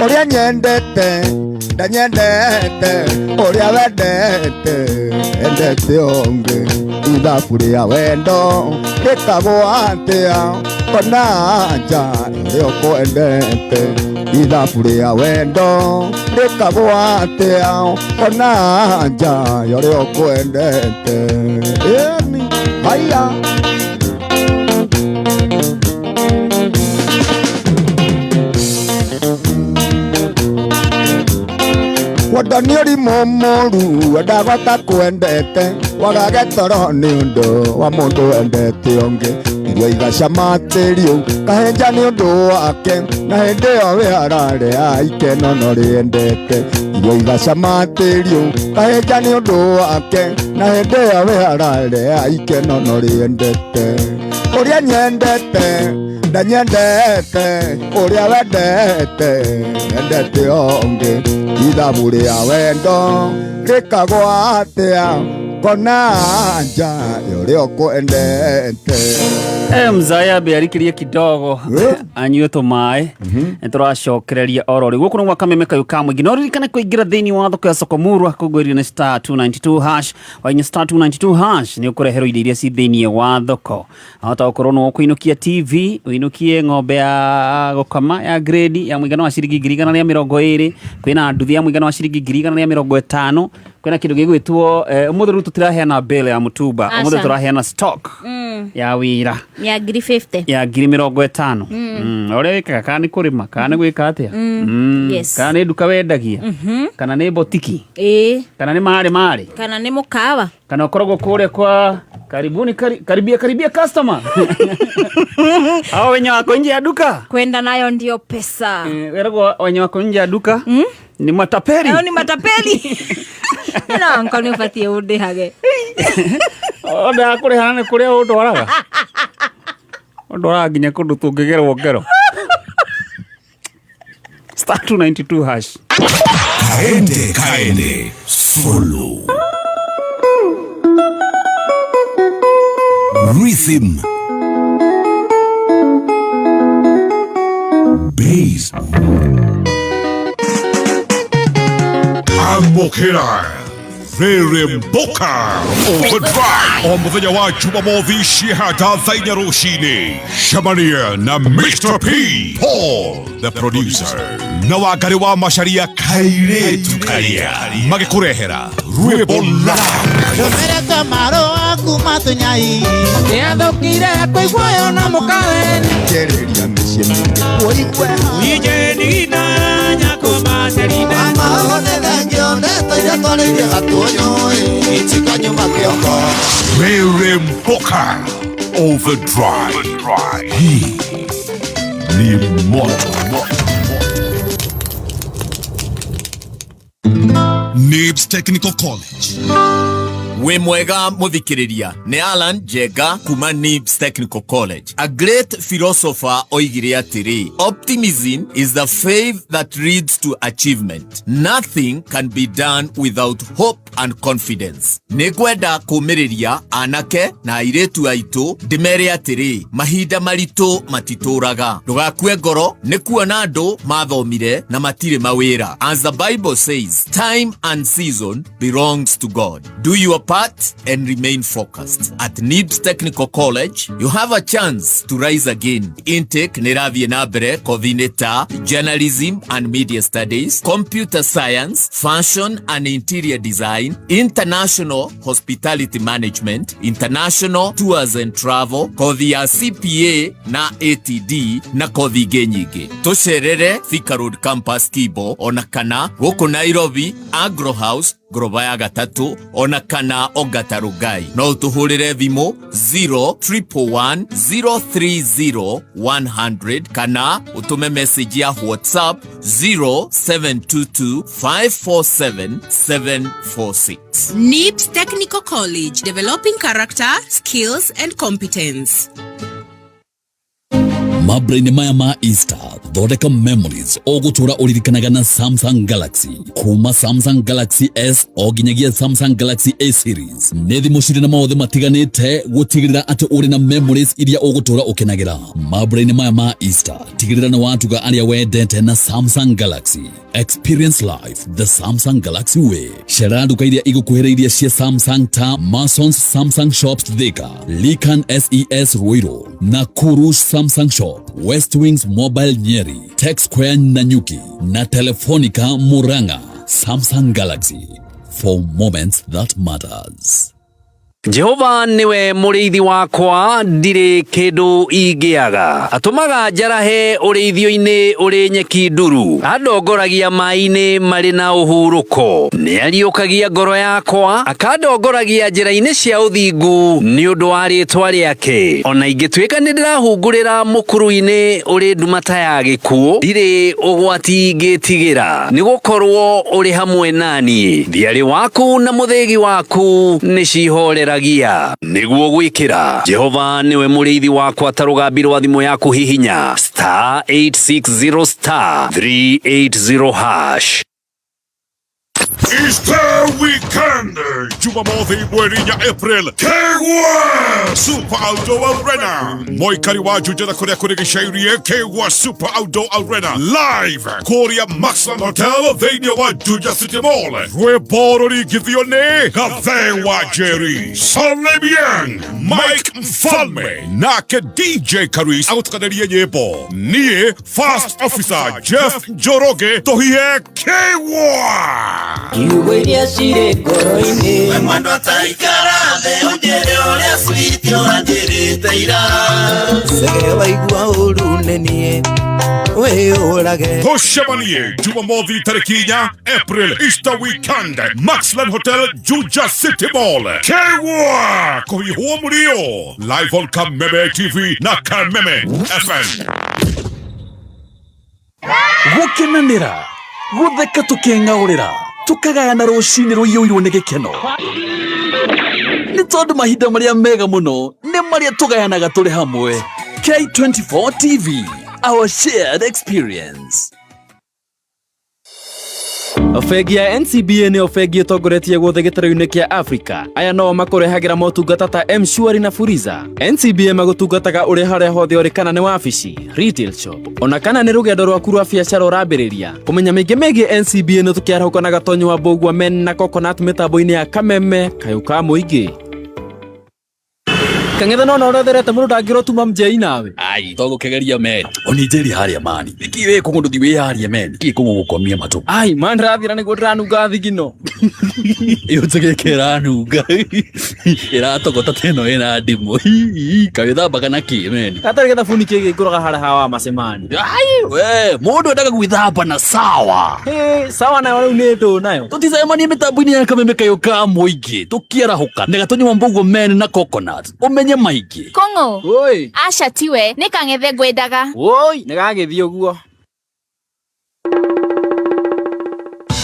ũrĩa nyendete ndanyendete ũrĩa wendete endete ũngĩ ithabu rĩa wendo rĩkagwo atĩa kona nja ũrĩa ũkwendete ithabu rĩa wendo rĩkagwo atĩa kona nja ũrĩa ũkwendete ĩni haya. Wendo nĩ ũrimũ mũru wendaga ũtakwendete wagage toro nĩ ũndũ wa mũndũ wendete ũngĩ irio igacama tĩriũ kahenja nĩ ũndũ wake na hĩndĩ ĩyo we ararĩa ikeno no rĩendete irio igacama tĩriũ kahenja nĩ ũndũ wake na hĩndĩ ĩyo we ararĩa ikeno no rĩendete ũrĩa nyendete ndanyendete ũrĩa wendete endete ũngĩ ithabu rĩa wendo rĩkagwo atĩa kona nja ũrĩa ũkwendete. Mzaya bearikirie kidogo anyue tũmaĩ nĩ tũracokereria oro rĩu gũkũ nĩ gwa Kameme Kayũ ka Mũingĩ no ririkane kũingĩra thĩinĩ wa thoko ya Sokomurwa kũngũĩrio nĩ star 292 hash wainya star 292 hash nĩ ũkũreherwo indo iria ci thĩinĩ wa thoko ahota gũkorwo nĩ ũkũinũkia TV ũinũkie ng'ombe ya gũkama ya grade ya mũigana wa ciringi 120,000 kwĩna nduthi ya mũigana wa ciringi 150,000 kwĩna kĩndũ gĩgwĩtwo ũmũthĩ rĩu tũtiraheana bill ya mũtumba ũmũthĩ tũraheana stock ya wĩra ya 50,000 ya 50,000. Ũrĩa wĩkaga kana nĩ kũrĩma kana nĩ gwĩka atĩa kana nĩ nduka wendagia kana nĩ botiki kana nĩ marĩ marĩ kana nĩ mũkawa kana ũkoragwo kũrĩa kwa karibuni karibia karibia customer hao wenye wako nje ya duka kwenda nayo ndio pesa weragwo wenye wako nje ya duka ni matapeli ni matapeli no nko nĩ ũbatiĩ ũndĩhage onda kũrĩhana nĩ kũrĩa ũndwaraga ũndwaraga nginya kũndũ tũngĩgerwo ngero star 292 hash. Kaende kaende solo rhythm bass Amokera Reremboka Overdrive o muthenya wa Jumamothi cihata thaa inya rũcinĩ cemania na Mr. P Paul the producer na Wangari wa Macharia kairĩtu karia magĩkũrehera rwĩmbo Rũmerete marũa kuma tũnyai nĩathũkire kũiguoyo na mũkaweni Njĩrĩria mĩciĩ mĩingĩ ũigue Reremboka Overdrive. Hii ni moto. Nibs Technical College. Wĩ mwega mũthikĩrĩria nĩ Alan Njenga kuma Nibs Technical College. A great philosopher oigire atĩrĩ, optimism is the faith that leads to achievement. Nothing can be done without hope and confidence. Nĩ ngwenda kũmĩrĩria anake na airĩtu aitũ ndĩmere atĩrĩ, mahinda maritũ matitũraga. Ndũgakue ngoro nĩ kuona andũ mathomire na matirĩ mawĩra. As the Bible says, time and season belongs to God. Do your part and remain focused. At Nibs Technical College, you have a chance to rise again. Intake nĩ ĩrathiĩ na mbere kothi-inĩ ta journalism and media studies, computer science, fashion and interior design, international hospitality management, international tours and travel, kothi ya CPA na ATD na kothi ingĩ nyingĩ. Tũcerere Thika Road Campus Kibo ona kana gũkũ Nairobi Agro House Ngoroba ya gatatũ ona kana Ongata Rongai. No ũtũhũrĩre thimũ 0 1 100 kana ũtũme message ya WhatsApp 0722 547 746. NIBS Technical College, developing character, skills, and competence. Mambura-inĩ maya ma Easter, thondeka memories ũgũtũra ũririkanaga na Samsung Galaxy. Kuma Samsung Galaxy S o nginyagia Samsung Galaxy A series nĩ thimũ cirĩ na maũthĩ matiganĩte gũtigĩrĩra atĩ ũrĩ na memories iria ũgũtũra ũkenagĩra. Mambura-inĩ maya ma Easter, tigĩrĩra nĩ watuga arĩa wendete na Samsung Galaxy. Experience life the Samsung Galaxy way. Cera nduka iria igũkuhĩrĩirie cia Samsung ta Masons Samsung Shops Thika, Likan SES Ruiru, Nakuru Samsung Shop, West Wings Mobile Nyeri, Tech Square Nanyuki na Telefonica Murang'a. Samsung Galaxy, for moments that matters. Jehova niwe mũrĩithi wakwa, ndirĩ kĩndũ ingĩaga. Atũmaga njarahe ũrĩithio-inĩ ũrĩ nyeki nduru, andongoragia maĩ-inĩ marĩ na ũhurũko. Nĩariũkagia ngoro yakwa, akandongoragia njĩra-inĩ cia ũthingu nĩ ũndũ wa rĩĩtwa rĩake. Ona ingĩtuĩka nĩndĩrahungurĩra mũkuru-inĩ ũrĩ nduma ta ya gĩkuũ, ndirĩ ũgwati ingĩtigĩra, nĩgũkorwo ũrĩ hamwe naniĩ. Thiarĩ waku na mũthĩgi waku nĩcihoreragia. Nĩguo gwĩkĩra Jehova nĩwe mũrĩithi wakwa ta rũgambi rwa thimũ yaku hihinya star 860 star 380 hash. Easter Weekend, Jumamothi mweri ya April, Kegwa Super Outdoor Arena, Moikari wa Juja na kuria kuri gicairie Kegwa Super Outdoor Arena live kuria Maxland Hotel thiini wa Juja City Mall. Rwimbo rũringithio nĩ Gathe wa Jerry, Salemian, Mike Mfalme nake DJ Karis agũtukanĩrie nyĩmbo. Niĩ First Officer Jeff Njoroge tũhihe Kegwa. Kiugo iria cirĩ ngoro-inĩ. We mwendwa ta ikara thĩ ũnjĩre ũrĩa sweet ũranjĩrĩte ira. Cege waigua ũru nĩ niĩ wĩyũrage. Tucemanie Jumamothi tarĩki 4 April, Easter weekend, Maxland Hotel, Juja City Mall. Kegwa kũhihwo mũrio live on Kameme TV na Kameme FM. Gũkenanĩra, gũtheka, tũkeng'aũrĩra, tũkagayana rũcinĩ rũiyũirwo nĩ gĩkeno, nĩ tondũ mahinda marĩa mega mũno nĩ marĩa tũgayanaga tũrĩ hamwe. K24 TV, our shared experience. Bengi ya NCBA nĩyo bengi ĩtongoretie guothe gĩtarũ-inĩ kĩa Africa. Aya nao makũrehagĩra motungata ta M-Shwari na Fuliza. NCBA magũtungataga ũrĩ harĩa hothe ũrĩ, kana nĩ wabici, retail shop, ona kana nĩ rũgendo rwaku rwa biacara ũrambĩrĩria. Kũmenya mĩingĩ mĩgiĩ NCBA nĩ tũkĩarahũka na Gatonyo wa Mbũgua men na Coconut mĩtambo-inĩ ya Kameme Kayũ ka Mũingĩ. Kang'ethe no ũretherete mũndũ ndangĩrotuma mjei nawe. Ai, to gũkĩgeria men oni njeri harĩa mani nĩkĩ wĩ kũngũ ndũthi wĩyarie men kĩ kũngũ gũkomia matũ. Ai man, ndĩrathira nĩguo ndĩranunga thigino. Ĩyo njegeke ĩranunga ĩratogota ta ĩno ĩna ndimũ. Kawĩthambaga na kĩ men? Gatarĩ gĩthabuni kĩgĩ ngũraga harĩa hawa macemani. Ai we, mũndũ endaga gwĩthamba na sawa. Hey, sawa nayo rĩu nĩ ndũ nayo. Tũticemanie mĩtambo-inĩ ya Kameme Kayũ ka Mũingĩ tũkĩarahũka na Gatonyo wa Mbũguo men na Coconut ũmenye maingĩ. Kong'o. Oi. Aca tiwe, nĩ Kang'ethe ngwendaga. Woi, nĩ gagĩthiĩ ũguo.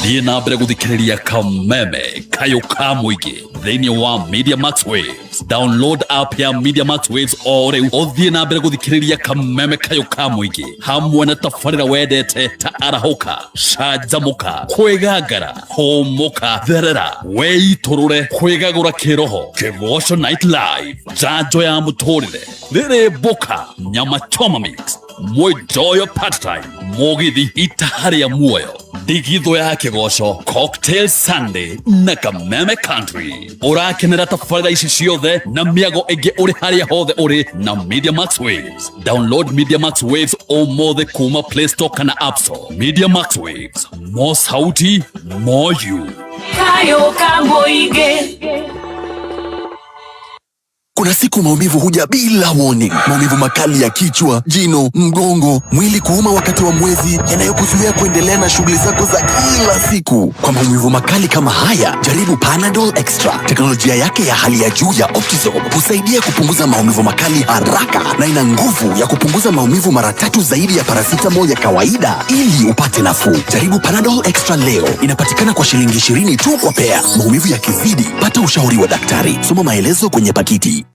Thiĩ na mbere gũthikĩrĩria Kameme Kayũ ka Mũingĩ thĩinĩ wa Media Max Waves. Download app ya Media Max Waves o rĩu ũthiĩ na mbere gũthikĩrĩria Kameme Kayũ ka Mũingĩ hamwe na tabarĩra wendete ta Arahũka, Canjamũka, Kwĩgangara, Hũmũka, Therera, Weitũrũre, Kwĩgagũra Kĩroho, Kĩgoco Night Live, Njanjo ya Mũtũrĩre, Rĩrĩ Mbũka, Nyama Choma Mix, Mwĩnjoyo Part Time, Mũgithi Itaha rĩa Muoyo, Ndigithũ ya Kĩgoco, Cocktail Sunday na Kameme Country. Ũrakenera tabarĩra ici ciothe na mĩago ĩngĩ ũrĩ harĩa hothe ũrĩ na Media Max Waves. Download Media Max Waves ũmũthĩ kuma Play Store kana App Store. Media Max Waves, more sauti, more you. Kayũ ka Mũingĩ. Kuna siku maumivu huja bila warning. Maumivu makali ya kichwa, jino, mgongo, mwili kuuma wakati wa mwezi, yanayokuzuia kuendelea na shughuli zako za kila siku. Kwa maumivu makali kama haya, jaribu Panadol Extra. Teknolojia yake ya hali ya juu ya Optizorb husaidia kupunguza maumivu makali haraka na ina nguvu ya kupunguza maumivu mara tatu zaidi ya paracetamol ya kawaida ili upate nafuu. Jaribu Panadol Extra leo. Inapatikana kwa shilingi 20 tu kwa pea. Maumivu yakizidi, pata ushauri wa daktari. Soma maelezo kwenye pakiti.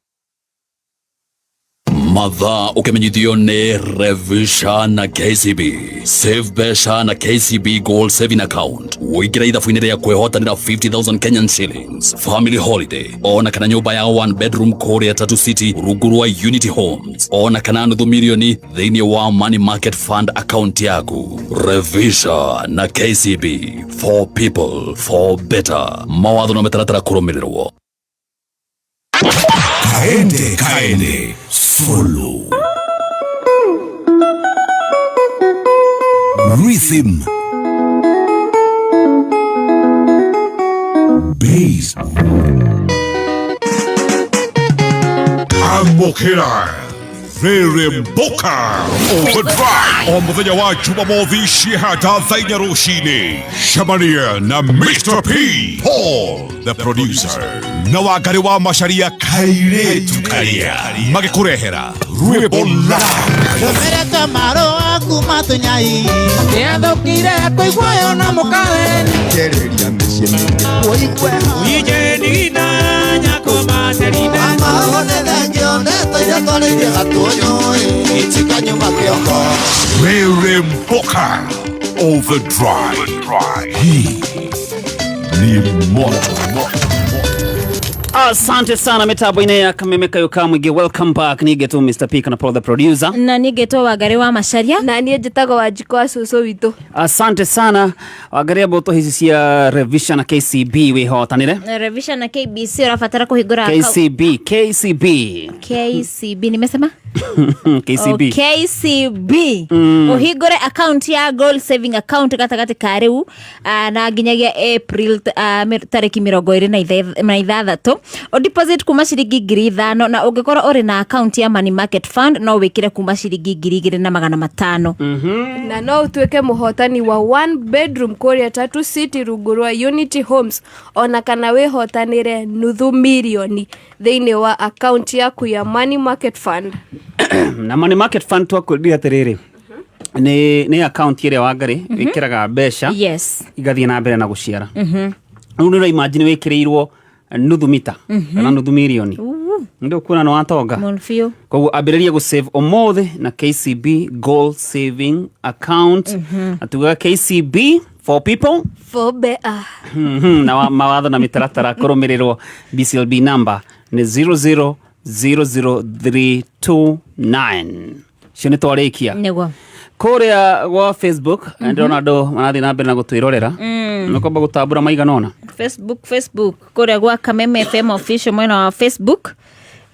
Mathaa ũkĩmenyithio nĩ Revisha na KCB. Save mbeca na KCB Gold Saving Account, ũingĩre ithabu-inĩ rĩa kwĩhotanĩra 50,000 Kenyan shillings, family holiday, ona kana nyũmba ya one bedroom kũrĩa Tatu City rungu rwa Unity Homes, ona kana nuthu milioni thĩinĩ wa Money Market Fund account yaku. Revisha na KCB, for people, for better. Mawatho na mĩtaratara kũrũmĩrĩrwo. Kaende kaende solo rhythm bass amokera Reremboka Overdrive o muthenya wa Jumamothi cihata thaa inya rũcinĩ. Cemania na Mr P Paul the producer na Wangari wa Macharia kairĩtu karia magĩkũrehera rwĩmbo live. Tũmerete marũa kuma tũnyai nĩathũkire kũiguayo na mũkaweni Kĩrĩria mĩciĩ mĩingĩ ũigue ije nigina nyako materina Amaho nĩ thengio ndeto iria twarĩirie gatũyũ itikanyuma kĩoko. Reremboka Overdrive. Hii ni moto. Asante sana mitambo-inĩ ya Kameme Kayo ka Mũingĩ. Welcome back. Nigetwo Mr P kana Paul the producer. Na nigetwo Wangari wa Macharia. Na niĩ njĩtagwo Wanjikũ wa cũcũ witũ. Asante sana Wangari, mbũtũ ici cia Revision na KCB wĩhotanĩre. Revision na KBC ũrabatara kũhingũra KCB, KCB. KCB nimesema? KCB. Oh, KCB. Ũhingũre account ya gold saving account gatagatĩ ka rĩu na nginyagia April tarĩki 26 ũdeposit kuma ciringi 5,000, na ũngĩkorwo ũrĩ na account ya money market fund no wĩkĩre kuma ciringi 2,500. Na no ũtuĩke mũhotani wa one bedroom kũrĩa Tatu City rungu rwa Unity Homes, ona kana wĩhotanĩre nuthu mirioni thĩinĩ wa account yaku ya money market fund. Na money market fund twakwĩrire atĩrĩrĩ, nĩ account ĩrĩa Wangari wĩkĩraga mbeca igathiĩ na mbere na gũciara. Rĩu nĩ ũraimagine wĩkĩrĩirwo nuthu mita kana nuthu mirioni, ndio kuona nĩ watonga. Mũno biũ. Koguo ambĩrĩria gũ save ũmũthĩ na KCB Gold Saving Account. Na tugaga KCB for people, for better. Na mawatho na mĩtaratara kũrũmĩrĩrwo. BCLB number nĩ 0000329. Cio nĩ twarĩkia. Nĩguo. Kũrĩa gwa Facebook ndĩrona andũ marathiĩ na mbere na gũtwĩrorera. Nĩ kwamba gũtambũra maigana ũna. Facebook kũrĩa gwa Kameme FM official mwena wa Facebook,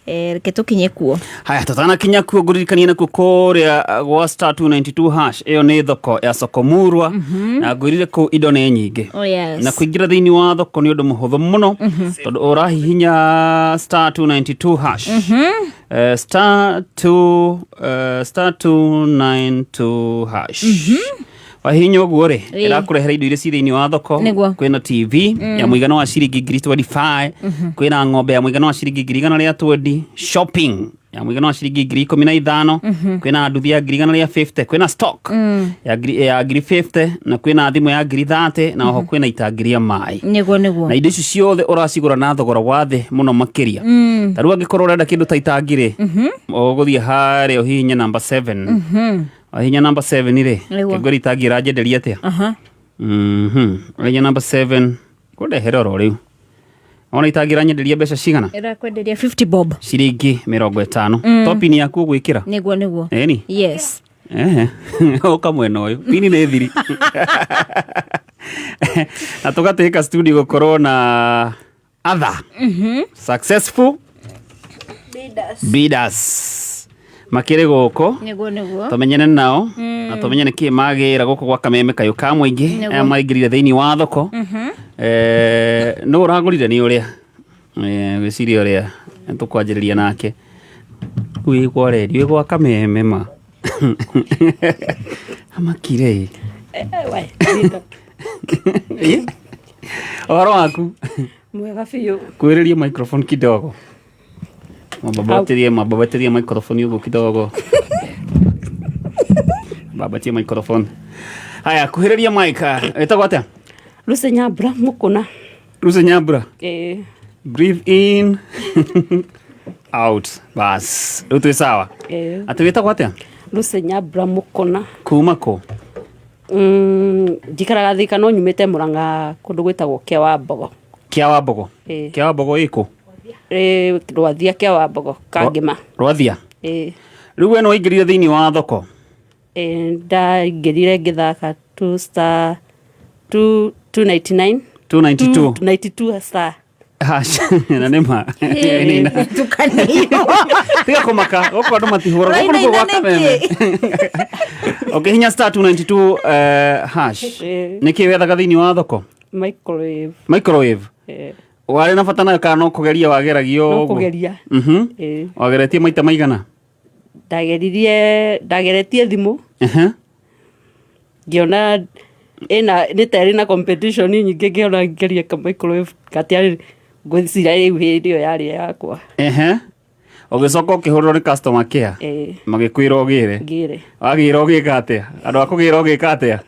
reke tũkinye kuo. Haya, tutanakinya kuo ngũririkanie nakuo kũrĩa gwa star 292 hash, ĩyo nĩ thoko ya Sokomurwa. Na ngwĩrire kũu indo nĩ nyingĩ. Oh, yes. Na kũingĩra thĩinĩ wa thoko nĩ ũndũ mũhũthũ mũno tondũ ũrahihinya star 292 hash. Star 2 star 292 hash. Wahihinya ũguo rĩ, ĩrakũrehera indo iria ci thĩinĩ wa thoko. Nĩguo. Kwĩna TV ya mũigana wa ciringi 25,000, kwĩna ng'ombe ya mũigana wa ciringi 120,000, shopping ya mũigana wa ciringi 15,000, kwĩna nduthi ya 150,000, kwĩna stock ya 50,000, na kwĩna thimũ ya 30,000, na oho kwĩna itangi rĩa maĩ. Nĩguo nĩguo. Na indo ici ciothe ũracigũra na thogora wa thĩ mũno makĩria. Ta rĩu angĩkorwo ũrenda kĩndũ ta itangi rĩ, ũgũthiĩ harĩa ũhihinye number 7. Wahihinya number 7 rĩ, kĩngwĩra itangi ĩranjenderia atĩa? Wahihinya number 7, kũndehere oro rĩu. Ona itangi ĩranyenderia mbeca cigana? Ĩrakwenderia 50 bob. Ciringi 50. Topini yaku ũgwĩkĩra? Nĩguo nĩguo. Ĩni? Yes. Ehe. Ũka mwena ũyũ. Pini nĩ thiri. Na tũgatĩka studio gũkorwo na other successful bidders makĩrĩ gũkũ. Nĩguo nĩguo. Tũmenyane nao na tũmenye nĩkĩ magĩra gũkũ gwa Kameme Kayũ ka Mũingĩ. Aya maingĩrire thĩinĩ wa thoko. Nũ ũragũrire nĩ ũrĩa? Gwĩciria ũrĩa tũkwanjĩrĩria nake wĩ kwa redio wĩ gwa kameme ma amakire ĩ. Ũhoro waku? Mwega biũ. Kwĩrĩria microphone kidogo, mababatirie mababatirie microphone ũguo kidogo, babatie microphone. Haya, kuhĩrĩria mic. Ĩtagwo atĩa? Lucy Nyambura Mukuna. Lucy Nyambura. Ĩĩ. Breathe in, out, bas, rĩu twĩ sawa. Ĩĩ. Atĩ wĩtagwo atĩa? Lucy Nyambura Mukuna. Kuma kũ? Njikaraga Thika no nyumĩte Murang'a kũndũ gwĩtagwo Kĩa wa Mbogo. Kĩa wa Mbogo? Ĩĩ. Kĩa wa Mbogo ĩkũ? Ĩĩ, Rwathia, Kĩa wa Mbogo Kangĩma. Rwathia. Ĩĩ. Rĩu we nĩ waingĩrire thĩinĩ wa thoko? Ĩĩ, ndaingĩrire ngĩthaka 2 star 2 299. 292. 292 star. Hash, na nĩ ma. Tiga kũmaka, gũkũ andũ matihũraga, gũkũ nĩkuo gwa kameme. Ũkĩhinya star 292 hash. Ĩĩ. Nĩkĩ wethaga thĩinĩ wa thoko? Microwave. Microwave. Ĩĩ. Warĩ na bata nayo kana no kũgeria wageragio No ũguo? kũgeria. Ĩĩ. Wageretie maita maigana? Ndageririe, ndageretie thimũ. Ngĩona ĩna nĩ ta ĩrĩ na competition nyingĩ, ngĩona ngerie ka microwave gatiarĩ, ngwĩciria rĩu hĩndĩ ĩyo yarĩ yakwa. Ehe. Ũgĩcoka ũkĩhũrĩrwo nĩ customer care. Ĩĩ. Magĩkwĩra ũgĩre. Ngĩre. Wagĩra ũgĩka atĩa? Andũ a kũgĩra ũgĩka atĩa?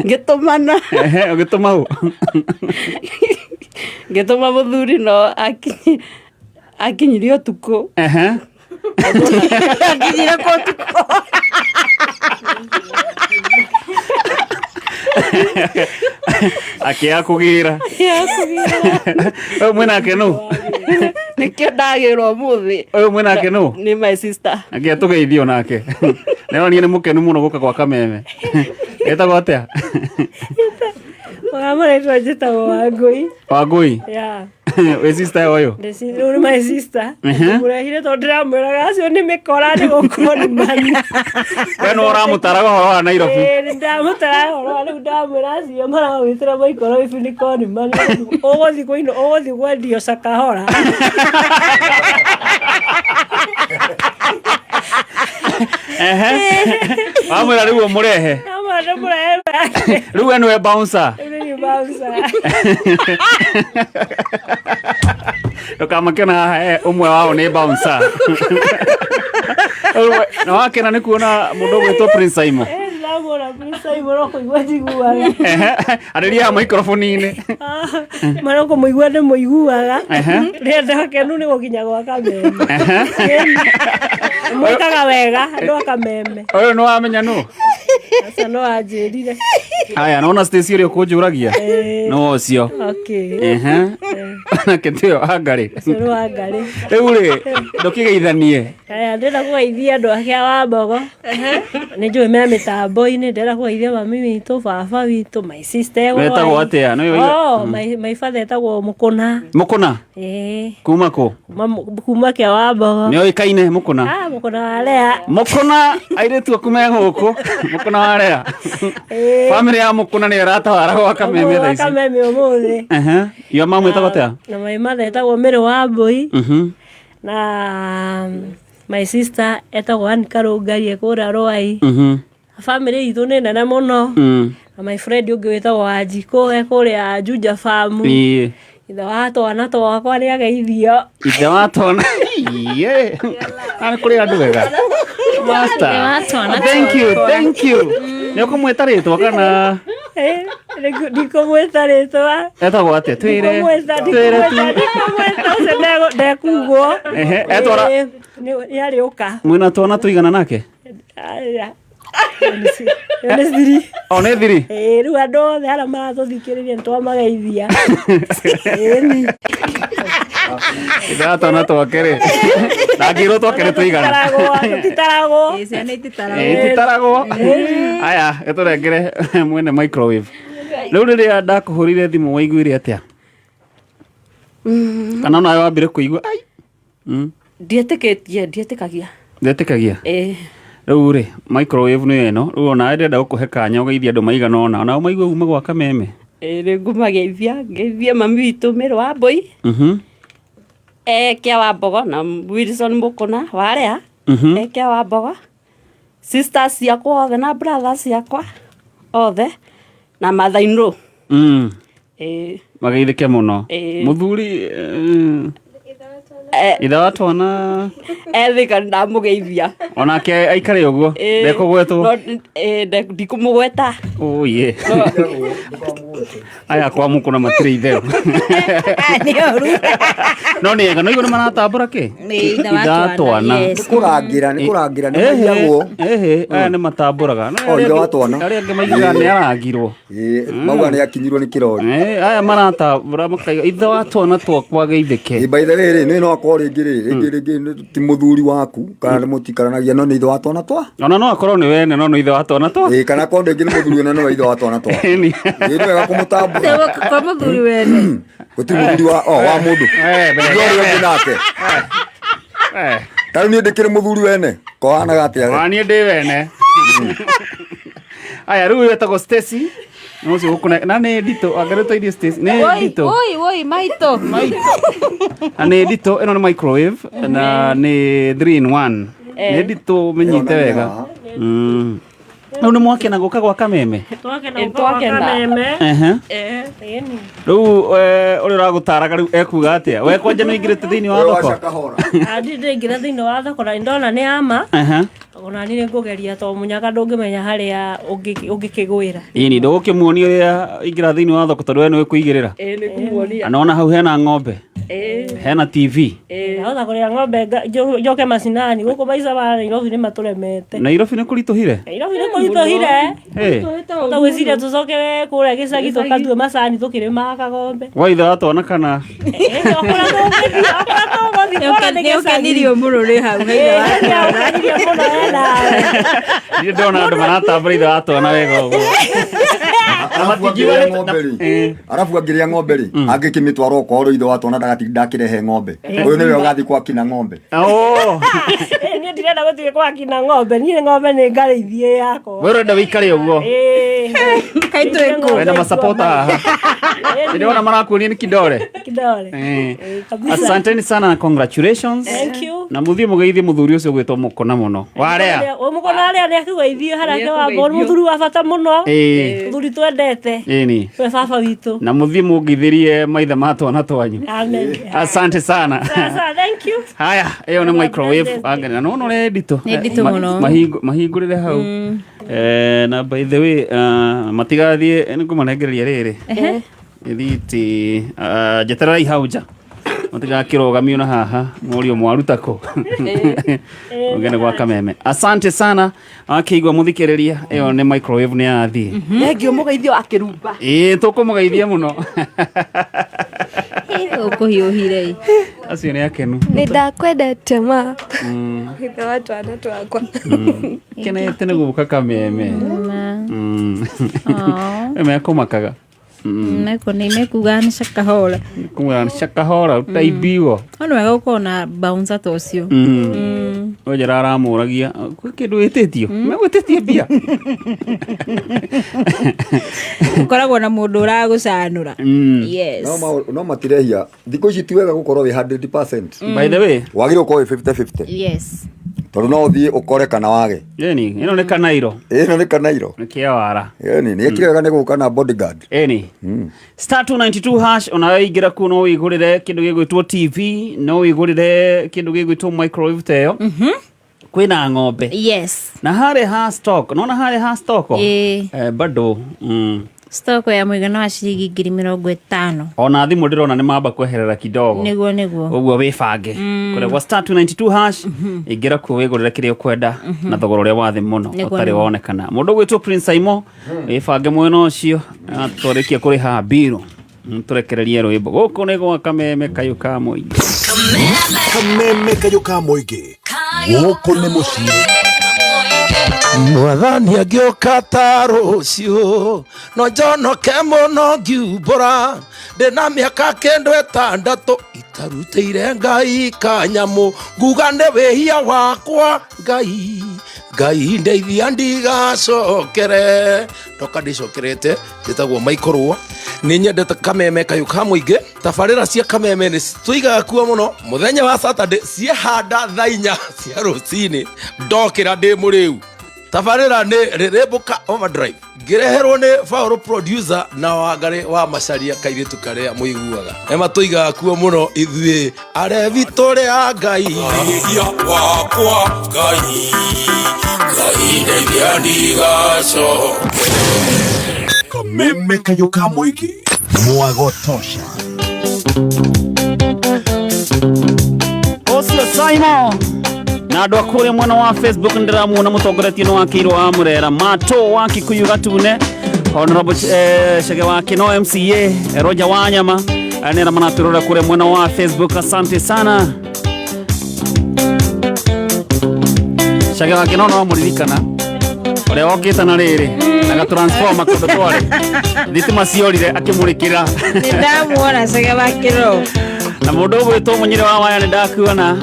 Ngĩtũmana. Ehe, ũgĩtũma ũ? Ngĩtũma mũthuri no akinyirie ũtukũ. Ehe. Akinyire kũ ũtukũ. Akĩaga kũgĩra. Ũyũ mwĩnake nũ? Nĩkĩo ndagĩrwo ũmũthĩ. Ũyũ mwĩnake nũ? Nĩ my sister. Ake tũgeithio nake. Nĩronania nĩ mũkenu mũno gũka gwa kameme. Etagwo atĩa? Wamũrĩtwo njĩtagwo Wangũi. Wangũi. Yeah. Wĩ sister ũyũ? Rĩu nĩ my sister. Ehe. Mũrehire tondũ ndĩramwĩraga acio nĩ mĩkora nĩ gũkorwo nĩ mani. We nĩ ũramũtaraga ũhoro wa Nairobi. Ĩĩ, ndamũtara ũhoro rĩu ndamwĩra acio marawĩtĩra microwave nĩ koni mani. Ũgũthiĩ kũinũ, ũgũthiĩ kwendio cakahora. Ehe. Wamwĩra rĩu ũmũrehe. Ndamwĩra ndĩmũrehe. Rĩu we nĩwe bouncer. Rĩu nĩ niĩ bouncer. Ndũkamake ona haha ũmwe wao nĩ bouncer. Na wakena nĩ kuona mũndũ ũgwĩtwo Prince Simon. Ĩĩ, ndĩramuona Prince Simon no kũigua njiguaga. Ehe. Arĩria haha microphone-inĩ. Mara kũmũigua nĩ mũiguaga. Ehe. Rĩrĩa ndakenu nĩ gũkinya gwa kameme. Ehe. Mwĩkaga wega andũ a kameme. Ũyũ nĩ wamenya nũ? Aca no anjĩrire. Aya, nona Stacy ũrĩa ũkũnjũragia. Ĩĩ. No ũcio. Okay. Ehe. Nake tiyo Wangarĩ. Ũcio nĩ Wangarĩ. Rĩu rĩ, ndũkĩgeithanie. Aya, ndĩrenda kũgeithia andũ ake a Wambogo. Nĩ njũĩ me mĩtambo-inĩ, ndĩrenda kũgeithia mami witũ, baba witũ, my sister egũrwo Wetagwo ai. atĩa? Nĩwe waiga- Oh, my father etagwo Mũkũna. Mũkũna? Ĩĩ. Kuma kũ? Kuma kĩa Wambogo. Nĩ oĩkaine Mũkũna? Ah, Mũkũna wa Lea. Mũkũna, airĩtu aku me gũkũ. Mũkũna wa Lea. Ĩĩ. Bamĩrĩ ya Mũkũna nĩyo ĩratawara gwa kameme thaa ici. Kameme ũmũthĩ. Ehe. Yo mamu ĩtagwo atĩa? Na my mother etagwo Mary Wambui. Na my sister etagwo Ann Karũngari kũrĩa Rwai. Family itũ nĩ nene mũno. Na my friend ũngĩ wĩtagwo Wanjikũ e kũrĩa Juja Farm. Ĩĩ. Ithe wa twana twakwa nĩ ageithio. Ithe wa twana. Iye. Na nĩ kũrĩ andũ wega. Master. Ithe wa twana Thank you, twakwa. thank you. Nĩ ũkũmwĩta rĩtwa kana Ndikũmwĩta rĩtwa. etagwo atĩa? Twĩre. Ndikũmwĩta, Twĩre tu. ndikũmwĩta, ndikũmwĩta ũcio ndekugwo. Ehe, etwara- Ĩĩ, nĩ arĩũka. Mwĩna twana tũigana nake? Aya. Ĩyo nĩ thiri. O nĩ thiri? Ĩĩ, rĩu andũ othe arĩa maratũthikĩrĩria nĩ twamageithia. Ĩni. Ithe wa twana twake rĩ. Ndangĩrwo twake nĩ tũigana. Tũtitaragwo. Ciana ititaragwo. Ĩĩ, ititaragwo. Aya, gĩtũrengere mwene microwave. Rĩu rĩrĩa ndakũhũrire thimũ waiguire atĩa? Kana onawe wambire kũigua ai? Ndietĩkĩtie, ndietĩkagia. Ndetĩkagia? Ĩĩ. Rĩu rĩ, microwave nĩyo ĩno. Rĩu onawe ndĩrenda gũkũhe kanya ũgeithie andũ maigana ũna. Onao maigue uma gwa kameme. Ĩĩ nĩ ngũmageithia, ngeithie mami witũ Mary Wambũi, Ekĩa wa Mbogo na Wilson Mũkũna wa Arĩa, Ekĩa wa Mbogo, sisters ciakwa othe na brothers ciakwa othe na mother in law. Ĩĩ. Mageithĩke mũno. Ĩĩ. Mũthuri ithe wa twana Ethika ndamũgeithia. Onake aikare ũguo. Ĩĩ. Ndekũgwetwo. No, ĩĩ, ndikũmũgweta. Oye. Aya kwa mũkũna matirĩ itherũ. Nĩ ũru. No nĩ ega, no igua nĩ maratambũra kĩ? Nĩ ithe wa Ithe wa twana, twana. yes. Nĩ kũrangĩra, nĩ kũrangĩra, nĩ maiyagwo. Ehe, aya nĩ matambũraga. No O, ithe wa twana. Arĩa angĩ maigaga nĩ arangirwo. Ĩĩ, mauga nĩ akinyirwo nĩ kĩrori. Aya maratambũra makaiga ithe wa twana twakwa geithĩke. By the way rĩ, nĩ no akorwo rĩngĩ rĩ, rĩngĩ rĩngĩ ti mũthuri waku kana nĩ mũtikaranagia, no nĩ ithe wa twana twa. Ona no akorwo nĩ wene, no nĩ ithe wa twana twa. Ĩĩ, kana akorwo rĩngĩ nĩ mũthuri wene, no ithe wa twana twa. Ĩni. Ĩĩ, nĩ wega kũmũtambũra. Kwa mũthuri wene. Gũtirĩ mũthuri wa o wa mũndũ. Mbere. Ithe ũrĩa ũngĩ nake. Ta rĩu niĩ ndĩkĩrĩ mũthuri wene, kohanaga atĩa we? Ona niĩ ndĩ wene. Aya, rĩu wetagwo Stacy. No ũcio gũkũne na nĩ nditũ, anga nĩ tũirie Stacy. Nĩ Woi, nditũ. woi, woi, maitũ. Na nĩ nditũ, ĩno nĩ microwave na nĩ 3 in 1. Nĩ nditũ mĩnyite wega. Rĩu nĩ mwakena gũka gwa kameme. Twakena Ĩ, gũka gwa twakena. kameme. Ehe. Ĩni. Rĩu ũrĩa ũragũtaraga rĩu ekuga atĩa? We kwanja nĩ ũingĩrĩte thĩinĩ wa thoko? Andi ndĩingĩra thĩinĩ wa thoko na nĩndona nĩ ama. Ona niĩ nĩngũgeria to mũnyaka ndũngĩmenya harĩa ũngĩkĩgwĩra. Ĩni, ndũgũkĩmuonia ũrĩa ingĩra thĩinĩ wa thoko tondũ we nĩwe kũigĩrĩra. Ĩĩ, nĩ ngũmuonia. Anona hau hena ng'ombe, Ĩĩ. hena TV. Ndahota kũrĩa ng'ombe njoke macinani gũkũ maica ma Nairobi nĩ matũremete. Nairobi nĩ kũritũhire? Nairobi nĩ kũritũhire. Ĩ. Ta gwĩciria tũcoke kũrĩa gĩcagi tũkatue macani tũkĩrĩmaga kagombe. Gwa ithe wa twana kana? Nĩ ũkenirio mũno nĩ hau ha ithe wa twana. Ndirĩ ndona andũ maratambũra ithe wa twana wega ũguo. Arabu angĩrĩa ng'ombe rĩ, arabu angĩrĩa ng'ombe rĩ, angĩkĩmĩtwara okorwo ithe wa twana ndagatinda akĩrehe ng'ombe. Ũyũ nĩwe ũgathiĩ gwakina ng'ombe. Niĩ ndirenda gũthiĩ gwakina ng'ombe, niĩ ng'ombe nĩ ngarĩithie yakwa. We ũrenda wĩikare ũguo? Ĩĩ. Wena masapota haha. Nĩndĩrona marakuonia nĩ kidole. Kidole. Kabisa. Asanteni sana na congratulations. Thank you. Na muthie mugeithie muthuri ucio gwitwo mukona muno. Warea. Mũkona arĩa nĩ akĩgeithio harake wa mbũri, mũthuri wa bata mũno. Mũthuri twendete. Ĩni. We baba witũ. Na muthie mungeithirie maithe ma twana twanyu. Amen. Asante sana. Sasa, thank you. Haya, ĩyo nĩ microwave. Anga na no nĩ nditũ. Nĩ nditũ mũno. Mahingũrĩre hau. Na by the way, matigathiĩ nĩ ngũmanengereria rĩrĩ. Ithiti njetererai hau nja. Matigakĩrũgamio na haha mũrio mwaruta kũ. Ũgene gwa kameme. Asante sana akĩigua mũthikĩrĩria, ĩyo nĩ microwave nĩ yathiĩ. Thengio mũgeithio akĩrumba. Ĩĩ, tũkũmũgeithia mũno. Ũkũhiũhire. Acio nĩ akenu. Nĩ ndakwendete ma ithe wa twana twakwa. Kenete nĩ gũka kameme. Mekũmakaga. Meko nĩ mekuga nĩ cakahora. Kumwĩra nĩ cakahora ũtaimbiwo. No nĩ wega gũkorwo na bouncer ta ũcio. Wenjera aramũragia kwĩ kĩndũ wĩtĩtio, megwĩtĩtie mbia. Ũkoragwo na mũndũ ũragũcanũra. Yes. No matirehia thikũ ici, ti wega gũkorwo wĩ 100%. By the way, wagĩrĩirwo gũkorwo wĩ 50-50. Yes. Tondũ no ũthiĩ ũkore kana wage. Ĩni, ĩno nĩ kanairo. Ĩno nĩ kanairo. Nĩ kĩawara. Ĩni nĩ ekire wega nĩ gũka na bodyguard. Ĩni. Star 292 hash, ona ingĩra kuo no wĩgũrĩre kĩndũ gĩgwĩtwo TV, no wĩgũrĩre kĩndũ gĩgwĩtwo microwave ta ĩyo. Kwĩna ng'ombe. Yes. Na harĩ ha stock, nona harĩ ha stock. Ĩĩ. Bado. Stock ya mũigana wa ciringi 50,000. Ona thimũ ndĩrona nĩ mamba kweherera kidogo. Nĩguo. Ũguo wĩbange. Kũrĩa gwa *292 hash, ingĩra kuo wĩgũrĩre kĩrĩa ũkwenda na thogora ũrĩa wa thĩ mũno ũtarĩ wonekana. Mũndũ ũgwĩtwo Prince Aimo, wĩbange mwena ũcio twarĩkia kũrĩha mbirũ. Tũrekererie rwĩmbo gũkũ nĩ gwa kameme kayũ ka mũingĩ. Kameme kayũ ka mũingĩ, gũkũ nĩ mũciĩ. Mwathani angĩũka ta rũciũ no njonoke mũno ngiumbũra ndĩna mĩaka 60 itarutĩire Ngai kanyamũ, nguga nĩ wĩhia wakwa. Ngai, Ngai ndeithia ndigacokere, ndoka ndĩcokerete. Njĩtagwo Maikorwo. Nĩ nyendete Kameme kayũ ka mũingĩ. Tabarĩra cia Kameme nĩ tũigaga kuo mũno. Mũthenya wa Saturday ciehanda thaa 4 cia rũcinĩ ndokĩra ndĩ mũrĩu. Tabarĩra nĩ Rĩrĩmbũka Overdrive ngĩreherwo nĩ Paul producer na Wangarĩ wa Macaria kairĩtu karĩa mũiguaga. Nĩ matũigaga kuo mũno ithuĩ arebi tũrĩ a Ngai. Wakwa Ngai, Ngai ndeithia ndigacoke. Kameme kayũ ka mũingĩ mwago tosha. Ũcio Simon na andũ a kũrĩa mwena wa Facebook ndĩramuona mũtongoretie nĩ wakĩirwo wa Mũrera Mato wa Kikuyu Gatune Honorable Chege wa Kino MCA Roger Wanyama nĩ arĩa maratũrora kũrĩa mwena wa Facebook. Asante sana. Chege wa Kino no mũririkana ũrĩa wokĩte na rĩrĩ agatransforma kũndũ twarĩ thitima ciorire akĩmũrĩkĩra. Nĩ ndamuona Chege wa Kino. Na mũndũ ũgwĩtwo Mũnyire wa Waya nĩ ndakuona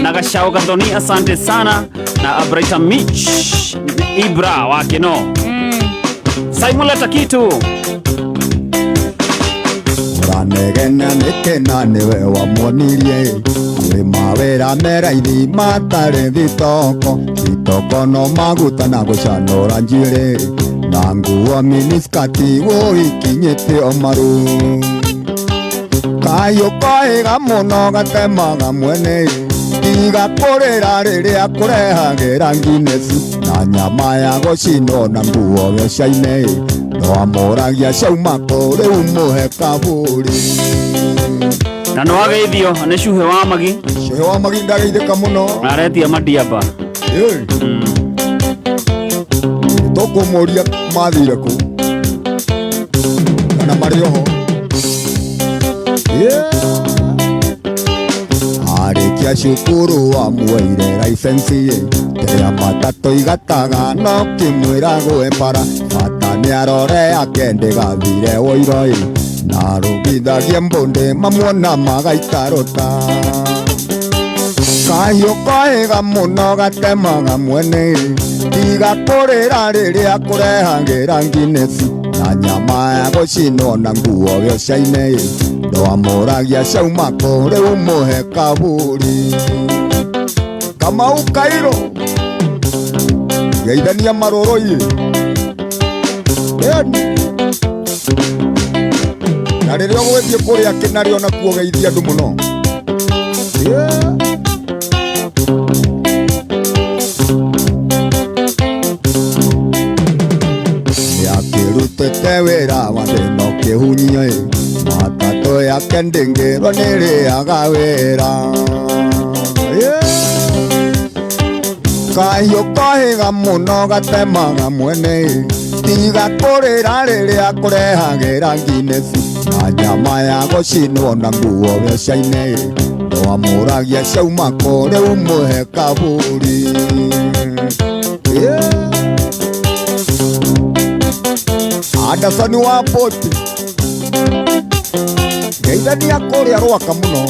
na Gacau Gathoni, asante sana, na Abraita Mitch Ibra wa Kino. Simon leta kitu. Ũranegena nĩkĩ na nĩwe wamuonirie kũrĩ mawĩra meraithi matarĩ thitoko thitoko no maguta na gũcanũra njuĩrĩ na nguo miniskati wũikinyĩte o maru. Kayũ koiga mũno gatemaga mwene tiga kũrĩra rĩrĩa kũrehagĩra nginesi na nyama ya gũcinwo na nguo gĩcainĩ no amũragia ciauma kũ rĩu mũhe kabũri. Na nĩ wageithio nĩ Cuhe wa Magi. Cuhe wa Magi ndageithĩka mũno. Na aretia madiaba. Tũkũmũria mathire kũ kana marĩ oho. Arĩkia cukuru amuoire license kĩrĩa matatũ igataga no kĩmwĩra gwe bara bata nĩ arore ake ndĩgathire woiroi na rũgithagie mbũndĩ mamuona magaikarũta. Kahiũ koiga mũno gatemaga mwene tiga kũrĩra rĩrĩa kũrehagĩra nginesi na nyama ya gũcinwo na nguo gĩcainĩ no amũragia ciauma kũ rĩu mũhe kabũri. Kamau Kairo geithania marũrũ-inĩ. Na rĩrĩa ũgũgĩthiĩ kũrĩa kĩnarĩ onakuo geithia andũ mũno. Nĩakĩrutĩte wĩra wa thĩna ũkĩhunyio matatũ yake ndĩngĩrwo nĩrĩaga wĩra. Kahiũ koiga mũno gatemaga mwene tiga kũrĩra rĩrĩa kũrehagĩra nginesi na nyama ya gũcinwo na nguo gĩcainĩ no amũragia ciauma kũ rĩu mũhe kabũri. Anderson wa Poti geithania kũrĩa Rwaka mũno.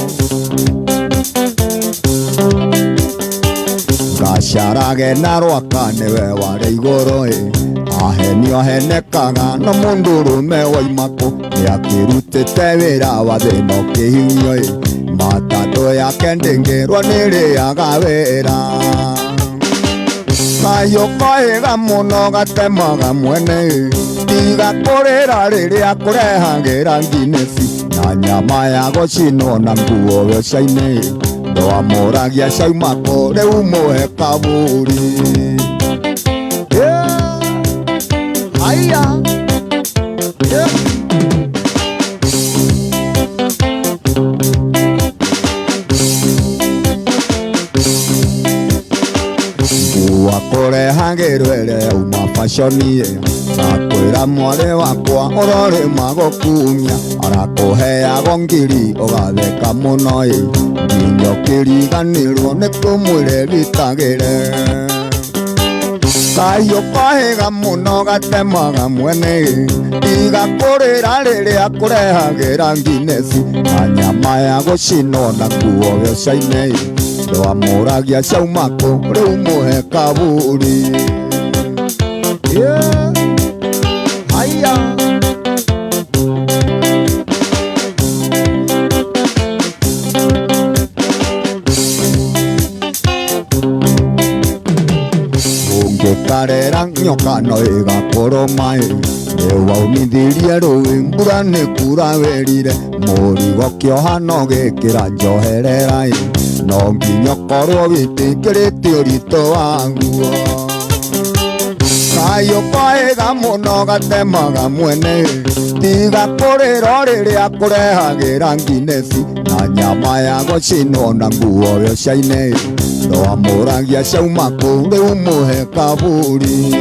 Gacarage na Rwaka nĩwe warĩ igũrũ ahenio ahenekaga no mũndũrũme waima kũ nĩakĩrutĩte wĩra wa thĩna ũkĩhinyio matatũ yake ndĩngĩrwo nĩrĩaga wĩra. Kahiũ koiga mũno gatemaga mwene tiga kũrĩra rĩrĩa kũrehagĩra nginesi na nyama ya gũcinwo na nguo gĩcainĩ no amũragia ciauma kũ rĩu mũhe kabũri. Aya. Nguo kũrehagĩrwo ĩrĩa yauma fashion akwĩra mwarĩ wakwa ũrorĩma gũkumia arakũheago ngiri ũgatheka mũno nginya ũkĩriganĩrwo nĩ kũmwĩra ĩgitagĩre. Kahiũ koiga mũno gatemaga mwene tiga kũrĩra rĩrĩa kũrehagĩra nginesi na nyama ya gũcinwo na nguo gĩcainĩ no amũragia ciauma kũ rĩu mũhe kabũri. Aya. nyoka no ĩgakũrũma ĩ nĩ waunithirie rũĩ mbura nĩ kura wĩrire mũrigo kĩoha no gĩkĩra njoherera ĩ no nginya ũkorwo wĩtĩkĩrĩte ũritũ waguo kayũ kaĩga mũno gatemaga mwene tiga kũrĩra rĩrĩa kũrehagĩra nginesi na nyama ya gũcinwo na nguo yocaine ndwamũragia ciauma kũ rĩu mũhe kaburi.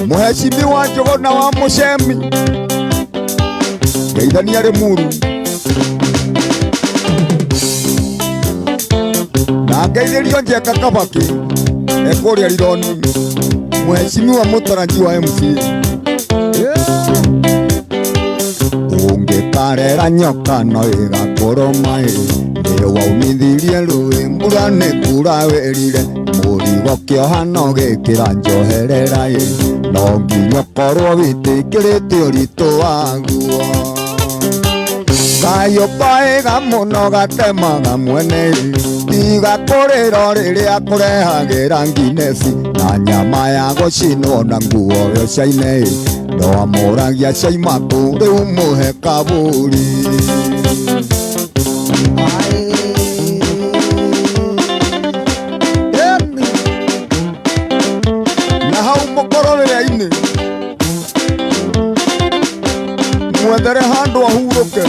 Mũhecimiwa Njũgũna wa Mũcemi ngeithania Rĩmuru na ngeithĩrio Njeka Kabaki ekũrĩa Rironi mũhecimiwa mũtaranji wa MCA. Ũngĩkarera nyoka no ĩgakũrũma ĩ nĩ waunithirie rũĩ mbura nĩ kura wĩrire mũrigo kĩoha no gĩkĩra njoherera ĩ no nginya ũkorwo wĩtĩkĩrĩte ũritũ waguo kayũ kaĩga mũno gatemaga mwene tiga kũrĩra rĩrĩa kũrehagĩra nginesi na nyama ya gũcinwo na nguo yocaine ndwamũragia ciauma kũ rĩu mũhe kaburi. Na hau mũkororere-inĩ mwethere handũ ahurũke.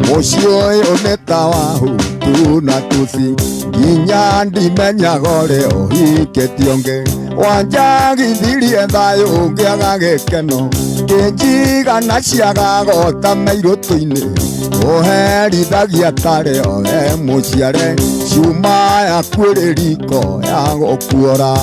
Mũciĩ ũyũ nĩ ta wa Hutu na Tutsi nginya ndimenyaga ũrĩa ũhikĩtie ũngĩ wanjagithirie thayũ ngĩaga gĩkeno kĩnjigana ciaga gota mairũtũ-inĩ ũherithagia tarĩ o we mũciare ciuma yaku ĩrĩ riko ya gũkuora.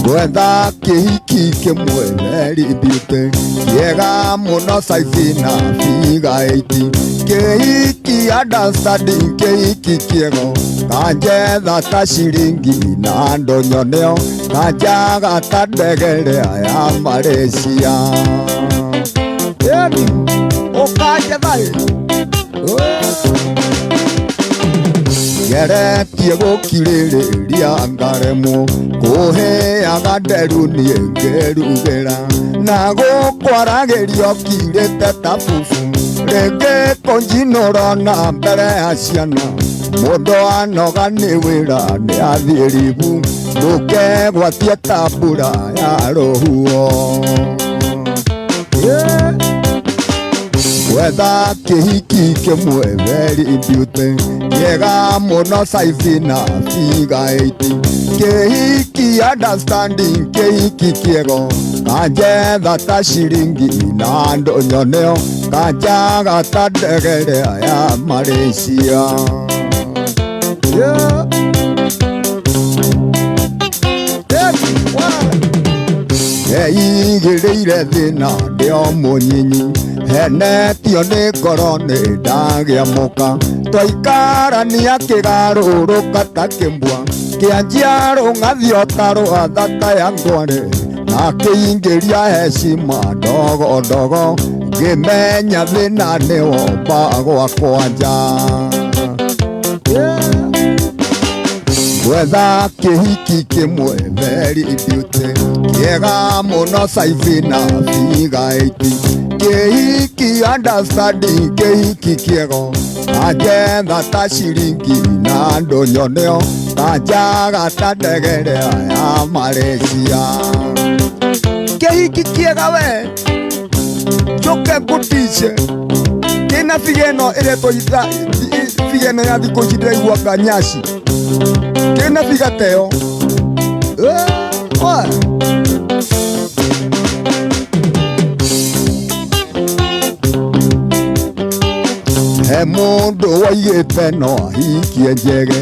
Ngwetha kĩhiki kĩmwe very beauty kĩega mũno saizi na figa 80 kĩhiki understanding kĩhiki kĩego kanjetha ta ciringi na ndũnyoneo kanjaga ta ndege ĩrĩa ya Malaysia. Ĩni ũkanjetha ĩ ngeretie gũkirĩrĩria ngaremwo kũheaga nderu niĩ ngĩrugĩra na gũkwaragĩrio kirĩte ta bubu rĩngĩ kũnjinũra na mbere ya ciana mũndũ anoga nĩ wĩra nĩ athiĩ ribu ndũkegwatie ta mbura ya rũhuho. Gwetha kĩhiki kĩmwe very beauty kĩega mũno saizi na figa 80 kĩhiki understanding kĩhiki kĩego kanjetha ta ciringi na ndũnyoneo kanjaga ta ndege ĩrĩa ya Malaysia. Ndeigĩrĩire thĩna ndĩ o mũnyinyi henetio nĩ ngoro nĩ ndagĩa mũka twaikarania kĩgarũrũka ta kĩmbwa kĩanjia rũng'athio ta rwa thata ya ngware na kĩingĩria hecima ndogo ndogo ngĩmenya thĩna nĩ womba gwakwa nja. Gwetha kĩhiki kĩmwe very beauty kĩega mũno saizi na figa 80 kĩhiki understanding kĩhiki kĩego kanjetha ta ciringi na ndũnyoneo kanjaga ta ndege ĩrĩa ya Malaysia. Kĩhiki kĩega we njũke ngũtice kĩna figa ĩno ĩretwo figa ĩno ya thikũ ici ndĩraiguaga nyaci kĩna figa teyo. He mũndũ waigĩte no ahikie njege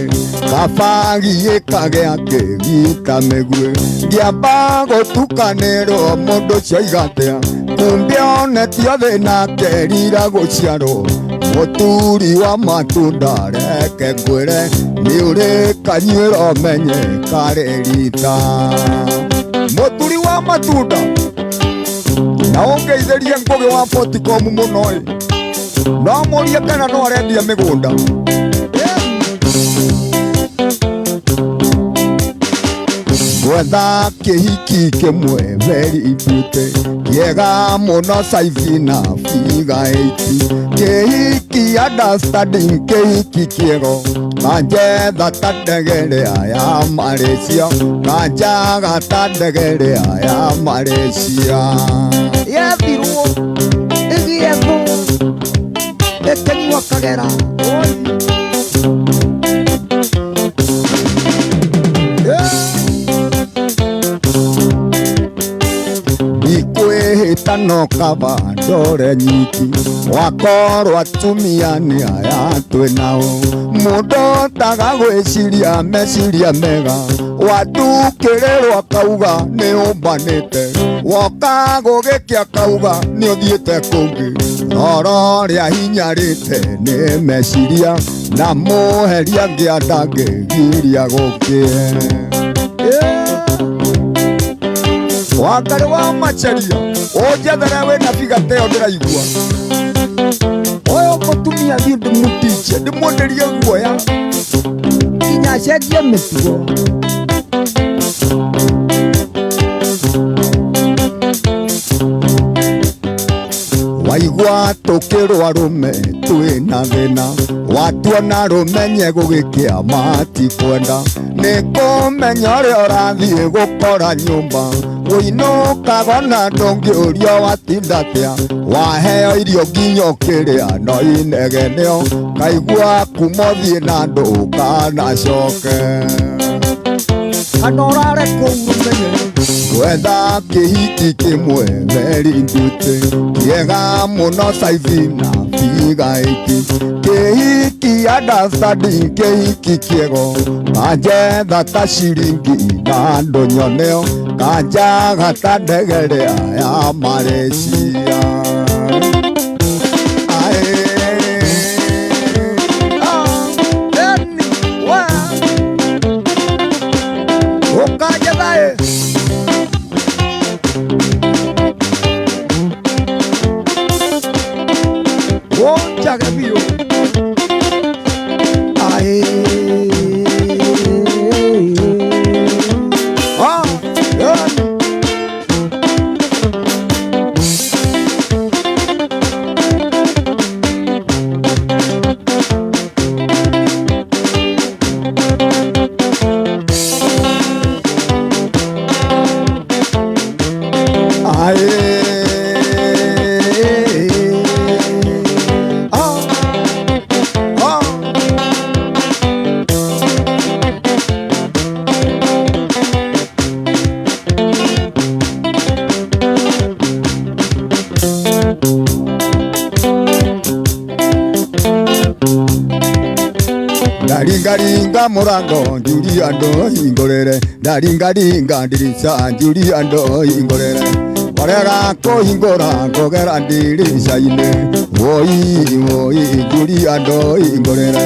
kabagi ĩkagĩa kĩgita mĩguĩ ngĩamba gũtukanĩrwo mũndũ ũcio aiga atĩa kumbe onetio thĩna kerira gũciarwo Mũturi wa matunda reke ngwĩre nĩ ũrĩ kanyuĩro menye karĩ rita. Mũturi wa matunda na ũngeithĩrie Ngũgĩ wa Forticom mũno ĩ, no mũrie kana no arendia mĩgũnda. Gwetha kĩhiki kĩmwe very beauty kĩega mũno saizi na figa 80 kĩhiki understanding kĩhiki kĩego kanjetha ta ndegerea ya Malaysia kanjaga ta ndegerea ya Malaysia yethirwo ĩgĩethwo ĩkĩnyua kagera. Ndikwĩhĩta no kaba ndore nyiki wakorwo atumia nĩ aya twĩ nao mũndũ taga gwĩciria meciria mega watukĩrĩrwo akauga nĩ ũmbanĩte woka gũgĩkĩa akauga nĩ ũthiĩte kũngĩ roro rĩa hinyarĩte nĩ meciria na mũheria ngĩa ndangĩgiria gũkĩe. Wangarĩ wa Macharia ũnjethere wĩna biga ta ĩyo ndĩraigua ũyũ mũtumia thiĩ ndĩmũtiche ndĩmwenderie guoya nginya acenjie mĩtugo. Waigua tũkĩrwo arũme twĩna thĩna watuona rũmenye gũgĩkĩa matikwenda nĩ kũmenya ũrĩa ũrathiĩ gũkora nyũmba ũinũkaga na ndũngĩũrio watinda atĩa waheo irio nginya ũkĩrĩa no inegeneo kaigua kuma ũthiĩ na ndũkanacoke kana ũrare kũu rũmenye. Gwetha kĩhiki kĩmwe very beauty kĩega mũno saizi na figa 80 kĩhiki understanding kĩhiki kĩego kanjetha ta ciringi na ndũnyoneo kanjaga ta ndegerea ya Malaysia. Ndaringaringa mũrango njuria ndũhingũrĩre ndaringaringa ndirica njuria ndũhingũrĩre warega kũhingũra ngũgera ndirica-inĩ woi woi njuria ndũhingũrĩre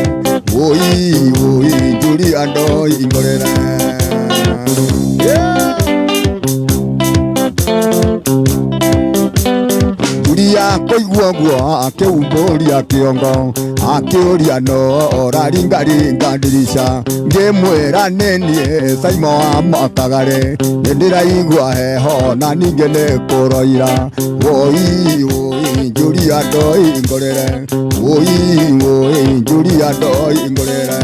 woi woi njuria ndũhingũrĩre. Julia kũigua ũguo akĩumbũria kĩongo akĩũria no ũraringaringa ndirica ngĩmwĩra nĩ niĩ Saimo wa Makagare nĩ ndĩraigua heho na ningĩ nĩ kũroira woi woi Julia ndũhingũrĩre woi woi Julia ndũhingũrĩre.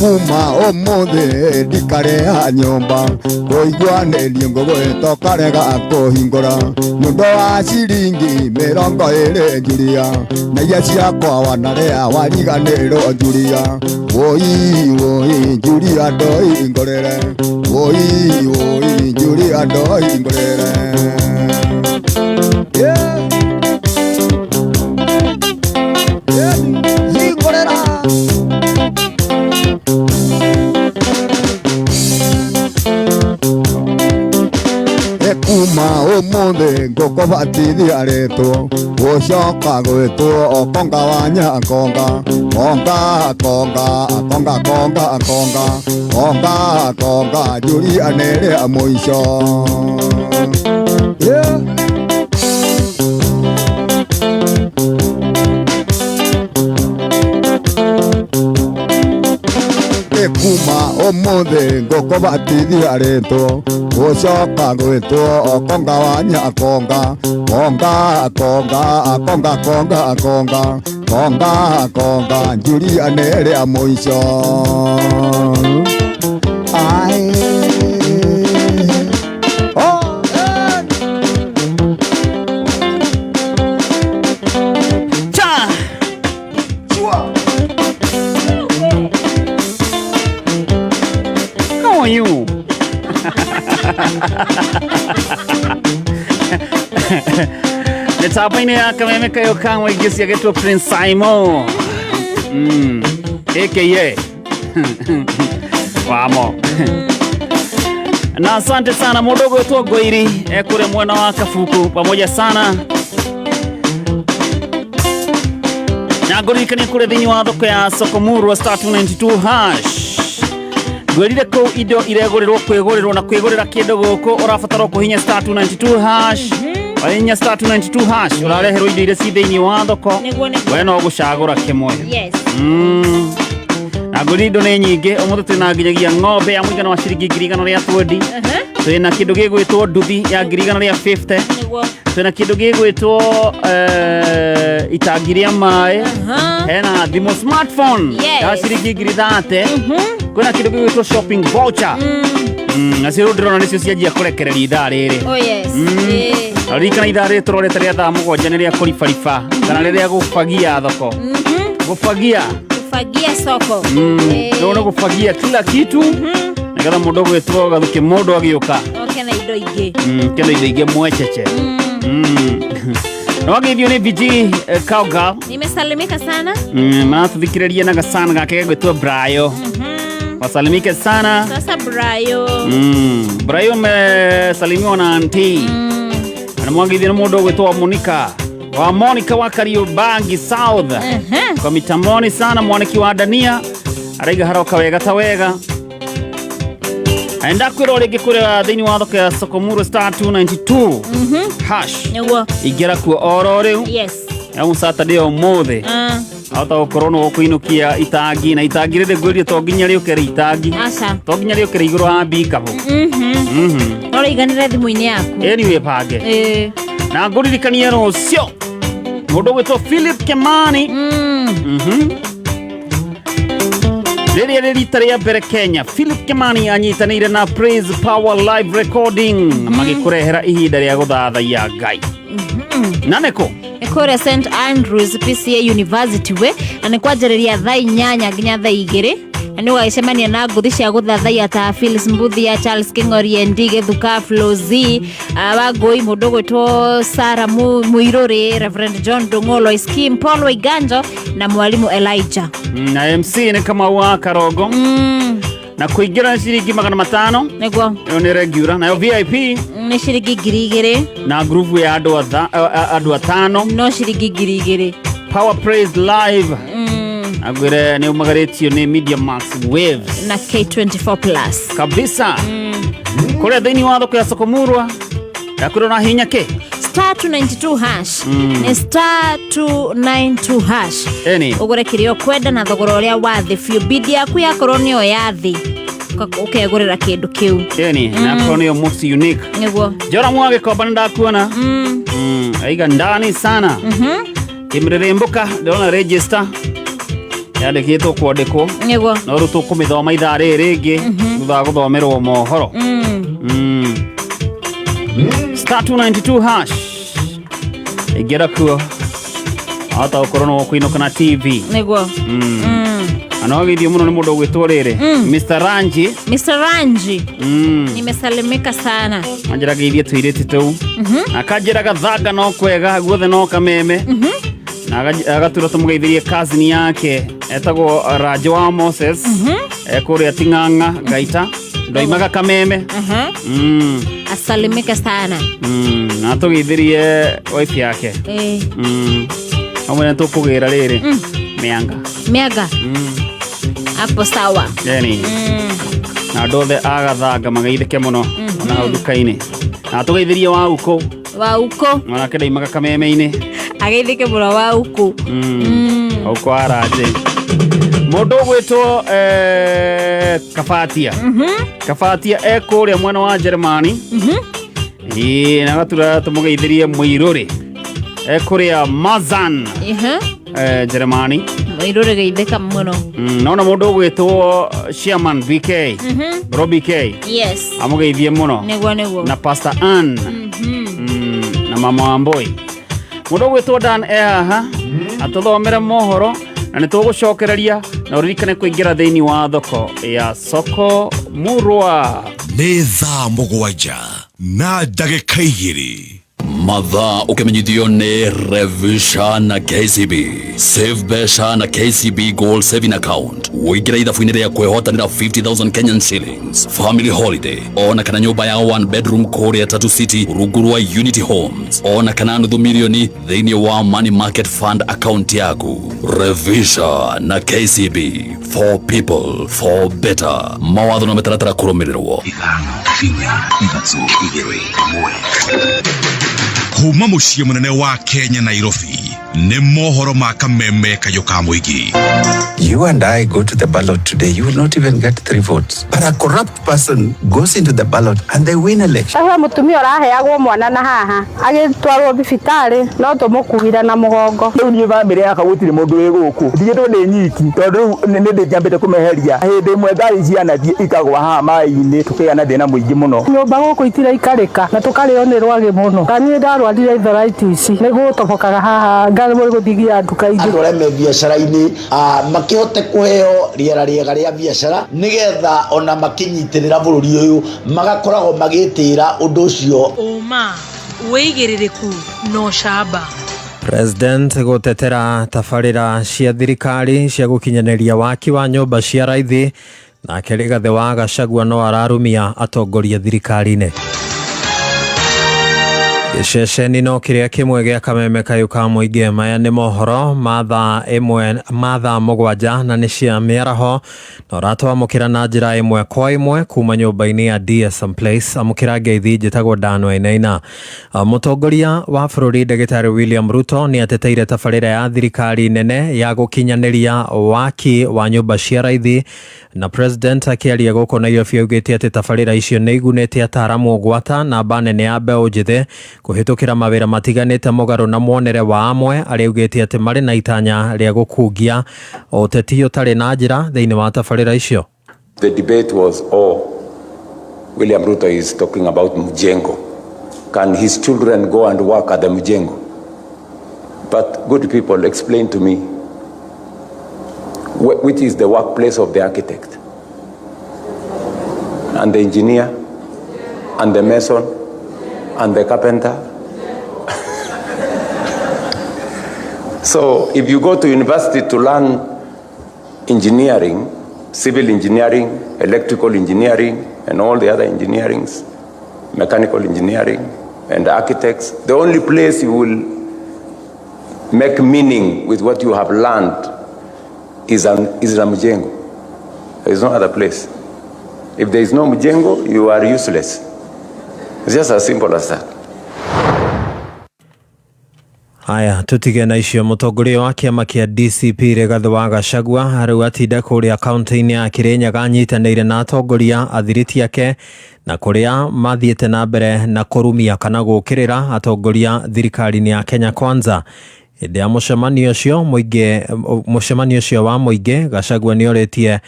Kuma ũmũthĩ ndikarĩha nyũmba kũiguanĩrie ngũgwĩta ũkarega kũhingũra nĩũndũ wa ciringi 20 Julia na iria ciakwa wanarĩa wariganĩrwo Julia woi woi Julia ndũhingũrĩre woi woi Julia ndũhingũrĩre. Hingũrĩra. Ngũkũbatithia rĩtwo gũcoka gwĩtwo Okonga wa Nyakonga Konga konga konga konga konga konga konga Julia nĩ rĩa mũico. Yeah. Kuma ũmũthĩ ngũkũbatithia rĩtwo gũcoka gwĩtwo Okonga wa Nyakonga Konga konga konga konga konga konga konga Julia nĩ rĩa mũico. Ai. Oh, Cha! How are you? Nĩtamba-inĩ ya kameme kayo ka mũingĩ ciagĩtwo Prince Simon aka wamo na asante sana mũndũ ũgwĩtwo Ngoiri ekũrĩa mwena wa Kabuku pamoja sana na ngũririkanie kũrĩa thĩinĩ wa thoko ya Sokomurwa star 292 hash ngwĩrire kũu indo iregũrĩrwo kwĩgũrĩrwo na kwĩgũrĩra kĩndũ gũkũ ũrabatara kũhinya star 292 hash wahinya star 292 hash ũrareherwo indo iria ci thĩinĩ wa thoko Nĩguo, nĩguo. we no gũcagũra kĩmwe. Yes. Na ngwĩrire indo nĩ nyingĩ ũmũthĩ twĩna nginyagia ng'ombe ya mũigana wa ciringi 120,000 twĩna kĩndũ gĩgwĩtwo nduthi ya 150,000 Nĩguo. twĩna kĩndũ gĩgwĩtwo itangi rĩa maĩ hena thimũ smartphone Yes. ya ciringi 30,000 kwĩna kĩndũ gĩgwĩtwo shopping voucher nacio rĩu ndĩrona nĩcio cianjia kũrekereria ithaa rĩrĩ. Oh yes. Na ririkana ithaa rĩrĩ tũrorete rĩa thaa 7 nĩ rĩa kũribariba kana rĩrĩa gũbagia thoko gũbagia Kufagia soko. Rĩu nĩ gũbagia kila kitu nĩgetha mũndũ ũgwĩtwo Gathuki mũndũ agĩũka Oke na indo ingĩ. Kĩndũ indo ingĩ mwechece na wageithio nĩ VG Cowgirl. Nimesalimika sana. Maratũthikĩrĩria na gacana gake gegwĩtwo Brayo wasalimike sana. Sasa Brayo. Brayo amesalimiwa na anti anamwagithio nĩ mũndũ ũgwĩtwo wa Monica wa Monica wa Kariobangi South kwa mitamboni sana mwaniki wa Dania araiga haroka wega ta wega enda kwĩrwo rĩngĩ kũrĩa thĩinĩ wa thoko ya Sokomuro star 292 hash Nĩguo. ingĩra kuo oro rĩu Yes. ya Saturday ũmũthĩ ahota gũkorwo nĩ ũkũinũkia itangi na itangi rĩrĩ ngwĩrire to nginya rĩũke rĩ itangi Aca. to nginya rĩũke rĩ igũrũ wa mbikabũ. No rĩiganĩre thimũ-inĩ yaku. Ĩni wĩbange na ngũririkanie rũciũ mũndũ ũgwĩtwo Philip Kimani rĩrĩa rĩ rita rĩa mbere Kenya Philip Kimani anyitanĩire na Praise Power Live Recording magĩkũrehera ihinda rĩa gũthathaiya Ngai na nĩkũ Nĩ kũrĩa St Andrews PCA University we na nĩ kwanjĩrĩria thaa 8 nginya thaa 2 na nĩ ũgagĩcemania na ngũthi cia gũthathaiya ta Phyllis Mbuthia, Charles King'orie, Ndigi Thuka, Flo Z, Wangũi, mũndũ ũgwĩtwo Sarah Muirũrĩ, Reverend John Ndung'u, Lois Kim, Paul Waiganjo na mwalimu Elijah. Na MC nĩ Kamau wa Karongo na kũingĩra nĩ ciringi 500 Nĩguo. ĩyo nĩ regular nayo VIP Nĩ ciringi 2,000 na grupu ya andũ atano no ciringi 2,000 Power Praise Live agwĩre nĩ umagarĩtio nĩ Media Max Waves na K24 Plus kabisa kũrĩa thĩinĩ wa thoko ya Sokomurwa yakwĩrwo na hinya kĩ star 292 hash nĩ star 292 hash Ĩni. ũgũre kĩrĩa ũkwenda na thogora ũrĩa wa thĩ biũ bidi yaku yakorwo nĩyo ya thĩ ũkegũrĩra kĩndũ kĩu Ĩni na akorwo nĩyo most unique nĩguo Joramu wa Gĩkomba nĩ ndakuona aiga ndani sana kĩmĩrĩrĩmbũka ndĩrona register yandĩkĩtwo kwandĩkwo nĩguo no rĩu tũkũmĩthoma ithaa rĩrĩ rĩngĩ thutha wa gũthomerwo mohoro star 292 hash ingĩra kuo ahota gũkorwo no ũkũinũka na TV nĩguo na no gĩthio mũno nĩ mũndũ ũgwĩtwo rĩrĩ Mr. Ranji Mr. Ranji nimesalimika sana anjĩraga ithiĩ tũirĩtu tũu akanjĩra gathanga no kwega guothe no kameme na agatura tũmũgeithirie cousin yake etagwo Rajo wa Moses ekũrĩa Ting'ang'a Gaita ndoimaga kameme. Asalimike sana. Na tũgeithirie wife yake. Amwe tũkũgĩra rĩrĩ mĩanga. Mĩanga. Hapo sawa. Yani. Na andũ othe a Gathanga mageithĩke mũno ona hau nduka-inĩ. Na tũgeithirie wa uko. Wa uko. Mwanake ndaimaga kameme-inĩ. Ageithĩke mũno wa uko. Uko aranje. Mũndũ ũgwĩtwo Kabatia. Kabatia e kũrĩa mwena wa Jeremani. Ĩĩ na gatura tũmũgeithirie Mũirũrĩ. E kũrĩa Mazan. Jeremani. Mũirũrĩ geithĩka mũno. Nona mũndũ ũgwĩtwo Chairman BK. Bro BK. Yes. Amũgeithie mũno. Nĩguo nĩguo. Na Pastor Ann. Na mama wa Mboi. Mũndũ ũgwĩtwo Dan e haha. Atũthomere mohoro na nĩ tũgũcokereria na ũririkane kũingĩra thĩinĩ wa thoko ya Soko Murwa. Nĩ thaa 7 na ndagĩka 2. Mathaa ũkĩmenyithio nĩ Revisha na KCB. Save mbeca na KCB Gold Saving Account. Ũingĩre ithabu-inĩ rĩa kwĩhotanĩra 50,000 Kenyan shillings, family holiday, ona kana nyũmba ya one bedroom kũrĩa Tatu City rungu rwa Unity Homes, ona kana nuthu milioni thĩinĩ wa Money Market Fund account yaku. Revisha na KCB, for people, for better. Mawatho na mĩtaratara kũrũmĩrĩrwo. 5 4 3 2 1. Kuma mũciĩ mũnene wa Kenya Nairobi nĩ mohoro ma kameme kayũ ka mũingĩ. You and I go to the ballot today, you will not even get 3 votes. But a corrupt person goes into the ballot and they win election. Sasa mutumia ũraheagwo mwana na haha agĩtwarwo thibitarĩ no tũmũkuire na mũgongo. Rĩu niĩ bamĩrĩ yakwa gũtirĩ mũndũ wĩ gũkũ, ndigĩtwo ndĩ nyiki tondũ rĩu nĩ ndĩnjambĩte kũmeheria. Hĩndĩ ĩmwe ngari cianathiĩ ikagwa haha maĩ-inĩ tũkĩgĩa na thĩna mũingĩ mũno. Nyũmba gũkũ itiraikarĩka na tũkarĩo nĩ rwagĩ mũno. Na niĩ ndarwarire arthritis nĩ gũtobokaga haha ngarĩ gũthigia nduka-inĩ. Andũ arĩa me biacara-inĩ makĩhote kũheo rĩera rĩega rĩa biacara nĩgetha ona makĩnyitĩrĩra bũrũri ũyũ magakoragwo magĩtĩĩra ũndũ ũcio. Ũma wĩigĩrĩrĩku na ũcamba. President gũtetera tabarĩra cia thirikari cia gũkinyanĩria waki wa nyũmba cia raithi, nake Rigathĩ wa Gachagua no ararumia atongoria thirikari-inĩ. Gĩceceni no kĩrĩa kĩmwe gĩa kameme kayũ ka mũingĩ. Maya nĩ mohoro ma thaa 1 ma thaa 7 na nĩ cia mĩaraho, na ũratwamũkĩra na njĩra ĩmwe kwa ĩmwe kuma nyũmba-inĩ ya DSM Place. Amũkĩra ngeithi, njĩtagwo Dan Wainaina. Mũtongoria wa bũrũri Ndagĩtarĩ William Ruto nĩ ateteire tabarĩra ya thirikari nene ya gũkinyanĩria waki wa nyũmba cia raithi, na President akĩaria gũkũ Nairobi augĩte atĩ tabarĩra icio nĩ igunĩte ataaramu gwata namba nene ya mbeũ njĩthĩ kũhĩtũkĩra mawĩra matiganĩte mũgarũ na muonere wa amwe arĩa augĩte atĩ marĩ na itanya rĩa gũkungia ũteti ũtarĩ na njĩra thĩinĩ wa tabarĩra icio. The debate was, oh, William Ruto is talking about mjengo. Can his children go and work at the mjengo? But good people, explain to me, which is the workplace of the architect and the engineer and the mason and the carpenter? So if you go to university to learn engineering, civil engineering, electrical engineering, and all the other engineerings, mechanical engineering, and architects, the only place you will make meaning with what you have learned is a mjengo. There is no other place. If there is no mjengo, you are useless. It's just as simple as that. Haya, tutige na icio. Mũtongoria wa kĩama kĩa DCP Rigathĩ wa Gachagua rĩu atinda kũrĩa kaunti-inĩ ya Kirinyaga anyitanĩire na atongoria athiriti ake na kũrĩa mathiĩte na mbere na kũrumia kana gũũkĩrĩra atongoria thirikari-inĩ ya Kenya Kwanza. Hĩndĩ ya mũcemanio ũcio wa mũingĩ, Gachagua nĩorĩtie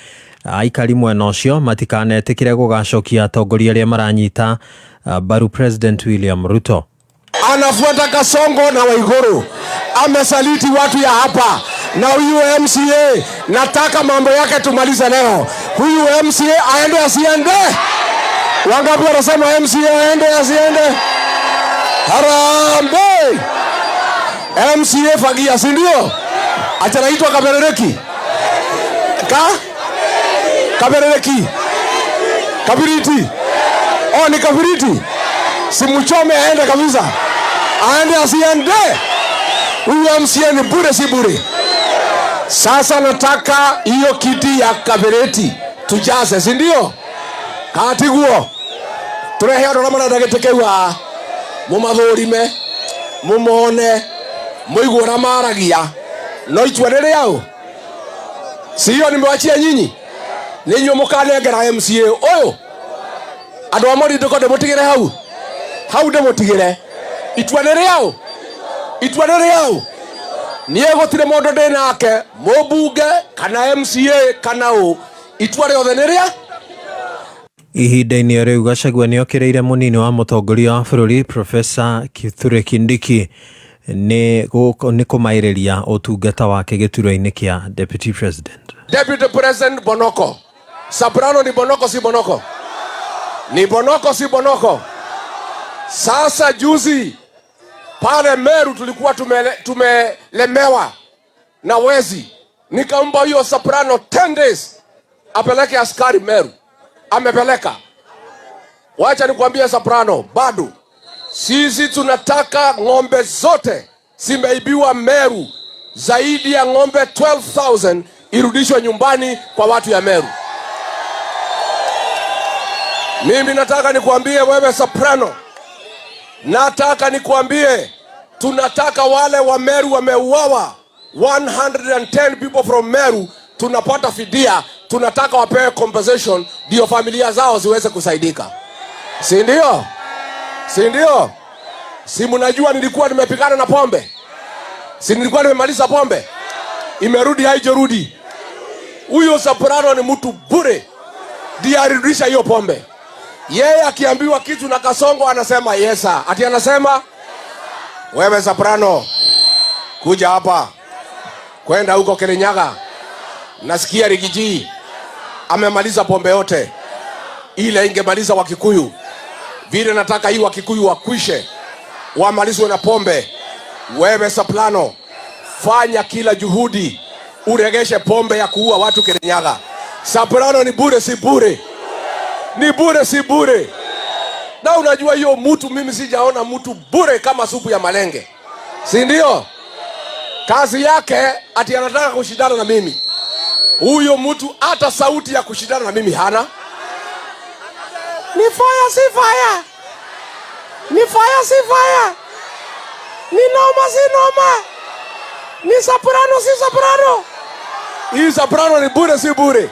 aikari mwena ũcio matikanetĩkĩre gũgacokia atongoria arĩa maranyita mbaru President William Ruto. Anafuata Kasongo na Waiguru, amesaliti watu ya hapa. Na huyu MCA nataka mambo yake tumalize leo. Huyu MCA aende asiende? Wangapi wanasema MCA aende asiende? Harambee! MCA fagia, si ndio? Acha naitwa Kaberereki. Kaberereki. Kabiriti. Oh, ni Kabiriti. Simuchome aende kabisa, aende asiende. Huyu MCA ni bure, si bure. Sasa nataka hiyo kiti ya Kabereti tujaze, si ndio? Katiguo turehe andu aria marenda gĩtĩ kĩu haha mũmathũrime mũmone mũigue ũrĩa maragia no itua nĩ rĩaũ si hiyo nimewachia nyinyi nĩ inyuĩ mũkanengera MCA ũyũ andũ a Mũrindũko ndĩmũtigĩre hau hau ndĩmũtigĩre itua nĩ rĩaũ itua nĩ rĩaũ niĩ gũtirĩ mũndũ ndĩ nake mũmbunge kana MCA kana ũ itua rĩothe nĩ rĩa Ihinda-inĩ rĩu Gachagua nĩ okĩrĩire mũnini wa mũtongoria wa bũrũri Profesa Kithure Kindiki nĩ kũmaĩrĩria ũtungata wake gĩturwa-inĩ kĩa Deputy President. Deputy President Bonoko. Soprano ni Bonoko si Bonoko? Ni Bonoko si Bonoko? Sasa juzi pale Meru tulikuwa tumelemewa na wezi. Nikampa hiyo Soprano 10 days apeleke askari Meru. Amepeleka. Wacha nikwambie Soprano, bado sisi tunataka ng'ombe zote zimeibiwa Meru, zaidi ya ng'ombe 12,000 irudishwe nyumbani kwa watu ya Meru. Mimi nataka nikuambie wewe Soprano, nataka nikuambie tunataka wale wa Meru wameuawa, 110 people from Meru, tunapata fidia, tunataka wapewe compensation ndio familia zao ziweze kusaidika. Si ndio? Si ndio? Si mnajua nilikuwa nimepigana na pombe? Si nilikuwa nimemaliza pombe? Imerudi haijarudi. Huyo Soprano ni mtu bure. Ndiye alirudisha hiyo pombe. Yeye akiambiwa kitu na Kasongo anasema yes sir. Ati anasema wewe Soprano kuja hapa kwenda huko Kirinyaga. Nasikia Rigiji amemaliza pombe yote. Ile ingemaliza Wakikuyu. Vile nataka hii Wakikuyu wakwishe, wamalizwe na pombe. Wewe Soprano fanya kila juhudi uregeshe pombe ya kuua watu Kirinyaga. Soprano ni bure si bure? Ni bure si bure? Na unajua hiyo mtu, mimi sijaona mtu bure kama supu ya malenge. Si ndio? Kazi yake ati anataka kushindana na mimi. Huyo mtu hata sauti ya kushindana na mimi hana. Ni fire si fire? Ni fire si fire? Ni noma si noma? Ni Soprano si Soprano? Hii Soprano ni bure si bure?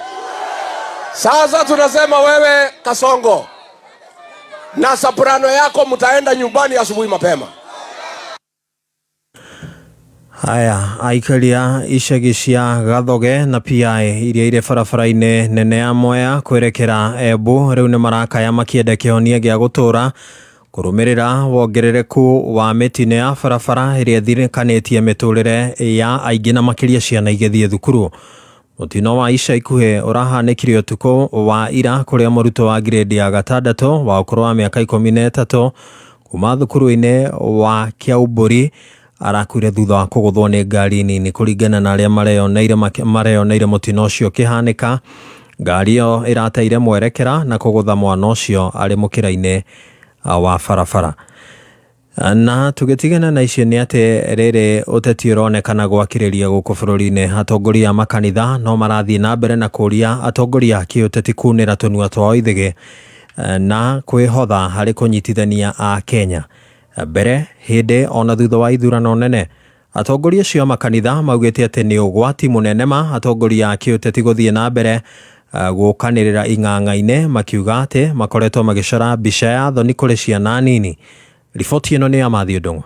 Sasa tunasema wewe Kasongo na Soprano yako mtaenda nyumbani asubuhi mapema. Haya, aikaria icagi cia Gathoge na PI iria irĩ barabara-inĩ nene ya Mwea kwerekera Embu rĩu nĩ marakaya makĩenda kĩhonia gĩa gũtũra kũrũmĩrĩra wongerereku wa mĩtino ya barabara ĩrĩa ĩthirĩkanĩtie mĩtũrĩre ya aingĩ na makĩria ciana igĩthiĩ thukuru. Mũtino wa ica ikuhĩ ũrahanĩkire ũtukũ wa ira kũrĩa mũrutwo wa grade ya gatandatũ wa ũkũrũ wa mĩaka 13 kuma thukuru-inĩ wa Kĩaũmbũri arakuire thutha wa kũgũthwo nĩ ngari nini kũringana na arĩa mareyoneire mũtino ũcio ũkĩhanĩka. Ngari ĩyo ĩrateire mwerekera na kũgũtha mwana ũcio arĩ mũkĩra-inĩ wa barabara. Na tũgĩtigana na icio nĩ atĩ rĩrĩ ũteti ũronekana gwakĩrĩria gũkũ bũrũri-inĩ, atongoria a makanitha no marathiĩ na mbere na kũria atongoria a kĩũteti kunĩra tũnua twao ithĩgĩ na kwĩhotha harĩ kũnyitithania a Kenya mbere, hĩndĩ ona thutha wa ithurano nene. Atongoria acio a makanitha maugĩte atĩ nĩ ũgwati mũnene ma atongoria a kĩũteti gũthiĩ na mbere gũkanĩrĩra ing'ang'a-inĩ, makiuga atĩ makoretwo magĩcora mbica ya thoni kũrĩ ciana nini. Riboti ĩno nĩ ya Matthew Ndung'u.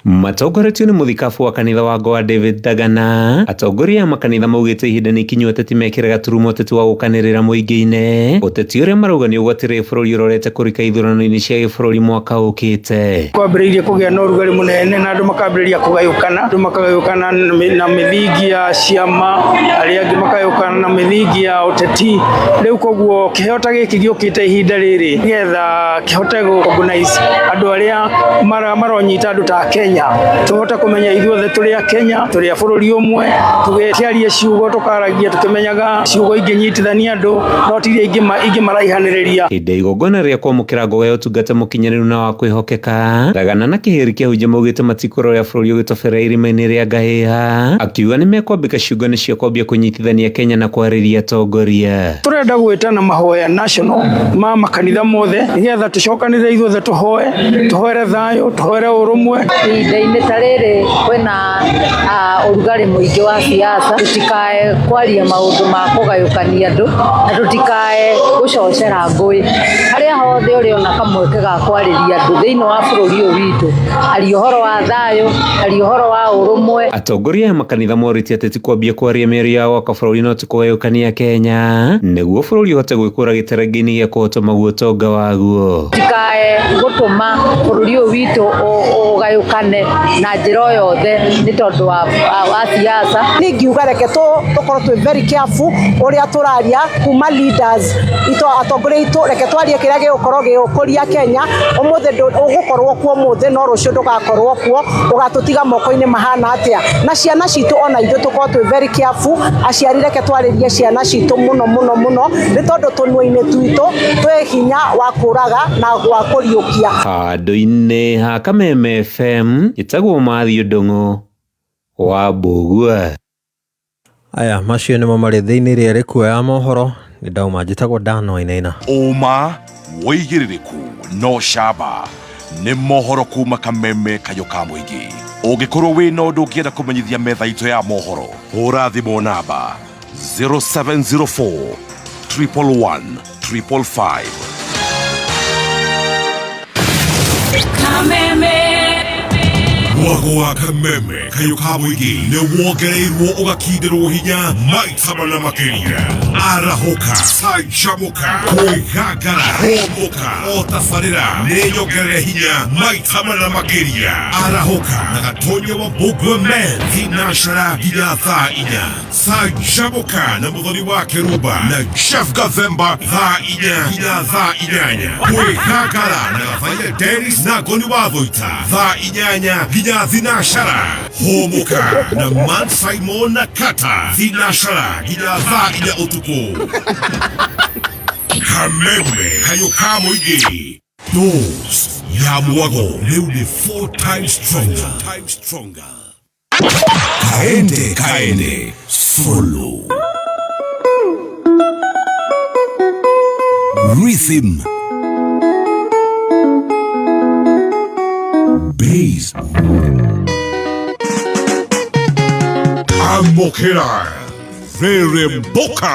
Matongoretio nĩ mũthikabu wa kanitha wa Goa David Dagana, atongoria a makanitha maugĩte ihinda nĩ ikinyu ateti mekĩre gaturumo ũteti wa gũkanĩrĩra mũingĩ-inĩ, ũteti ũrĩa marauga nĩ ũgwatĩrĩire bũrũri ũrorete kũrika ithurano-inĩ cia gĩbũrũri mwaka ũkĩte. Kwambĩrĩirie kũgĩa na ũrugarĩ mũnene na andũ makambĩrĩria kũgayũkana, andũ makagayũkana na mĩthingi ya ciama, arĩa angĩ makagayũkana na mĩthingi ya ũteti. Rĩu koguo kĩheo ta gĩkĩ gĩũkĩte ihinda rĩrĩ nĩgetha kĩhote gũ organize andũ arĩa maronyita andũ ta Kenya. Kenya tũhote kũmenya ithuothe tũrĩ a Kenya tũrĩ a bũrũri ũmwe tũgĩkĩaria ciugo tũkaragia tũkĩmenyaga ciugo ingĩnyitithania andũ no ti iria ingĩmaraihanĩrĩria. Hĩndĩ ya igongona rĩa kwamũkĩra ngoga ya ũtungata mũkinyanĩru na wa kwĩhokeka, Thagana na Kĩhĩri Kĩahunjia maugĩte matikũrora bũrũri ũgĩtoberera irima-inĩ rĩa ngahĩha, akiuga nĩmekwambĩka ciũngano cia kwambia kũnyitithania Kenya na kwarĩria atongoria. Tũrenda gwĩtana mahoya national ma makanitha mothe nĩgetha tũcokanĩrĩre ithuothe tũhoe, tũhoere thayũ, tũhoere ũrũmwe. Ihinda-inĩ ta rĩrĩ kwĩna ũrugarĩ mũingĩ wa siasa, tũtikae kwaria maũndũ ma kũgayũkania andũ na tũtikae gũcocera ngũĩ. Harĩa hothe ũrĩona kamweke ga kwarĩria andũ thĩinĩ wa bũrũri ũyũ witũ, aria ũhoro wa thayũ, aria ũhoro wa ũrũmwe. Atongoria aya makanitha morĩtie ateti kwambia kwaria mĩario ya gwaka bũrũri no ti kũgayũkania Kenya nĩguo bũrũri ũhote gwĩkũra gĩtaranga-inĩ gĩa kũhotoma guo ũtonga waguo. Tũtikae gũtũma bũrũri ũyũ witũ ũgayũkane na njĩra o yothe nĩ tondũ wa siasa. Niĩ ingiuga reke tũkorwo twĩ very careful ũrĩa tũraria kuma leaders itũ atongoria aitũ, reke twarie kĩrĩa gĩgũkorwo gĩgũkũria Kenya. Ũmũthĩ ũgũkorwo kuo ũmũthĩ no rũciũ ndũgakorwo kuo, ũgatũtiga moko-inĩ mahana atĩa? Na ciana citũ ona ithuĩ tũkorwo twĩ very careful, aciari reke twarĩrie ciana citũ mũno mũno mũno, nĩ tondũ tũnua-inĩ twitũ twĩ hinya wa kũraga na wa kũriũkia. Handũ-inĩ ha Kameme FM, njĩtagwo Matthew Ndung'u wa Mbũgua. Aya macio nĩmo marĩ thĩinĩ rĩa rĩkuoya mohoro nĩ ndauma njĩtagwo Dan Wainaina. Ũma, wĩigĩrĩrĩku na ũcamba nĩ mohoro kuma Kameme Kayũ ka Mũingĩ. Ũngĩkorwo wĩna ũndũ ũngĩenda kũmenyithia metha itũ ya mohoro, hũra thimũ namba 0704 111 555. Kameme. Mwago wa Kameme kayũ ka mũingĩ nĩ wongereirwo ũgakindĩrwo hinya maita mana makĩria. Arahũka, canjamũka, kwĩgangara, hũmũka, o tabarĩra nĩ nyongerere hinya maita mana makĩria. Arahũka na gatonya wa Mbũngwe Men thinacara nginya thaa inya. Canjamũka na mũthoni wa Kĩrumba na Jeff Gathemba thaa inya nginya thaa inyanya. Kwĩgangara na Gathaia Dennis na Ngoni wa Thũita thaa inyanya nginya thinacara. Hũmũka na Man Simon na Kata thinacara nginya thaa inya ũtukũ. Kameme kayũ ka mũingĩ. Dose ya mwago rĩu nĩ four times stronger. Kaende kaende solo. Rhythm. Bass. Amokera. Rĩrĩmbũka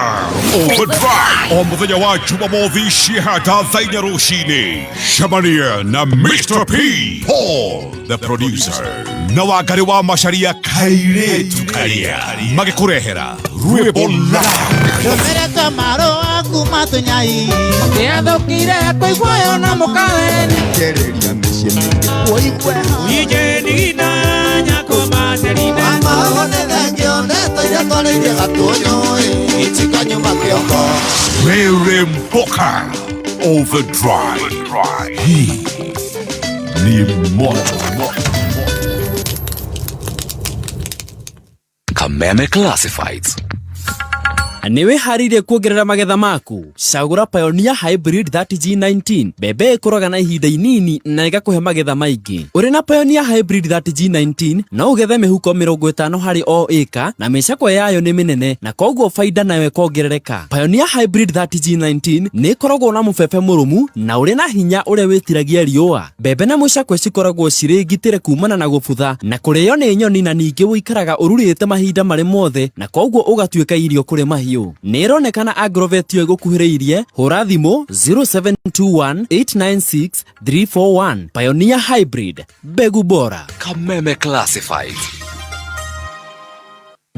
Overdrive o mũthenya wa Jumamothi cihata thaa inya rũcinĩ. Cemania na Mr P Paul the producer na Wangari wa Macharia kairĩtu karia magĩkũrehera rwĩmbo live. Tũmerete marũa kuma tũnyai nĩathũkire kũiguayo na mũkaweni Kĩrĩria mĩciĩ mĩingĩ kũigue Amago nĩ thengio ndeto iria twarĩirie gatũnyũ itikanyuma kĩongo. Rĩrĩmbũka Overdrive. Hii ni moto. Kameme Classifieds. Nĩ wĩharĩirie kuongerera magetha maku? Cagũra Pioneer Hybrid 30G19. Mbembe ĩkũraga na ihinda inini na ĩgakũhe magetha maingĩ. Ũrĩ na Pioneer Hybrid 30G19 no ũgethe mĩhuko 50 harĩ o ĩka na mĩcakwe yayo nĩ mĩnene na koguo baida nayo ĩkongerereka. Pioneer Hybrid 30G19 nĩ ĩkoragwo na mũbebe mũrũmu na ũrĩ na hinya ũrĩa wĩtiragia riũa. Mbembe na mũcakwe cikoragwo cirĩ ngitĩre kumana na gũbutha na kũrĩo nĩ nyoni na ningĩ ũikaraga ũrurĩte mahinda marĩ mothe na koguo ũgatuĩka irio kũrĩ mahiũ. Nĩ ĩronekana Agrovet yo ĩgũkuhĩrĩirie, hũra thimũ 0721896341. Pioneer Hybrid, mbegu bora. Kameme Classifieds.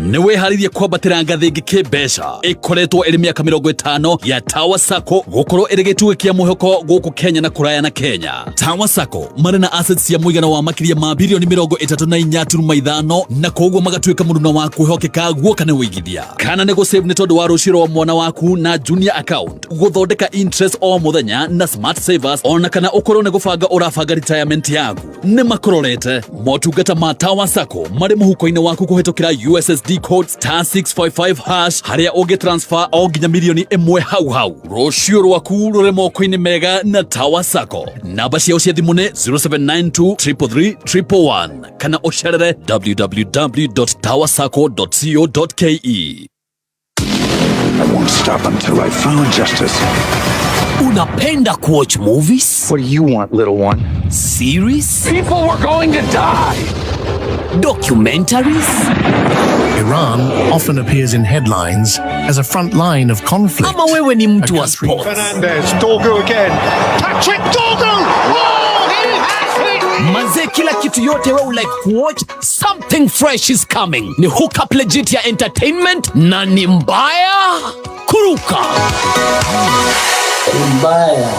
Nĩ wĩharĩirie kwambatĩra ngathĩ ĩngĩ kĩmbeca? Ĩkoretwo ĩrĩ mĩaka 50 ya Tower Sacco gũkorwo ĩrĩ gĩtugĩ kĩa mwĩhoko gũkũ Kenya na kũraya na Kenya. Tower Sacco marĩ na assets cia mũigana wa makĩria ma birioni 34.5, na koguo magatuĩka mũruna wa kwĩhokeka guoka nĩ ũigithia kana nĩ gũsave nĩ tondũ wa rũciũ rwa mwana waku na junior account, gũthondeka interest o mũthenya na smart savers, ona kana ũkorwo nĩ gũbanga ũrabanga retirement yaku, nĩ makũrorete. Motungata ma Tower Sacco marĩ mũhuko-inĩ waku kũhĩtũkĩra USSD code star 655 hash, harĩa ũngĩ transfer o nginya 1 mirioni hau hau. Rũciũ rwaku rũrĩ moko-inĩ mega na Tower Sacco. Namba ciao cia thimũ nĩ 0792 333 111 kana ũcerere www.towersacco.co.ke. I won't stop until I found justice. Unapenda kuwatch movies? What do you want, little one? Series? People were going to die! Documentaries? Iran often appears in headlines as a front line of conflict. Ama wewe ni mtu wa sports? Fernandez, Dorgu again. Patrick Dorgu! Oh, he has it! Manze, kila kitu yote we like kuwatch, something fresh is coming. Ni hookup legit ya entertainment na ni mbaya kuruka. Mbaya.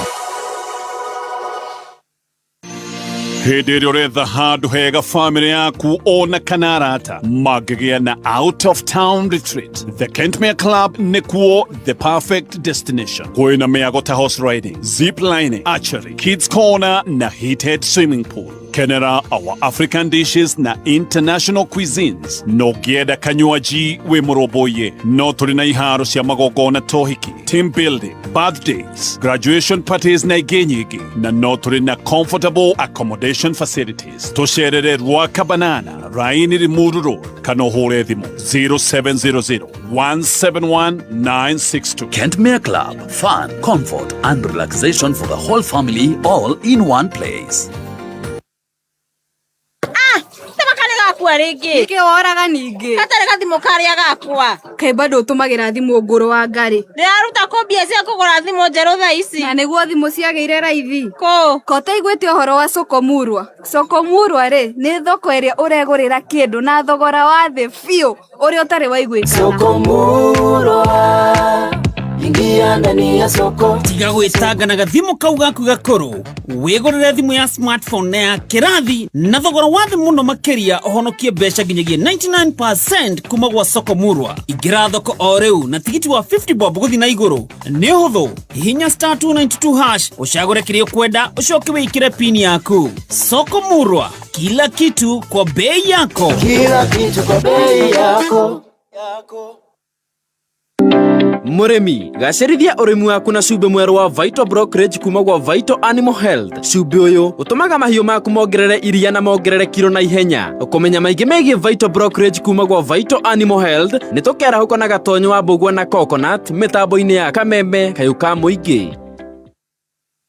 Hĩndĩ ĩrĩa ũretha handũ hega famĩlĩ yaku ona kana arata mangĩgĩa na out of town retreat, the Kentmere Club nĩkuo the perfect destination. Kwĩna mĩago ta horse riding, zip lining, archery, kids corner na heated swimming pool. Kenera our African dishes na international cuisines. No ngĩenda kanywaji wĩ mũrũmbũiye, no tũrĩ na iharo cia magongona, tohiki, team building, birthdays, graduation parties na ingĩ nyingĩ, na no tũrĩ na comfortable accommodation facilities. Tũcerere Rwaka Banana, Raini, Limuru Road, kana ũhũre thimũ 0700 171 962. Kentmere Club, fun, comfort and relaxation for the whole family, all in one place. Tama gakua rĩngĩ. Nĩkĩ woraga ningĩ? Gatarĩ gathimũ karĩa gakwa. Kaĩ bado ũtũmagĩra thimũ ngũrũ wa ngarĩ? Ndĩraruta kũ mbia cia kũgũra thimũ njerũ thaa ici? Na nĩguo thimũ ciagĩire raithi. Kũ? Ko ũtaiguĩte ũhoro wa soko murwa? Soko murwa rĩ, nĩ thoko ĩrĩa ũregũrĩra kĩndũ na thogora wa thĩ biũ ũrĩa ũtarĩ waiguĩkana. Soko murwa, ingia ndani ya soko. Tiga gwĩtanga na gathimũ kau gaku gakũrũ, wĩgũrĩre thimũ ya smartphone na ya kĩrathi na thogora wa thĩ mũno makĩria, ũhonokie mbeca nginyagia 99% kuma gwa soko murwa. Ingĩra thoko o rĩu na tigiti wa 50 bob gũthiĩ na igũrũ. Nĩ ũhũthũ, hihinya star 292 hash, ũcagũre kĩrĩa ũkwenda, ũcoke wĩkĩre pini yaku. Soko murwa, kila kitu kwa bei yako. Kila kitu kwa bei yako. Mũrĩmi, gacĩrithia ũrĩmi waku na cumbĩ mwerũ wa Vital Brokerage kuma gwa Vital Animal Health. Cumbĩ ũyũ ũtũmaga mahiũ maku mongerere iria na mongerere kiro na ihenya. Kũmenya maingĩ megiĩ Vital Brokerage kuma gwa Vital Animal Health, nĩ tũkerahũka na gatonyo wa mbũgua na coconut mĩtambo-inĩ ya Kameme kayũ ka mũingĩ.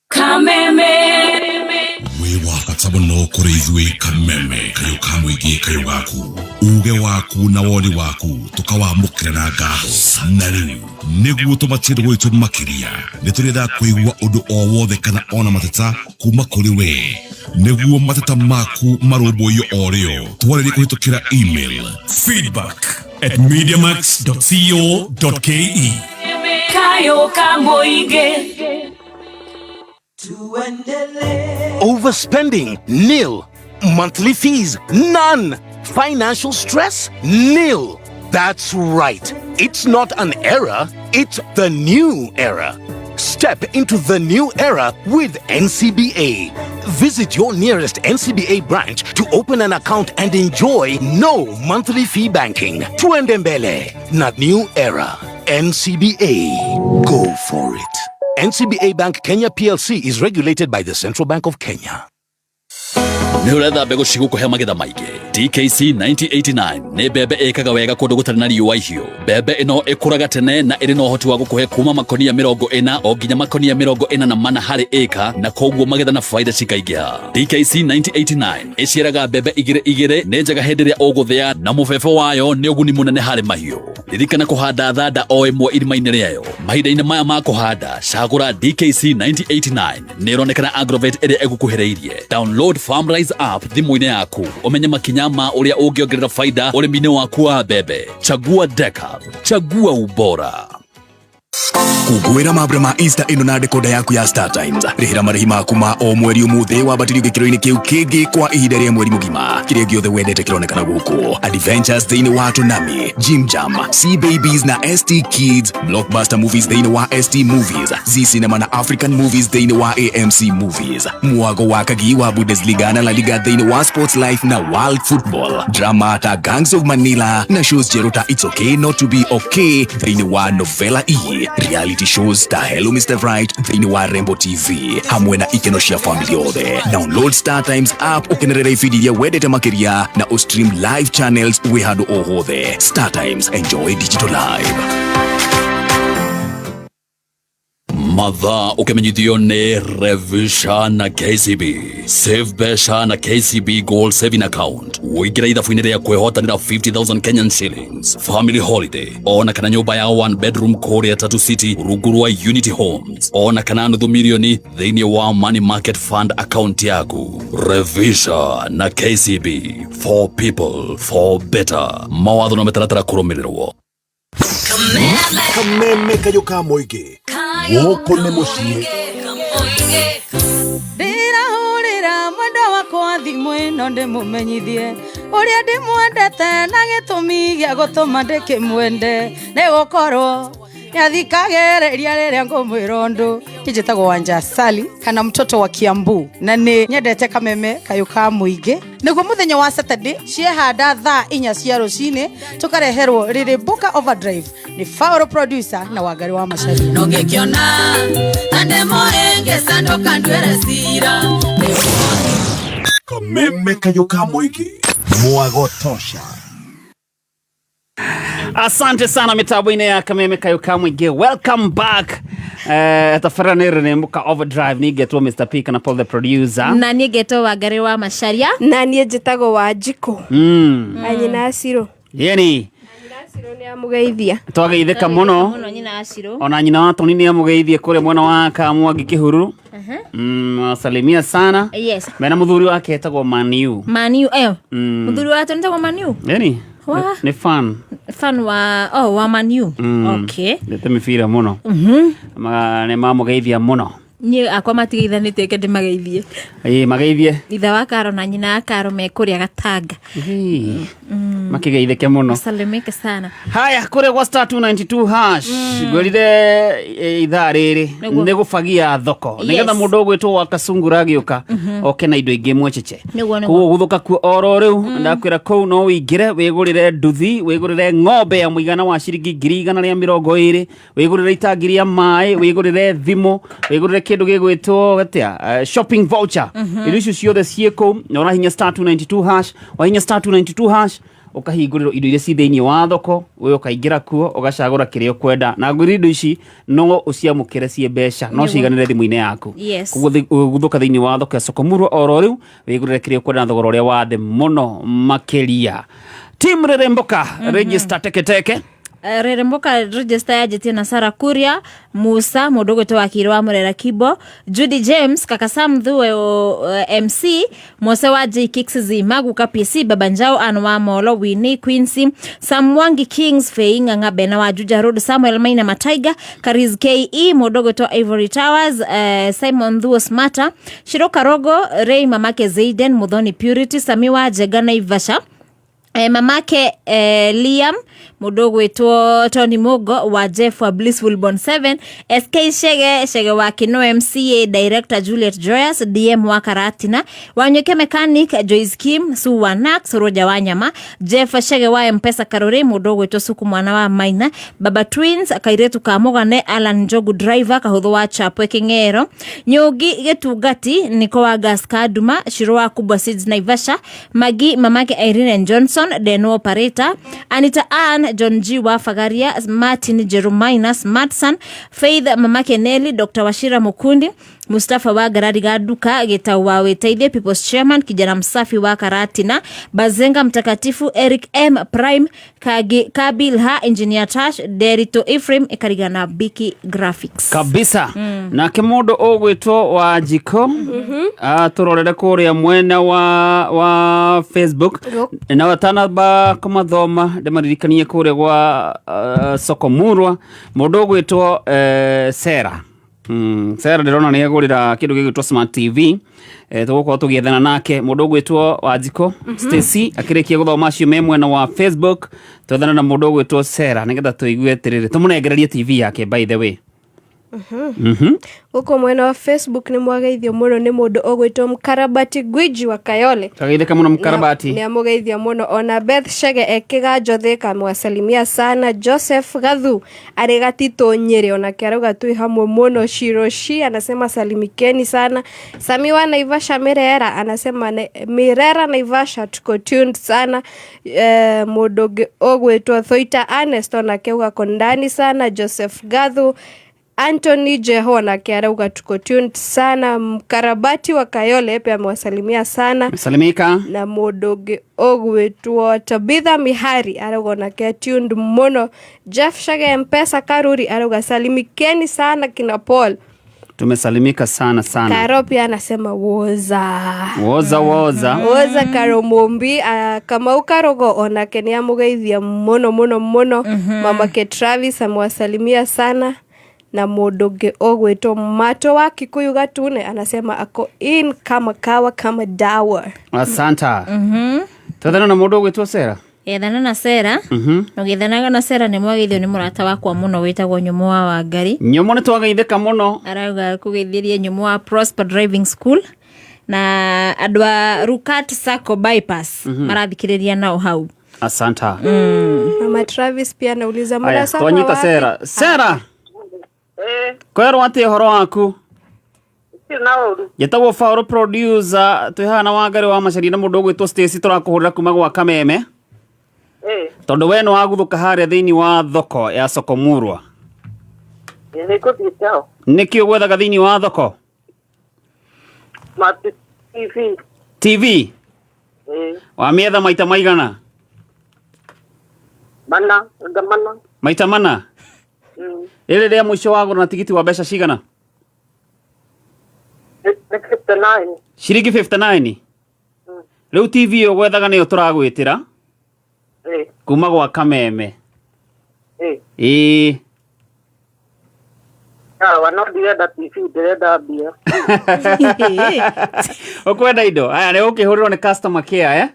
Kameme. Wĩ wa bata mũno kũrĩ ithuĩ. Kameme kayũ ka mũingĩ, kayũ gaku, uge waku na woni waku tũkawamũkĩra na ngatho. Na rĩu nĩguo tũmatĩre gwitũ makĩria, nĩ tũrĩendaga kũigua ũndũ o wothe kana ona mateta kuma kũrĩ we, nĩguo mateta maku marũmbũiyo o rĩo. Twarĩrie kũhĩtũkĩra email feedback@mediamax.co.ke. Kayo ka mũingĩ. Overspending? Nil. Monthly fees? None. Financial stress? Nil. That's right. It's not an era, it's the new era. Step into the new era with NCBA. Visit your nearest NCBA branch to open an account and enjoy no monthly fee banking. Tuende mbele, not new era. NCBA. Go for it. NCBA Bank Kenya PLC is regulated by the Central Bank of Kenya. Nĩ ũretha mbegũ cigũkũhe magetha maingĩ? DKC 9089 nĩ mbembe ĩkaga wega kũndũ gũtarĩ na riũa ihiũ. Mbembe ĩno ĩkũraga tene na ĩrĩ na ũhoti wa gũkũhe kuma makonia 40 o nginya makonia 44 harĩ ĩka, na koguo magetha na baida cikaingĩha. DKC 9089 ĩciaraga mbembe igĩrĩ igĩrĩ, nĩ njega hĩndĩ ĩrĩa ũgũthĩa, na mũbebe wayo nĩ ũguni mũnene harĩ mahiũ. Ririkana kũhanda thanda o ĩmwe irima-inĩ rĩayo. Mahinda-inĩ maya ma kũhanda, cagũra DKC 9089. Nĩ ĩronekana Agrovet ĩrĩa ĩgũkuhĩrĩirie. Download Farmrise app thimũ-inĩ yaku ũmenye makinya ma ũrĩa ũngĩongerera faida ũrĩmi-inĩ waku wa mbembe. Chagua Decaf, chagua ubora. Kũngũĩra mambura ma Easter ĩno na dekoda yaku ya Star Times. Rĩhĩra marĩhi maku ma o mweri ũmũthĩ wambatĩrio gĩkĩro-inĩ kĩu kĩngĩ kwa ihinda rĩa mweri mũgima. Kĩrĩa gĩothe wendete kĩronekana gũkũ. Adventures thĩinĩ wa Tonami, Jim Jam, Sea Babies na ST Kids, Blockbuster Movies thĩinĩ wa ST Movies, Z Cinema na African Movies thĩinĩ wa AMC Movies, mwago wa kagi wa Bundesliga na La Liga thĩinĩ wa Sports Life na World Football, drama ta Gangs of Manila na shows njerũ ta It's Okay Not to Be Okay thĩinĩ wa Novela E, reality shows ta Hello Mr. Right thĩinĩ wa Rembo TV hamwe na ikeno cia family yothe. Download Star Times app ũkenerere ibindi iria wendete makĩria na ũstream live channels wĩ handũ o hothe. Star Times, enjoy digital life. Mathaa ũkĩmenyithio nĩ Revisha na KCB. Save mbeca na KCB Gold Saving Account. Ũingĩre ithabu-inĩ rĩa kwĩhotanĩra 50,000 Kenyan shillings, family holiday, ona kana nyũmba ya one bedroom kũrĩa Tatu City rungu rwa Unity Homes, ona kana nuthu milioni thĩinĩ wa Money Market Fund account yaku. Revisha na KCB for people for better. Mawatho na mĩtaratara kũrũmĩrĩrwo. Kameme kayũ ka mũingĩ gũkũ nĩ mũciĩ. Ndĩrahũrĩra mwendwa wakwa thimũ ĩno ndĩmũmenyithie ũrĩa ndĩmwendete na gĩtũmi gĩa gũtũma ndĩkĩmwende nĩ gũkorwo nĩathikagĩrĩria rĩrĩa ngũmwĩra ũndũ. Njĩtagwo Wanja Sali kana mtoto wa Kiambu na nĩ nyendete kameme kayũ ka mũingĩ. Nĩguo mũthenya wa Saturday ciehanda thaa 4 cia rũcinĩ tũkareherwo rĩrĩ Booker Overdrive nĩ Fauro producer na Wangari wa Macharia. Ndũngĩkĩona ta ndĩ mũhĩngĩca ndũkanduĩre cira. Kameme kayũ ka mũingĩ mwago tosha. Asante sana mitambo-inĩ ya kameme kayo ka mũingĩ. Welcome back. Tabarĩra nĩ Rĩrĩmbũka Overdrive ningetwo Mr. P kana Paul the producer. Na niĩ ngetwo Wangari wa Macharia. Na niĩ njĩtagwo Wanjikũ. Anyina Acirũ. Yeni Acirũ nĩ amũgeithia. Twageithĩka mũno. Mũno nyina Acirũ. Ona nyina wa Tony nĩ amũgeithie kũrĩa mwena wa Kamwangi Kĩhuru. Salimia sana. Yes. Mena mũthuri wake etagwo Maniu. Maniu eh. Mũthuri wa Tony etagwo Maniu. Yeni Wa? Nĩ fan. Fan wa oh wa Maniu. Okay. Ndete mĩbira mũno. Nĩ mamũgeithia mũno. Niĩ akwa matigeithanĩtie reke ndĩmageithie. Ĩĩ mageithie. Ithe wa Karo na nyina wa Karo me kũrĩa Gatanga. Makĩgeithĩke mũno. Salimike sana. Haya kũrĩa gwa star 292 hash ngwĩrire ithaa rĩrĩ Nĩguo. nĩ gũbagia thoko nĩgetha Yes. mũndũ ũgwĩtwo wa Kasungura agĩũka oke na indo ingĩ mwecece. Nĩguo, nĩguo. Koguo gũthũka kuo oro rĩu ndakwĩra kũu no wĩingĩre wĩgũrĩre nduthi wĩgũrĩre ng'ombe ya mũigana wa ciringi 120,000 wĩgũrĩre itangi rĩa maĩ wĩgũrĩre thimũ wĩgũrĩre kĩndũ gĩgwĩtwo atĩa shopping voucher. Indo icio ciothe ciĩ kũu na ũrahinya star 292 hash wahinya star 292 hash ũkahingũrĩrwo indo iria ci thĩinĩ wa thoko we ũkaingĩra kuo ũgacagũra kĩrĩa ũkwenda na ngwĩra indo ici no ũciamũkĩre ciĩ mbeca no Nĩguo. ciiganĩre thimũ-inĩ yaku. Yes. Koguo gũthũka thĩinĩ wa thoko ya Sokomurwa oro rĩu wĩgũrĩre kĩrĩa ũkwenda na thogora ũrĩa wa thĩ mũno makĩria. Team Rĩrĩmbũka register teketeke. Rĩrĩmbũka register yanjĩtie na Sarah Kuria Musa mũndũ ũgwĩtwo wakiri wa Murera Kibo Judy James kaka Sam Thuwe MC Mose wa J Kicks Zima Guka PC Baba Njao Ann wa Molo Winnie Quincy Sam Mwangi Kings Fei Ng'ang'a Bena wa Juja Road Samuel Maina Mataiga Kariz KE mũndũ ũgwĩtwo Ivory Towers Simon Thuo Smarter Shiro Karogo Ray Mamake Zaiden Muthoni Purity Sami wa Njega Naivasha mamake Liam mũndũ ũgwĩtwo Tony Mugo wa Jeff wa Blissful Born 7 SK Shege Shege wa Kino MCA Director Juliet Joyous DM wa Karatina Wanyuke Mechanic Joyce Kim Su wa Nax Roja wa Nyama Jeff Shege wa Mpesa Karore mũndũ ũgwĩtwo Suku mwana wa Maina Baba Twins Kairetu ka Mũgane Alan Njogu Driver Kahũthũ wa Chapwe King'ero Nyũngi Gĩtungati Niko wa Gas Kaduma Shiro wa Kubwa Seeds Naivasha Magi mamake Irene Johnson Deno Operator Anita Ann John G wa Fagaria Martin Jeremiah Smartson Faith mamake Nelly Dr. Washira Mukundi Mustafa wa Garariga Duka Gitau wa Witeithie People's Chairman kijana msafi wa Karatina Bazenga Mtakatifu Eric M Prime Kagi, Kabilha Engineer Tash Derito Ephraim ikarigana Biki Graphics. Kabisa. Nake mundu ugwitwo wa njiko aturorere kuria mwena wa Facebook na watanamba kumathoma ndimaririkanie kuria gwa soko murwa mundu ugwitwo Sera. Sera ndirona ni agurira kindu gigwitwo smart TV, tugukorwo tugiethana nake mundu ugwitwo Wanjiko. Stacy akirikia guthoma acio me mwena wa Facebook, twethana na mundu ugwitwo Sera nigetha tuigue atiriri tumunengererie TV yake, by the way. Gũkũ mwena wa Facebook nĩ mwageithio mũno nĩ mũndũ ũgwĩtwo Mkarabati Gwiji wa Kayole. Twagĩithĩka mũno Mkarabati. Nĩ amũgeithia mũno. Ona Beth Shege e Kĩganjo Thĩka amwasalimia sana. Joseph Gathu arĩ Gatitũ Nyĩrĩ onake arauga twĩ hamwe mũno. Shiroshi anasema salimikeni sana. Sami wa Naivasha Mirera anasema Mirera Naivasha tuko tuned sana. Mũndũ ũngĩ ũgwĩtwo Thoita Ernest onake auga ndani sana. Joseph Gathu, Anthony Jeho onake arauga tuko tuned sana. Mkarabati wa Kayole pia amewasalimia sana. Salimika. Na mũndũ ũngĩ ũgwĩtwo Tabitha Mihari arauga onake tuned mũno. Jeff Shage Mpesa Karuri arauga salimikeni sana kina Paul. Tumesalimika sana sana. Karo pia anasema woza. Woza woza. Woza Karo Mumbi, Kamau Karogo onake nĩ amũgeithia mũno mũno mũno. Mamake Travis amewasalimia sana. Na mũndũ ũngĩ ũgwĩtwo Mato wa Kikuyu Gatune anasema ako in kama kawa kama dawa. Asanta. Twethana na mũndũ ũgwĩtwo Sera. Ethana na Sera. Na ũgĩethanaga na Sera nĩ mwageithio nĩ mũrata wakwa mũno wĩtagwo Nyũmũ wa Wangari. Nyũmũ nĩ twagaithĩka mũno. Arauga kũgeithĩrie Nyũmũ wa Prosper Driving School na andũ a Rukat Sacco Bypass marathikĩrĩria nao hau. Asanta. Mama Travis pia anauliza Aya, mnasoma twanyita wapi? Sera. Sera, kwerwo atĩ ũhoro waku? Njĩtagwo Faũrũ producer, twĩ haha na Wangari wa Macaria na mũndũ ũgwĩtwo Stacy, tũrakũhũrĩra kuma gwa Kameme tondũ we nĩ waguthũka harĩa thĩinĩ wa thoko ya Soko Murwa. Nĩkĩ ũgwethaga thĩinĩ wa thoko? TV wamĩetha maita maigana? Mana, ngamana. Maita mana. Rĩrĩ rĩa mũico wagũra na tigiti wa mbeca cigana? Nĩ 59. Ciringi 59. Rĩu TV ĩyo gwethaga nĩyo tũragwĩtĩra kuma gwa Kameme. Ĩĩ. Sawa, no ndirenda TV, ndĩrenda mbia. Ũkwenda indo aya nĩ ũkĩhũrĩrwo nĩ customer care, eh?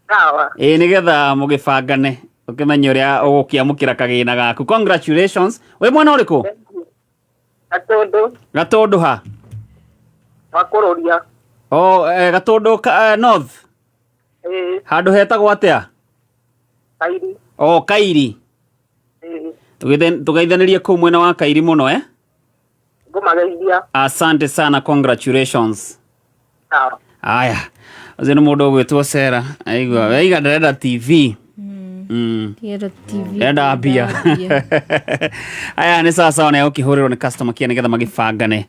Sawa. Ĩĩ, nĩgetha mũgĩbangane ũkĩmenye ũrĩa ũgũkĩamũkĩra kagĩna gaku. Congratulations. Wĩ mwena ũrĩkũ? Gatũndũ. Gatũndũ ha? Wa kũrũria. O Gatũndũ North? Ĩĩ. Handũ hetagwo atĩa? Kairi. O Kairi. Ĩĩ. Tũgeithanĩrie kũu mwena wa Kairi mũno, eh? Ngũmageithia. Asante sana, congratulations. Sawa. Aya, ũcio nĩ mũndũ ũgwĩtwo Sera aigua aiga ndĩrenda TV. Ndĩrenda TV. Enda mbia. Aya nĩ sawa sawa, na ũkĩhũrĩrwo nĩ customer care nĩgetha magĩbangane.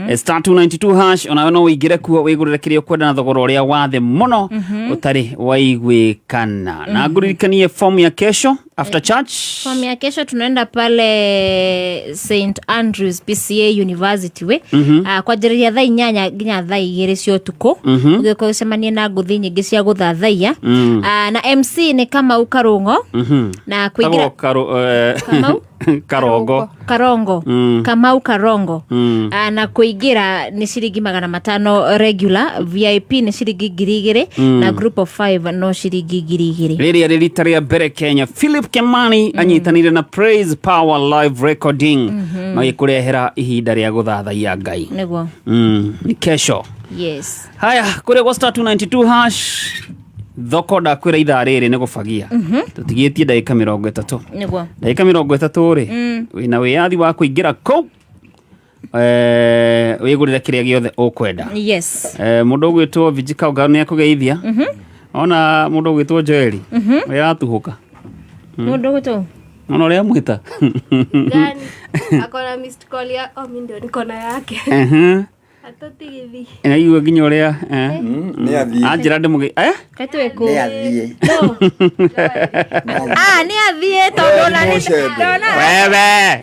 *292# onawe no ũingĩre kuo wĩgũrĩre kĩrĩa ũkwenda na thogora ũrĩa wa thĩ mũno ũtarĩ waiguĩkana. Na ngũririkanie form ya kesho after church. Form ya kesho tunaenda pale St Andrews PCA University we. Kwanjĩrĩria thaa 8 nginya thaa 2 cia ũtukũ. Ũgĩũka ũcemanie na ngũthi nyingĩ cia gũthathaiya. Na MC nĩ Kamau Karũng'o. Na kũingĩra Tagwo Kamau? Karongo. Karongo. Kamau Karongo. Na kũingĩra nĩ ciringi 500 regular, VIP nĩ ciringi 2,000 na group of 5 no ciringi 2,000. Rĩrĩa rĩ rita rĩa mbere Kenya Philip Kimani anyitanire na Praise Power Live Recording magĩkũrehera ihinda rĩa gũthathaiya Ngai. Nĩguo. Ni kesho. Yes. Haya, kũrĩa gwa *292# thoko ndakwĩra ithaa rĩrĩ nĩ gũbagia. Tũtigĩtie ndagĩka 30. Nĩguo. Ndagĩka 30 rĩ, wĩna wĩyathi wa kũingĩra kũu wĩgũrĩre kĩrĩa gĩothe ũkwenda. Yes. Mũndũ ũgwĩtwo Viji Kaũnga nĩ akũgeithia. Ona mũndũ ũgwĩtwo Joeli ũrĩa aratuhũka. Mũndũ ũgwĩtwo? Naona ũrĩa amwĩta. Gani akona missed call ya oh, mi ndio niko na yake. Atũtigithi. Naigua nginya ũrĩa eh. Nĩ athiĩ. Anjĩra ndĩmũgĩ eh? Kaitwĩkũ. Nĩ athiĩ. Ah, nĩ athiĩ tondũ ona nĩ ndona Wewe.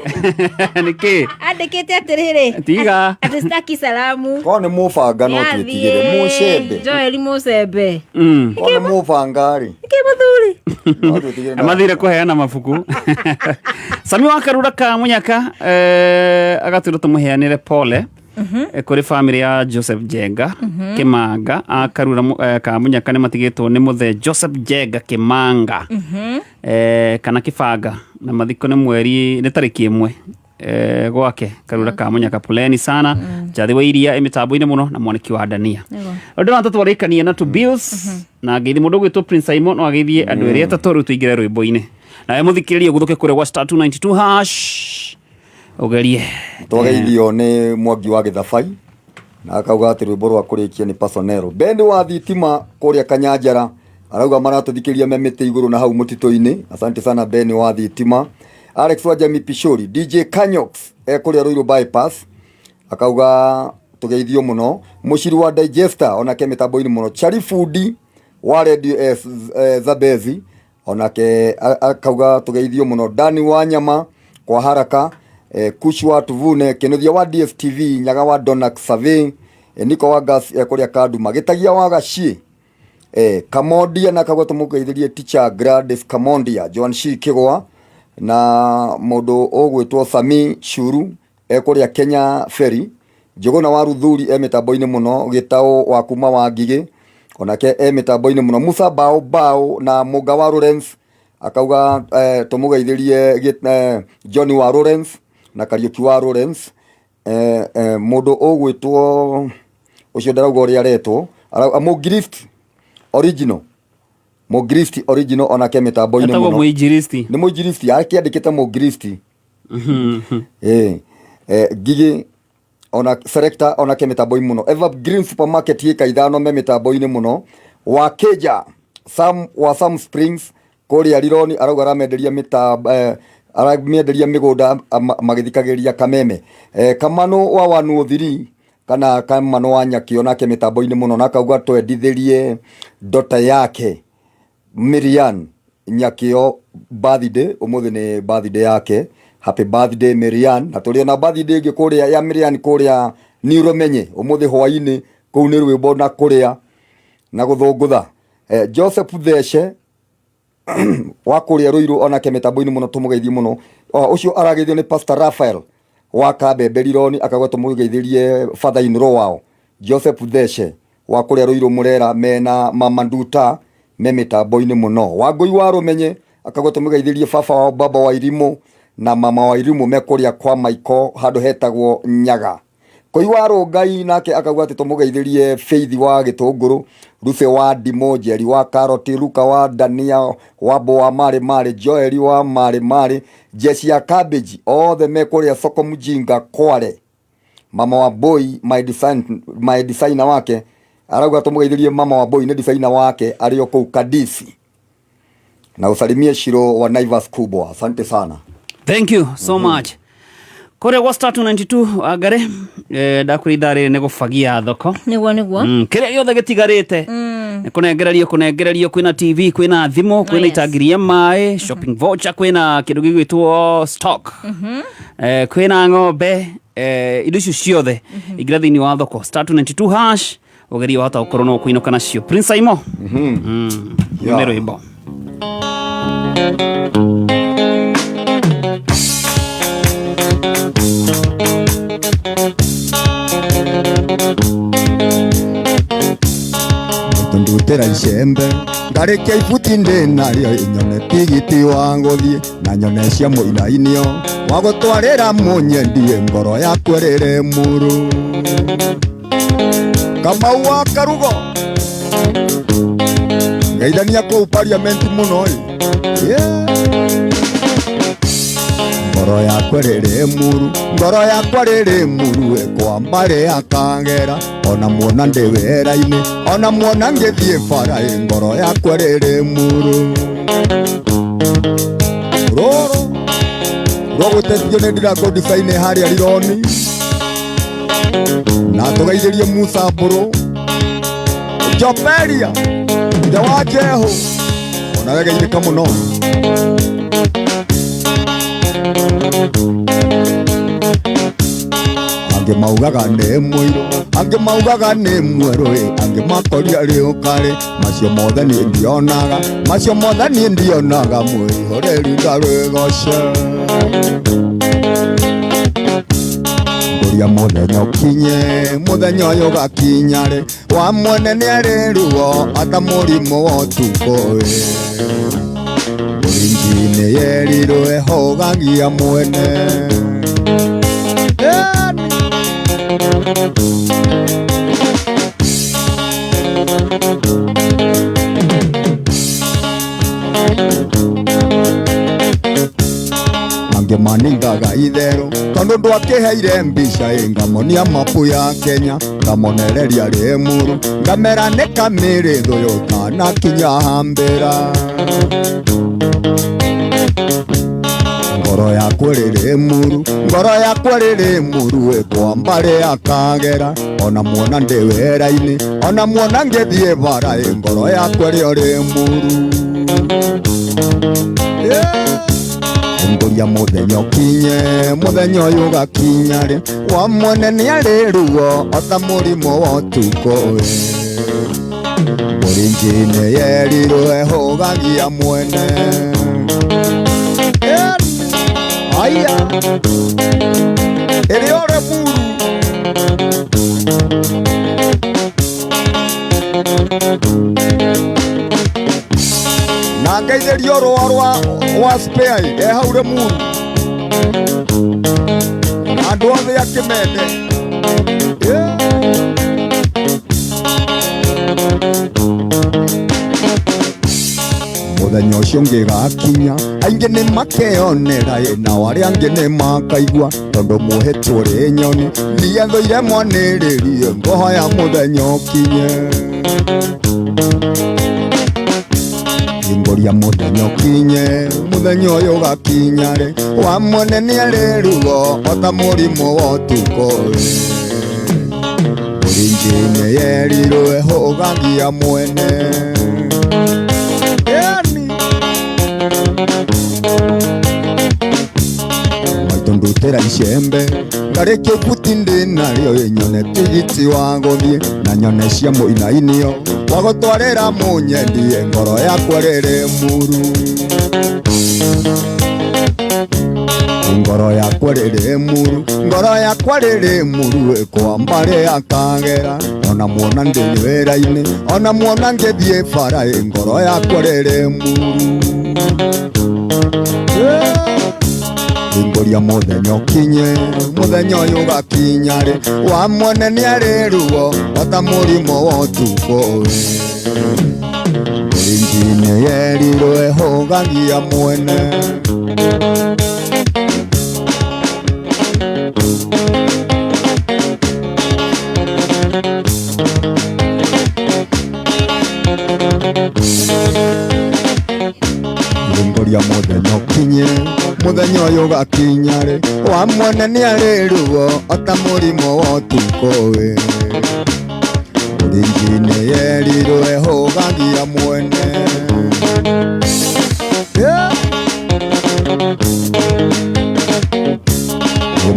Nĩkĩ? andĩkĩte atĩrĩrĩ. Tiga. Atĩ sitaki salamu. Korwo nĩ mũbanga no Nĩ twĩtigĩre athiĩ. mũcembe. Joel Mũcembe. Korwo nĩ mũbanga rĩ. Nĩkĩ mũthuri? No twĩtigĩre na- Mathire kũheana mabuku. Sami wa Karura ka Munyaka eh, agatwĩra tũmũheanĩre pole eh, kũrĩ famĩlĩ ya Joseph Jenga Kĩmanga a Karura ka Munyaka nĩ matigĩtwo nĩ mũthee Joseph Jenga Kĩmanga eh, kana Kĩbanga na mathiko nĩ mweri nĩ tarĩki 1 eh, gwake Karura ka Munyaka poleni sana Njathi wa iria ĩ mĩtambo-inĩ mũno na mwaniki wa Dania ndona tũtwarĩkania na two bills na ngeithi mũndũ ũgwĩtwo Prince Simon no ageithie andũ erĩ atatũ rĩu tũingĩre rwĩmbo-inĩ nawe mũthikĩrĩrie ũguthũke kũrĩa gwa star 292 hash ũgerie Twageithio nĩ Mwangi wa Gĩthabai na akauga atĩ rwĩmbo rwa kũrĩkia nĩ Pasonero. Bendi wa thitima kũrĩa Kanyanjara arauga maratũthikĩria me mĩtĩ igũrũ na hau mũtitũ-inĩ. Asante sana Bendi wa thitima. Alex wa Jami Pishori, DJ Kanyox e kũrĩa Ruiru bypass akauga tũgeithio mũno. Mũciri wa Digester onake mĩtambo-inĩ mũno. Chari Fundi wa Radio Zambezi onake akauga tũgeithio mũno. Dani wa Nyama kwa haraka Kush wa Tuvune Kinuthia wa DSTV Nyaga wa Donax Survey Niko wa Gas kũrĩa Kanduma Gĩtagia wa Gaciĩ Kamondia na akauga tũmũgeithĩrie teacher Gladys Kamondia Joan Shi Kĩgwa na mũndũ ũgwĩtwo Sami Shuru kũrĩa Kenya Ferry Njũgũna wa Ruthuri e mĩtambo-inĩ mũno Gĩtaũ wa kuma wa Ngigĩ onake e mĩtambo-inĩ mũno Musa Bao Bao na Mũnga wa Lawrence akauga tũmũgeithĩrie John wa Lawrence na Kariũki wa Lawrence mũndũ ũgwĩtwo ũcio ndarauga ũrĩa aretwo Mũngiristi original Mũngiristi original onake mĩtambo-inĩ Etagwo mũno mũinjilisti. Nĩ mũinjilisti akĩandĩkĩte Mũngiristi Ngigĩ ona selector onake mĩtambo-inĩ mũno Evergreen Supermarket ĩka ithano me mĩtambo-inĩ mũno wa Keja Sam wa Sam Springs kũrĩa Rironi arauga aramenderia mĩtambo aramĩenderia mĩgũnda magĩthikagĩrĩria Kameme Kamano wa Wanuthiri kana Kamano wa Nyakĩo nake mĩtambo-inĩ mũno na akauga twendithĩrie ndota yake Miriam Nyakĩo birthday ũmũthĩ nĩ birthday yake happy birthday Miriam na tũrĩ ona birthday ĩngĩ kũrĩa ya Miriam kũrĩa New Romenye ũmũthĩ hwainĩ kũu nĩ rwĩmbo na kũrĩa na gũthũngũtha Joseph Theshe wa kũrĩa Ruiru onake mĩtambo-inĩ mũno tũmũgeithie mũno ũcio arageithio nĩ Pastor Raphael wa Kabembe Rironi akauga tũmũgeithĩrie father in law wao Joseph Theshe wa kũrĩa Ruiru Mũrera mena Mama Nduta me mĩtambo-inĩ mũno Wangũi wa Rũmenye akauga tũmũgeithĩrie baba wao baba wa Irimũ na mama wa Irimũ me kũrĩa kwa Maiko handũ hetagwo Nyaga Koi wa Rũngai nake akauga atĩ tũmũgeithĩrie Faith wa Gĩtũngũrũ Rufe wa Ndimũ Njeri wa Karoti Luka wa Dania Wambo wa Marĩ Marĩ Joeli wa Marĩ Marĩ Jesi ya Cabbage othe me kũrĩa soko Mjinga Kware Mama wa Boy my designer wake arauga tũmũgeithĩrie mama wa Boy nĩ designer wake arĩ o kũu Kadisi na usalimie Shiro wa Naivas kubwa asante sana Thank you so much kũrĩa gwa star 292 wangare ndakwĩra ithaa rĩrĩ nĩ gũbagia thoko Nĩguo nĩguo. Kĩrĩa gĩothe gĩtigarĩte nĩ kũnengererio kwĩna TV kwĩna thimũ kwĩna itangi rĩa maĩ shopping voucher kwĩna kĩndũ gĩgwĩtwo stock kwĩna ng'ombe indo icio ciothe ingĩra thĩinĩ wa thoko star 292 hash ũgerie wahota gũkorwo no ũkũinũka nacio Prince Aimo nĩ rwĩmbo Tondutera icembe ngarĩkia ibuti ndĩ narĩo nyone tigiti wa gũthiĩ na nyone cia mũinainio wa gũtwarĩra mũnyendie ngoro yaku ĩrĩrĩ muru Kamau wa Karugo ngeithania kũu parliament mũno ĩ yeah. Ngoro yakwa rĩrĩ muru ngoro yakwa rĩrĩ muru kwa mbarĩ ya Kagera ona muona ndĩ wĩra-inĩ ona muona ngĩthiĩ bara ĩ ngoro yakwa rĩrĩ muru rũrũ Atongoretio nĩ Ndirango Design harĩa Rironi na tũgeithĩrie Musa Mbũrũ Joperia ithe wa Jehu onawe geithĩka mũno. Angĩ maugaga nĩ mũirũ, angĩ maugaga nĩ mwerũ ĩ, angĩ makoria rĩ ũkarĩ, macio mothe niĩ ndionaga, macio mothe niĩ ndionaga, mwĩhoreri ndarĩgoce. Ngũria mũthenya ũkinye, mũthenya ũyũ ũgakinya rĩ, wa mwene nĩarĩ ruo ata mũrimũ wa ũtukũ ĩ. Mũringi-inĩ yerirwo ĩhũgagia mwene. Angĩ maningaga itherũ tondũ ndwakĩheire mbica ĩ, ngamonia mapu ya Kenya, ngamonereria Rĩmuru, ngamera nĩ kamĩrĩ thũyũ ũtanakinya hambĩra. Ngoro yakwa ĩrĩ Rĩmuru, ngoro yakwa ĩrĩ Rĩmuru ĩ, kwa mbarĩ ya Kagera, ona muona ndĩ wĩra-inĩ, ona muona ngĩthiĩ bara ĩ, ngoro yakwa ĩrĩ o Rĩmuru. Ngũria mũthenya ũkinye, mũthenya ũyũ ũgakinya rĩ, wa mwene nĩarĩ ruo ota mũrimũ wa ũtukũ ĩ. Mũringi-inĩ yerirwo ĩhũgagia mwene. Aya ĩrĩ o Rĩmuru. Na ngeithĩrio rũa rwa wa spare e hau Rĩmuru na andũ othe a Kĩmende. Mũthenya ũcio ũngĩgakinya, aingĩ nĩ makeyonera ĩ, nao arĩa angĩ nĩ makaigua, tondũ muohetwo rĩ nyoni, niĩ thũire mwanĩrĩrie, ngohoya mũthenya ũkinye. Ngũria mũthenya ũkinye, mũthenya ũyũ ũgakinya rĩ, wa mwene nĩarĩ ruo ota mũrimũ wa ũtukũ ĩ. Mũringi-inĩ yerirwo ĩhũgagia mwene. Maitũ ndutĩra icembe ngarĩkia ibuti ndĩ narĩo ĩ, nyone tigiti wa gũthiĩ na nyone cia mũinainio wa gũtwarĩra mũnyendie, ngoro yakwa ĩrĩ Rĩmuru. Ngoro yakwa ĩrĩ Rĩmuru, ngoro yakwa ĩrĩ Rĩmuru ĩ, kwa mbarĩ ya Kagera, ona muona ndĩ wĩra-inĩ, ona muona ngĩthiĩ bara ĩ, ngoro yakwa ĩrĩ Rĩmuru. Ngũria mũthenya ũkinye, mũthenya ũyũ ũgakinya rĩ, wa mwene nĩarĩ ruo ota mũrimũ wa ũtukũ ĩ. Mũringi-inĩ yerirwo ĩhũgagia mwene. Ngũria mũthenya ũkinye, mũthenya ũyũ ũgakinya rĩ, wa mwene nĩarĩ ruo ota mũrimũ wa ũtukũ ĩ. Mũringi-inĩ yerirwo ĩhũgagia mwene.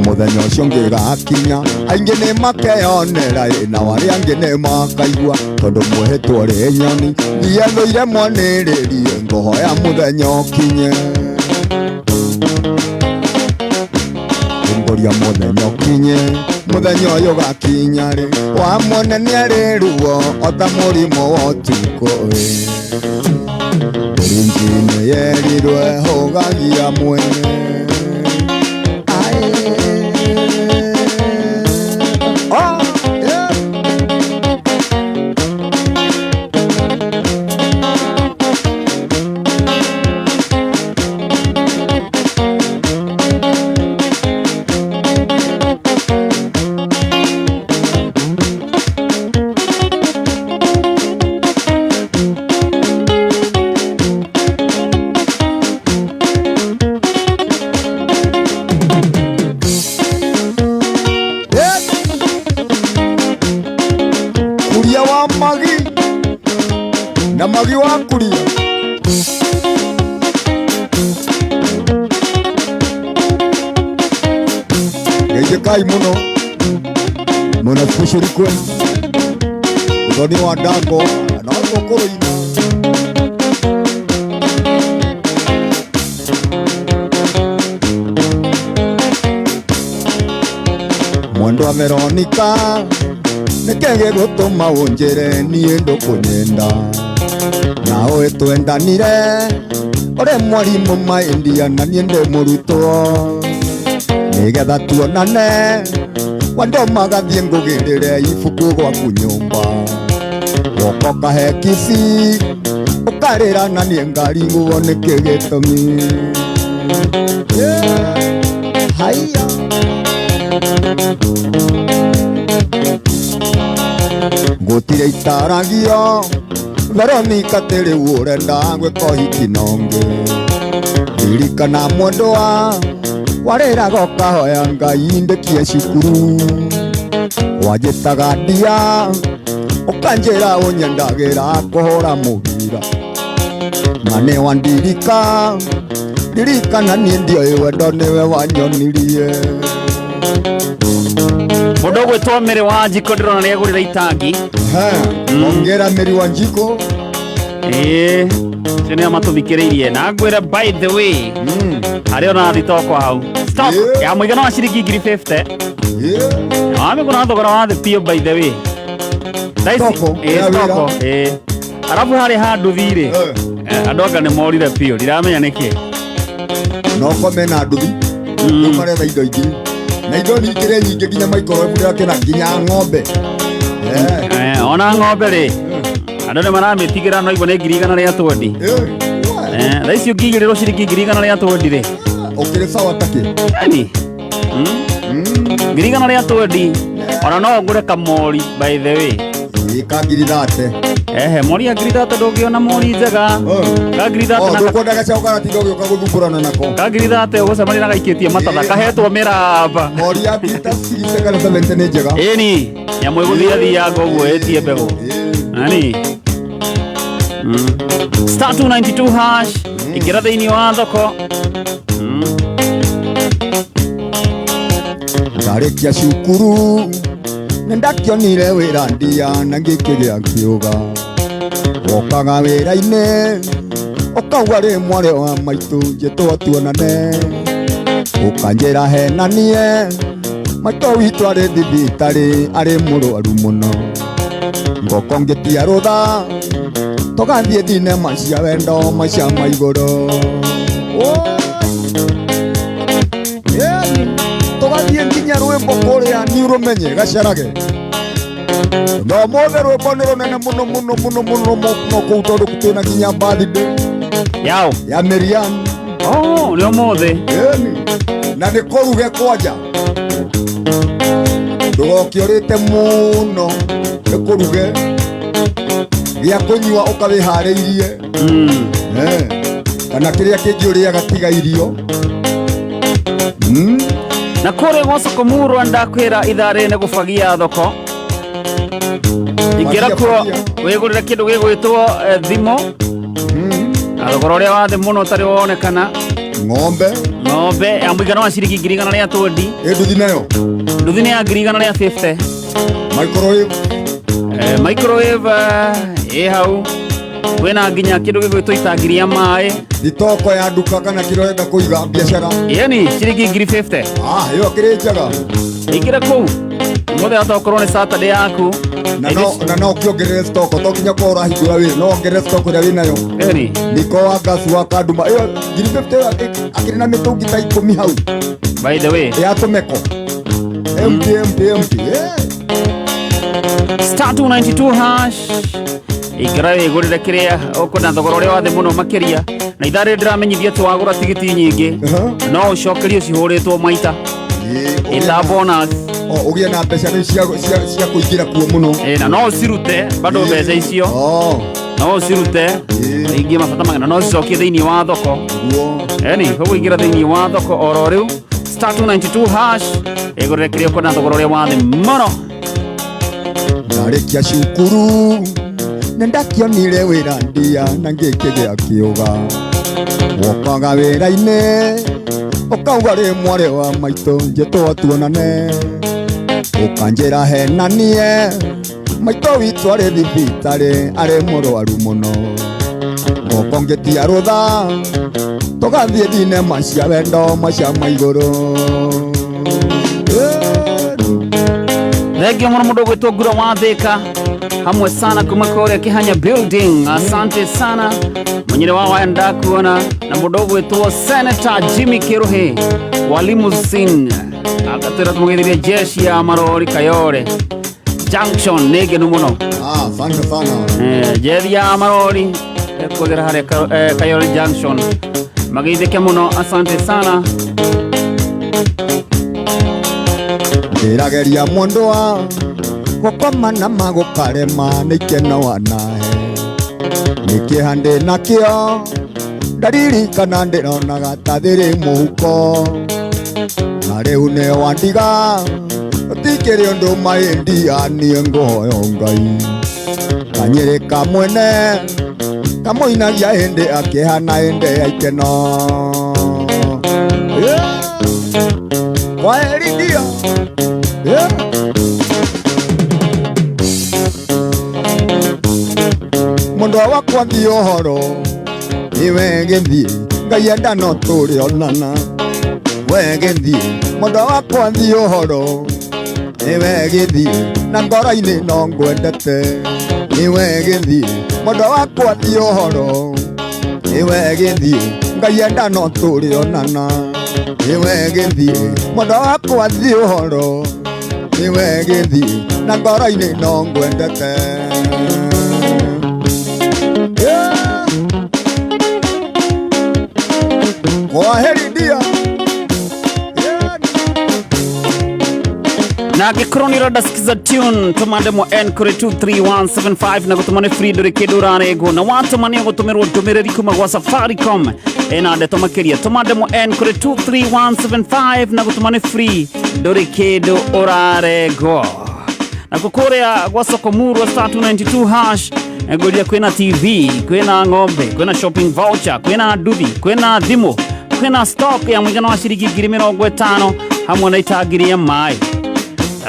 Mũthenya ũcio ũngĩgakinya, aingĩ nĩ makeyonera ĩ, nao arĩa angĩ nĩ makaigua, tondũ muohetwo rĩ nyoni, niĩ thũire mwanĩrĩrie, ngũhoya mũthenya ũkinye. Ngũria mũthenya ũkinye, mũthenya ũyũ ũgakinya rĩ, wa mwene nĩarĩ ruo ota mũrimũ wa ũtukũ ĩ. Mũringi-inĩ yerirwo ĩhũgagia mwene. wa Kuria. Geithĩkai mũno mwena special request Mũthoni wa Ndango na no tũkũrũina. Mwendwa Veronica nĩkĩ gĩgũtũma ũnjĩre niĩ ndũkũnyenda na ũĩ twendanire ũrĩ mwarimũ ma India na niĩ ndĩ mũrutwo nĩgetha tuonane wendo magathiĩ ngũgĩrĩre ibuku gwaku nyũmba woka ũkahe kici ũkarĩra na niĩ ngarigwo nĩkĩ gĩtũmi. Yeah. Haiya. Gũtirĩ itaragio Veronica tĩ rĩu ũrenda gwĩka ũhiki na ũngĩ ririkana mwendwa warĩraga ũkahoya Ngai ndĩkie cukuru wanjĩtaga ndia ũkanjĩra ũnyendagĩra kũhũra mũbira na nĩ wandirika ririkana niĩ ndioĩ wendo nĩwe wanyonirie. Mũndũ ũgwĩtwo Mary wa Njiko ndĩrona nĩ agũrĩra itangi. Ongera Mary wa Njiko. Ĩĩ ũcio nĩo matũthikĩrĩirie na ngwĩre by the way harĩ ona thitoko hau stock ya mũigana wa ciringi ngiri 50 wamĩgũra thogora wa thĩ biũ by the way. Thaa ici- Stoko, ĩĩ, ya wĩra. stoko, ĩĩ. Arabu harĩ handũ thirĩ andũ anga nĩ morire biũ ndiramenya nĩkĩ no kome na nduthi rĩu maretha indo ingĩ na indo nyingĩ nyingĩ nginya microwave ndĩrakena nginya ng'ombe. Ona ng'ombe rĩ andũ nĩ maramĩtigĩra no igua nĩ ngiri igana rĩa twendi. Thaa ici ũngĩigĩrĩrwo ciringi ngiri igana rĩa twendi rĩ ũkĩrĩ sawa takĩ yani ngiri igana rĩa twendi ona no ũgũre kamori by the way. Ka ngiri thate. Ehe mori ya ngiri thate ndũngĩona mori njega ka ngiri thate Oh, na ndũkwenda gacaũ karatinda ũgĩũka gũthumbũrana nako ka ngiri thate ũgũcemania na gaikĩtie matatha kahetwo mĩramba mori ya ngiri ta 60 kana 70 nĩ njega. Ĩni nyamũ ĩgũthiathianga ũguo ĩtie mbegũ nani star 292 hash ingĩra thĩinĩ wa thoko. Ndarĩkia cukuru nĩ ndakĩonire wĩra ndia na ngĩkĩgĩa kĩũga wokaga wĩra-inĩ ũkauga rĩ mwarĩ wa maitũ njĩtwo tuonane ũkanjĩra henanie maitũ witũ arĩ thibitarĩ arĩ mũrwaru mũno ngoko ngĩtia rũtha tũgathiĩ thinema cia wendo maica ma igũrũ. Tũgathiĩ nginya rwĩmbo kũrĩa nĩ ũrũmenye gacarage no mothe rwĩmbo nĩ rũnene mũno mũno mũno mũno mũno kũu tondũ twĩna nginya birthday yao ya Miriam. Oh, nĩ ũmũthĩ. Ĩni na nĩ kũruge kwanja ndũgokĩũrĩte mũno nĩ kũruge gĩa kũnyua ũkawĩharĩirie kana kĩrĩa kĩngĩ ũrĩaga tiga irio. Na kũrĩa gwa soko murwa ndakwĩra ithaa rĩrĩ nĩ gũbagia thoko ingĩra kuo wĩgũrĩre kĩndũ gĩgwĩtwo thimũ na thogora ũrĩa wa thĩ mũno ũtarĩ wonekana ng'ombe ya mũigana wa ciringi ngiri igana rĩa twendi. Nduthi nayo nduthi nĩ ya ngiri igana rĩa 50. Microwave. Microwave ĩ hau kwĩna nginya kĩndũ gĩgwĩtwo itangi rĩa maĩ thitoko ya nduka kana kĩrĩa ũrenda kũiga biacara yani ciringi ngiri 50. Ĩyo kĩrĩ njega ingĩra kũu mũthenya tokorwo nĩ Saturday yaku na no ũkĩongerere stoko to nginya ũkorwo ũrahingũra wĩra no wongerere stoko ĩrĩa wĩnayo. Ĩni niko wa gas wa Kanduma ĩyo ngiri 50 ĩyo akĩrĩ na mĩtũngi ta 10 hau by the way ya tũmeko empty empty empty. Star 292 hash ingĩra wĩgũrĩre kĩrĩa ũkwenda thogora ũrĩa wa thĩ mũno makĩria na ithaa rĩrĩ ndĩramenyithia atĩ wagũra tigiti nyingĩ no ũcokerio cihũrĩtwo maita ĩta bonus. Ũgĩe na mbeca rĩu cia kũingĩra kuo mũno. Na no ũcirute bado mbeca icio no ũcirute ingĩ mabata magana no ũcicokie thĩinĩ wa thoko. Eni koguo ingĩra thĩinĩ wa thoko oro rĩu star 292 hash ĩgũrĩre kĩrĩa ũkwenda thogora ũrĩa wa thĩ mũno. Ndarĩkia cukuru Nĩndakĩonire wĩra ndia na ngĩkĩgĩa kĩũga. Wokaga wĩra-inĩ ũkauga rĩ mwarĩ wa maitũ njĩtwo tuonane. Ũkanjĩra henanie maitũ witũ arĩ thibitarĩ arĩ mũrwaru mũno. Ngoko ngĩtia rũtha tũgathiĩ thinema cia wendo macia ma igũrũ. Thengio mũno mũndũ ũgwĩtwo Ngura wa Thĩka hamwe sana kuma kũrĩa Kĩhanya building. Asante sana mwenyere wa waya ndakuona na mũndũ ũgwĩtwo Senator Jimmy Kĩrũhĩ wa Limousine agatwĩra tũmũgeithirie jeshi ya marori Kayore Junction nĩ ngenu mũno. Asante sana. Jethi ya marori ĩkwagĩra harĩa Kayore Junction mageithĩke mũno, asante sana. Ndĩrageria mũndũ wa gũkoma na magũkarema nĩ ikeno wanahe. Nĩ kĩeha ndĩ nakĩo ndaririkana ndĩronaga ta thĩrĩ mũhuko. Na rĩu nĩ wandiga gũtikĩrĩ ũndũ maĩndia niĩ ngũhoya Ngai. Kanyĩrĩ ka mwene kamũinagia hĩndĩ akĩeha na hĩndĩ ya ikeno. Yeah. Kwaheri ndio. Yeah. Mũndũ wakwa thiĩ ũhoro nĩwe gĩthiĩ Ngai enda no tũrĩonana. We gĩthiĩ mũndũ wakwa thiĩ ũhoro nĩwe gĩthiĩ na ngoro-inĩ no ngwendete. Nĩwe gĩthiĩ mũndũ wakwa thiĩ ũhoro nĩwe gĩthiĩ Ngai enda no tũrĩonana. Nĩwe gĩthiĩ mũndũ wakwa thiĩ ũhoro nĩwe gĩthiĩ na ngoro-inĩ no ngwendete. Yeah. Kwaheri ndia. Na angĩkorwo nĩ ũrenda sikiza tune tũma ndemwa N kũrĩ 23175 na gũtũma nĩ free ndũrĩ kĩndũ ũrarengwo na watũma nĩ ũgũtũmĩrwo ndũmĩrĩri kuma gwa Safaricom ĩna ndeto makĩria. Tũma ndemwa N kũrĩ 23175 na gũtũma nĩ free ndũrĩ kĩndũ ũrarengwo. Na kũrĩa gwa soko murwa star 292 hash ngũria kwĩna TV, kwĩna ng'ombe, kwĩna shopping voucher, kwĩna nduthi, kwĩna thimũ, kwĩna stock ya mũigana wa ciringi 50,000 hamwe na itangi rĩa maĩ.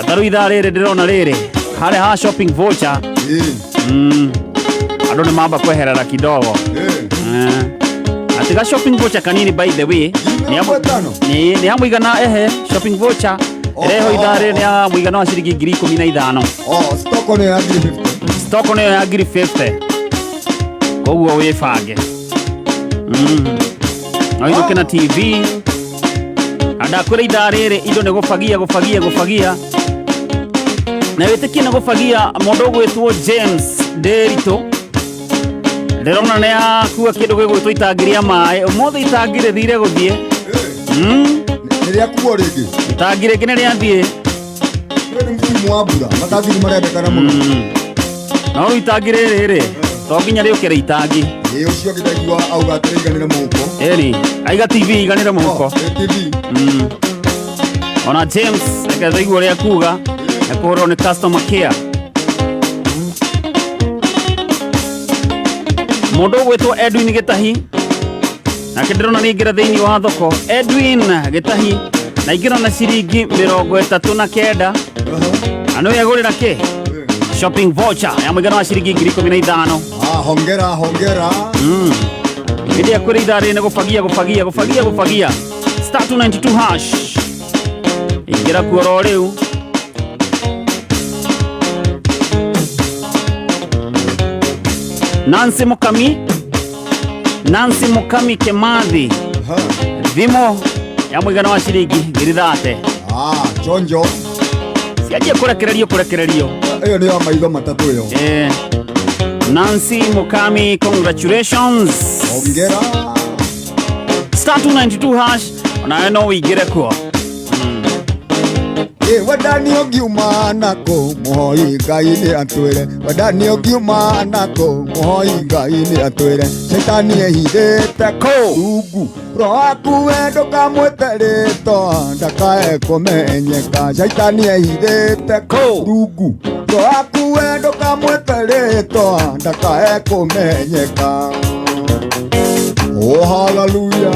Taru ithaa rĩrĩ ndĩrona rĩrĩ harĩa ha shopping voucher andũ nĩ mamba kweherera kidogo. Atiga shopping voucher kanini by the way nĩ ya mũigana ehe shopping voucher ĩreho ithaa rĩrĩ nĩ ya mũigana wa ciringi 15,000. Stock nĩ ya 1,050. Stock nĩ ya 1,050. Koguo wĩbange. No inũke na TV. Andakwĩra ithaa rĩrĩ indo nĩ gũbagia gũbagia gũbagia. Na wĩtĩkie nĩ gũbagia mũndũ ũgwĩtwo James Nderitu. Ndĩrona nĩ akua kĩndũ gĩgwĩtwo itangi rĩa maĩ. Ũmũthĩ itangi rĩthire gũthiĩ. Nĩ rĩakuo rĩngĩ. Itangi rĩngĩ nĩ rĩathiĩ. Rĩu nĩ msimu wa mbura, matangi nĩ marendekana mũno. No rĩu itangi rĩrĩ rĩ, to nginya rĩũke rĩ itangi. Ĩ ũcio ngĩtaigua auga atĩ rĩiganĩre mũhuko. Ĩni, aiga TV iganĩre mũhuko. TV. Ona James reke tũigue ũrĩa akuga na kũhũrwo nĩ customer care. Mũndũ ũgwĩtwo Edwin Gĩtahi nake ndĩrona nĩ aingĩra thĩinĩ wa thoko. Edwin Gĩtahi na aingĩra na ciringi 39. Na nĩwe agũrĩra kĩ? Shopping voucher ya mũigana wa ciringi 15,000. Hongera hongera. Hĩndĩ ya kwĩra ithaa rĩrĩ nĩ gũbagia gũbagia gũbagia gũbagia. Star 292 hash. Ingĩra kuo oro rĩu. Nancy Mukami, Nancy Mukami Kemathi. Thimũ ya mũigana wa ciringi 30,000. Chonjo. Cianjia kũrekererio kũrekererio. Ĩyo nĩ ya maitho matatũ ĩyo. Nancy Mukami, congratulations. Hongera. Star 292 hash onawe no ũingĩre kuo. Ĩ wendani ũngiuma nakũ mũhoi Ngai nĩ atwĩre, wendani ũngiuma nakũ mũhoi Ngai nĩ atwĩre, caitani ehithĩte kũ rungu rwaku we ndũkamwĩte rĩtwa ndakae kũmenyeka, caitani ehithĩte kũ rungu rwaku we ndũkamwĩte rĩtwa ndakae kũmenyeka. Oh, hallelujah.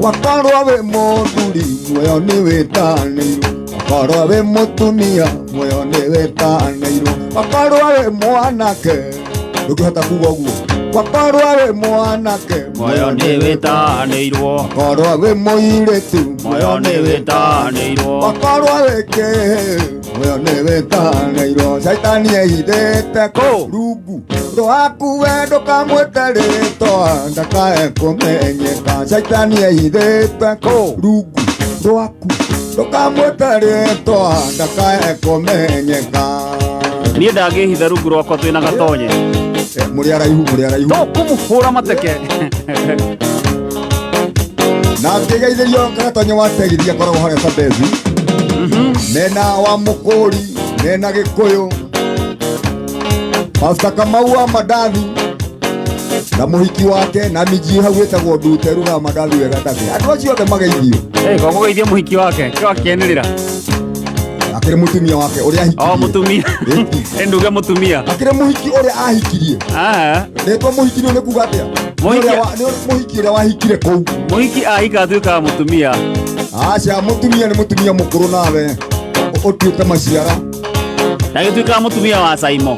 Wakorwo wĩ mũthuri muoyo nĩ wĩtanĩirwo, wakorwo wĩ mũtumia muoyo nĩ wĩtanĩirwo, wakorwo wĩ mwanake ndũngĩhota kuga ũguo, wakorwo wĩ mwanake muoyo nĩ wĩtanĩirwo, wakorwo wĩ mũirĩtu muoyo nĩ wĩtanĩirwo, wakorwo wĩ kĩhĩ muoyo nĩ wĩtanĩirwo, caitani ehithĩte kũ rungu rwaku we ndũkamwĩte rĩtwa ndakae kũmenyeka, caitani ehithĩte kũ rungu rwaku ndũkamwĩte rĩtwa ndakae kũmenyeka. Niĩ ndangĩhitha rungu rwakwa twĩna gatonye. Mũrĩ araihu, mũrĩ araihu. Tũkũmũhũra mateke. Na ngĩgeithĩrio gatonye wa tegithia akoragwo harĩa Sambezi, mena wa Mũkũri, mena Gĩkũyũ, Pastor Kamau wa Mandathi na mũhiki wake na minji hau ĩtagwo Ndute rugaga mandathi wega take. Andũ acio othe mageithio. Kũgeithia mũhiki wake kĩo akĩanĩrĩra. Akĩrĩ mũtumia wake ũrĩa ahikirie. O mũtumia. Nduge mũtumia. Akĩrĩ mũhiki ũrĩa ahikirie. Rĩtwa mũhiki nĩ kuga atĩa? Mũhiki ũrĩa wahikire kũu. Mũhiki ahika atuĩkaga mũtumia. Aca, mũtumia nĩ mũtumia mũkũrũ nawe ũtuĩte maciara. Ndagĩtuĩkaga mũtumia wa Saimo.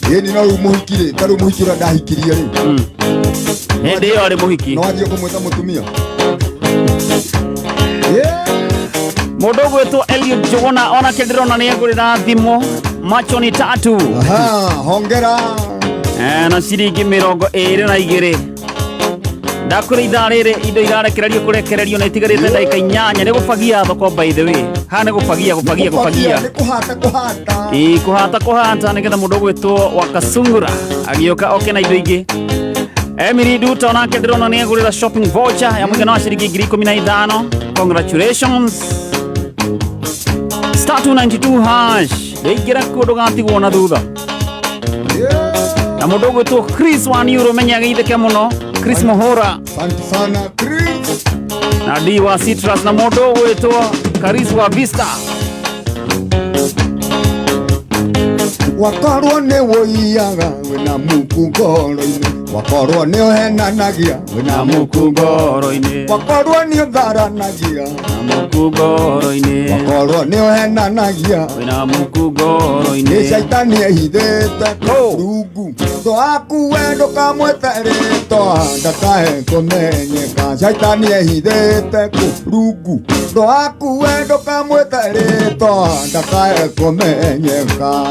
Ĩni no rĩu mũhiki rĩ, ta rĩu mũhiki ũrĩa ndahikirie rĩ. Hĩndĩ ĩyo arĩ mũhiki. No anjie kũmwĩta mũtumia. Mũndũ ũgwĩtwo Eliud Njuguna onake ndĩrona nĩ agũrĩra thimũ macho ni tatu. Aha, hongera. Na ciringi 22. Ndakwĩra ithaa rĩrĩ indo irarekererio kũrekererio na itigarĩte ndagĩka 8 nĩ gũbagia thoko by the way. Haha nĩ gũbagia, gũbagia, gũbagia. Nĩ kũhata, kũhata. Ĩ, kũhata, kũhata nĩgetha mũndũ ũgwĩtwo wa Kasungura agĩũka oke na indo ingĩ. Emily Nduta onake ndĩrona nĩ agũrĩra shopping voucher ya mũigana wa ciringi 15,000. Congratulations. Star 292 hash. Ndĩingĩra kuo ndũgatigwo na thutha. Na mũndũ ũgwĩtwo Chris wa Euro menya ageithĩke mũno. Chris Muhura. Asante sana Chris. Na D wa Citrus na mũndũ ũgwĩtwo Karis wa Vista. Wakorwo nĩ wũiyaga wĩna muku ngoro-inĩ, wakorwo nĩ ũhenanagia wĩna muku ngoro-inĩ, wakorwo nĩ ũtharanagia na muku ngoro-inĩ, wakorwo nĩ ũhenanagia wĩna muku ngoro-inĩ, nĩ caitani ehithĩte rungu rwaku we ndũkamwĩte rĩtwa ndakae kũmenyeka, caitani ehithĩte rungu rwaku we ndũkamwĩte rĩtwa ndakae kũmenyeka.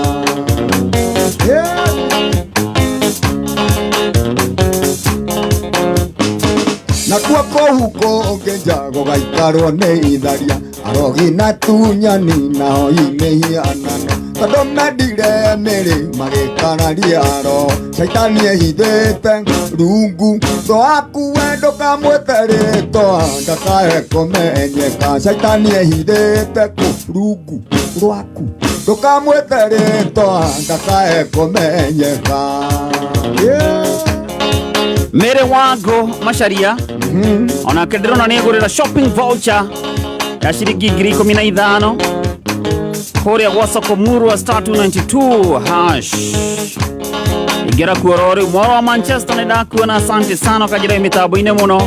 Nakuo kũu kũngĩ gũgaikarwo nĩ itharia, arogi na tunyani nao imĩhianano, tondũ mendire mĩrĩ magĩkararia roho, caitani ehithĩte rungu rwaku we ndũkamwĩte rĩtwa ndakae kũmenyeka, caitani ehithĩte rungu rwaku ndũkamwĩte rĩtwa ndakae kũmenyeka. Mere wango Macharia onake ndĩrona nĩ agũrĩra shopping voucher ya ciringi 15,000 kũrĩa gwa soko Murwa star 292 hash. Ingĩra kuo oro rĩu mworo wa Manchester nĩ ndakuona, asante sana ũkanjĩra mĩtambo-inĩ mũno.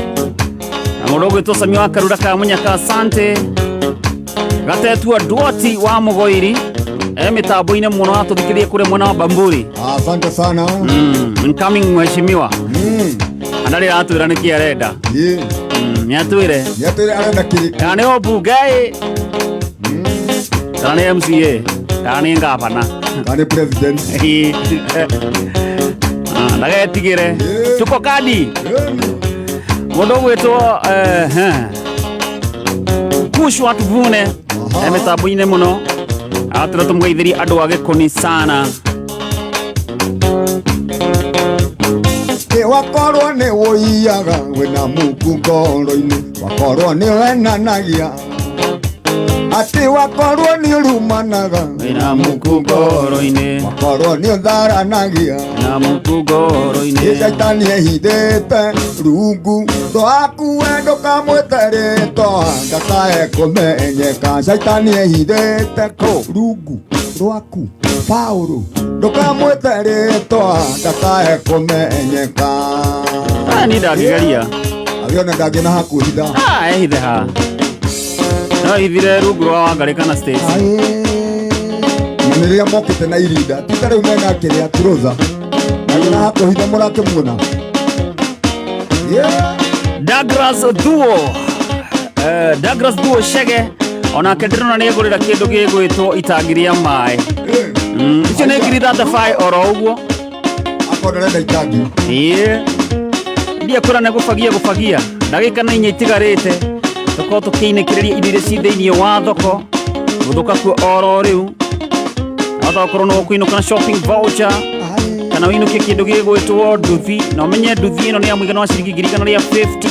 Na mũndũ ũgwĩtwo Sami wa Karura ka Mũnyaka, asante. Gatetua Duoti wa Mũgoiri mĩtambo-inĩ mũno atũthikĩrie kũrĩa mwena wa Bamburi. Asante sana. Incoming mheshimiwa. Andarĩ aratwĩra nĩkĩ arenda. Nĩatwĩre. Nĩatwĩre arenda kĩrĩkũ. Kana nĩ ũmbunge ĩ, kana nĩ MCA, kana nĩ ngabana, kana nĩ president. Ndagetigĩre. Tuko kadi. Mũndũ ũgwĩtwo Kushwa Tuvune mĩtambo-inĩ mũno atwĩra tũmũgeithĩrie andũ a Gĩkũni sana. Wakorwo Wakorwo nĩ wũiyaga wĩna muku ngoro-inĩ, wakorwo nĩ wenanagia, atĩ wakorwo nĩ ũrumanaga wĩna muku ngoro-inĩ, wakorwo nĩ ũtharanagia na muku ngoro-inĩ. Ĩ caitani ehithĩte rungu rwaku we ndũkamwĩte rĩtwa ndakae kũmenyeka. Caitani ehithĩte kũ rungu rwaku Paũlũ ndũkamwĩte rĩtwa ndakae kũmenyeka. Ah, ni ndangĩgeria. Agĩona ndangĩona hakuhitha. Ah, ehithe ha no ithire rungu rwa Wangarĩ kana Stacy. Na nĩ rĩrĩa mokĩte na irinda ti ta rĩu mena kĩrĩa trouser ndangĩona hakuhitha mũrakĩmuona. Yeah. Douglas Thuo. Douglas Thuo Chege onake ndĩrona nĩ egũrĩra kĩndũ gĩgwĩtwo itangi rĩa maĩ. Icio nĩ ngiri 35 oro ũguo. Akorwo arenda itangi. Ĩĩ. Ndiakwĩra nĩ gũbagia gũbagia ndagĩka na inya itigarĩte tũkorwo tũkĩinĩkĩrĩria indo iria ci thĩinĩ wa thoko gũthũka kuo oro rĩu no tokorwo no ũkũinũka na shopping voucher kana ũinũkie kĩndũ gĩgwĩtwo nduthi na ũmenye nduthi ĩno nĩ ya mũigana wa ciringi 150,000.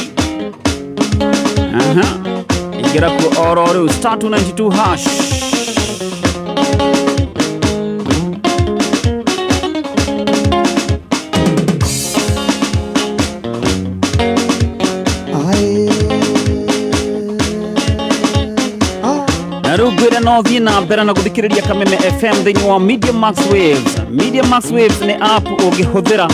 Aha. Ingĩra kuo oro rĩu star 292 hash. Na rĩu ngwĩre no thiĩ na mbere na gũthikĩrĩria Kameme FM thĩinĩ wa Media Max Waves. Media Max Waves nĩ app ũngĩhũthĩra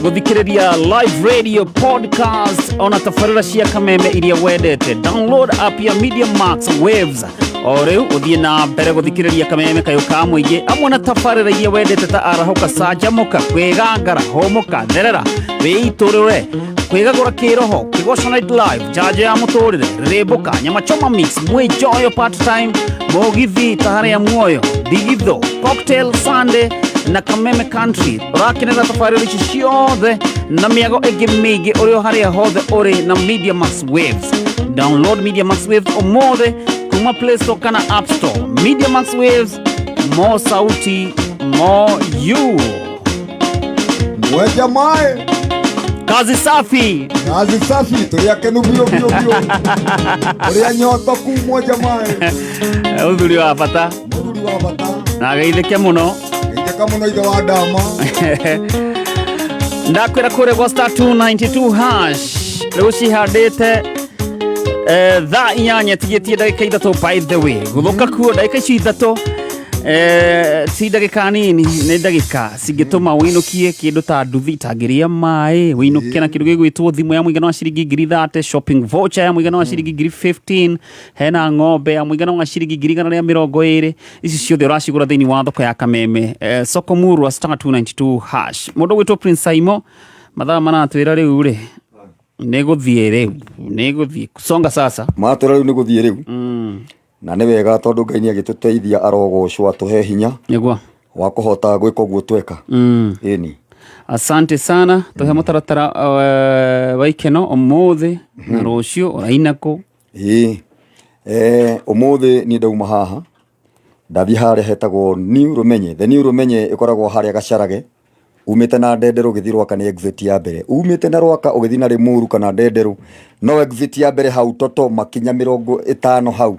gũthikĩrĩria live radio, podcast ona tabarĩra cia Kameme iria wendete. Download app ya Media Max Waves o rĩu ũthiĩ na mbere gũthikĩrĩria Kameme kayũ ka mũingĩ amwe na tabarĩra iria wendete ta arahũka, canjamũka, kwĩgangara, hũmũka, therera, wĩitũrũre, kwĩgagũra kĩroho, kĩgoco night live, njanjo ya mũtũrĩre, rĩrĩmbũka, nyama choma mix, mwĩnjoyo part time, mũgithi ta harĩa muoyo, ndigitho, cocktail Sunday na Kameme Country. Ũrakenera tabarĩra ici ciothe na mĩago ĩngĩ mĩingĩ ũrĩ o harĩa hothe ũrĩ na Media Max Waves. Download Media Max Waves ũmũthĩ kuma Play Store kana App Store. Media Max Waves, more sauti, more you. Mweja mae. Kazi safi. Kazi safi, tũrĩ akenu biũ biũ biũ. Ũrĩa nyotoku mweja mae. Ũthuri wa bata. Mũthuri wa bata. Na geithĩke mũno. Geithĩka mũno ithe wa ndama. Ndakwĩra kũrĩa gwa star 292 hash rĩu cihandĩte thaa inyanya tigĩtie ndagĩka ithatũ. By the way, gũthũka kuo ndagĩka icio ithatũ ti ndagĩka nini, nĩ ndagĩka cingĩtũma wĩinũkie kĩndũ ta nduthi itangĩrĩa maĩ, wĩinũkie na kĩndũ gĩgwĩtwo thimũ ya mũigana wa ciringi ngiri 30, shopping voucher ya mũigana wa ciringi ngiri 15, hena ng'ombe ya mũigana wa ciringi 120,000. Ici ciothe ũracigũra thĩinĩ wa thoko ya Kameme, soko murwa star 292 hash. Mũndũ ũgwĩtwo Prince Saimo mathaa maratwĩra rĩu rĩ nĩ gũthiĩ rĩu, nĩ gũthiĩ songa sasa. Matwĩra rĩu nĩ gũthiĩ rĩu. Na nĩ wega tondũ Ngai nĩ agĩtũteithia arogocwo atũhe hinya nĩguo wa kũhota gwĩka ũguo tweka. Ĩni. Asante sana. Tũhe mũtaratara wa ikeno ũmũthĩ na rũciũ ũraina kũ? Ĩĩ. Ũmũthĩ niĩ ndauma haha ndathiĩ harĩa hetagwo New Rumenye. The New Rumenye ĩkoragwo harĩa Gacarage, umĩte na Ndenderũ ũgĩthiĩ Rwaka nĩ exit ya mbere, umĩte na Rwaka ũgĩthiĩ na Limuru kana Ndenderũ no exit ya mbere hau toto makinya 50 hau.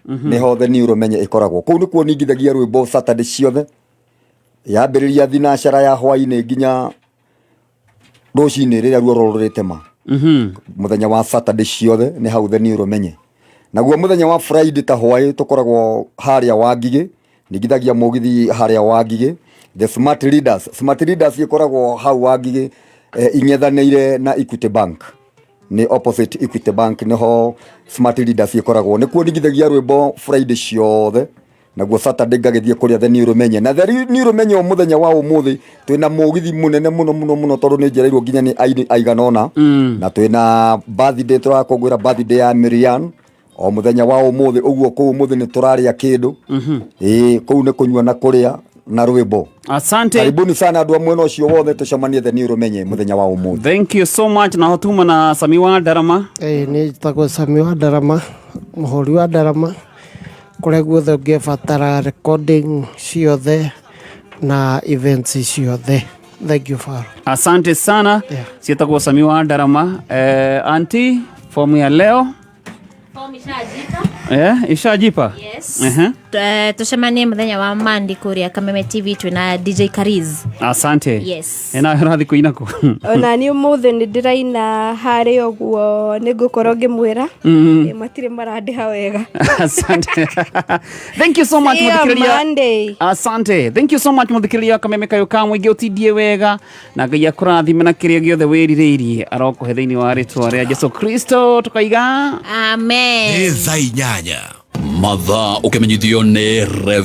Nĩho The New Rumenye ĩkoragwo. Kũu nĩkuo ningithagia rwĩmbo Saturday ciothe, yambĩrĩria thinacara ya hwainĩ nginya rũcinĩ rĩrĩa ruoro rũrĩtema. Mũthenya wa Saturday ciothe nĩ hau The New Rumenye. Naguo mũthenya wa Friday ta hwaĩ tũkoragwo harĩa Wangigĩ, ningithagia mũgithi harĩa Wangigĩ, The Smart Leaders. Smart Leaders ĩkoragwo hau Wangigĩ, ing'ethanĩire na Equity Bank. Nĩ opposite Equity Bank nĩho Smart Leaders ĩkoragwo. Nĩkuo ningithagia rwĩmbo Friday ciothe. Naguo Saturday ngagĩthiĩ kũrĩa The New Rumenye. Na The New Rumenye mũthenya wa ũmũthĩ twĩna mũgithi mũnene mũno mũno mũno tondũ nĩ njereirwo nginya nĩ aini aigana ũna. Na twĩna birthday, tũrakũngũĩra birthday ya Miriam o mũthenya wa ũmũthĩ. Ũguo kũu ũmũthĩ nĩ tũrarĩa kĩndũ. Ĩĩ, kũu nĩ kũnyua na kũrĩa na rwĩmbo. Asante. Karibuni sana andũ a mwena ũcio wothe, tũcemanie The New Rumenye mũthenya wa ũmũthĩ. Thank you so much. Na hotuma na Sami wa Ndarama. Ĩĩ, niĩ njĩtagwo Sami wa Ndarama, mũhũri wa ndarama, kũrĩa guothe ũngĩbatara recording ciothe na events ciothe. Thank you Faro. Asante sana. Yeah. Ciĩtagwo Sami wa Ndarama. Anti, fomu ya leo ishajipa? Yes. Ehe. Tucemanie muthenya wa mandi kuria Kameme TV twina DJ Kariz. Asante. Yes. Nawe ũrathiĩ kũina kũ? Ona niĩ ũmũthĩ nĩ ndĩraina harĩa ũguo, nĩ ngũkorwo ngĩmwĩra. Matirĩ marandĩha wega. Asante. Thank you so much. See you Mũthikĩrĩria. Monday. Asante. Thank you so much, mũthikĩrĩria wa Kameme Kayũ ka Mũingĩ. Ũtindie wega na Ngai akũrathime na kĩrĩa gĩothe wĩrirĩirie arokũhe thĩinĩ wa rĩtwa rĩa Jesu Kristo tũkaiga Amen. Nĩ thaa 8. Mathaa ũkĩmenyithio nĩ Rev.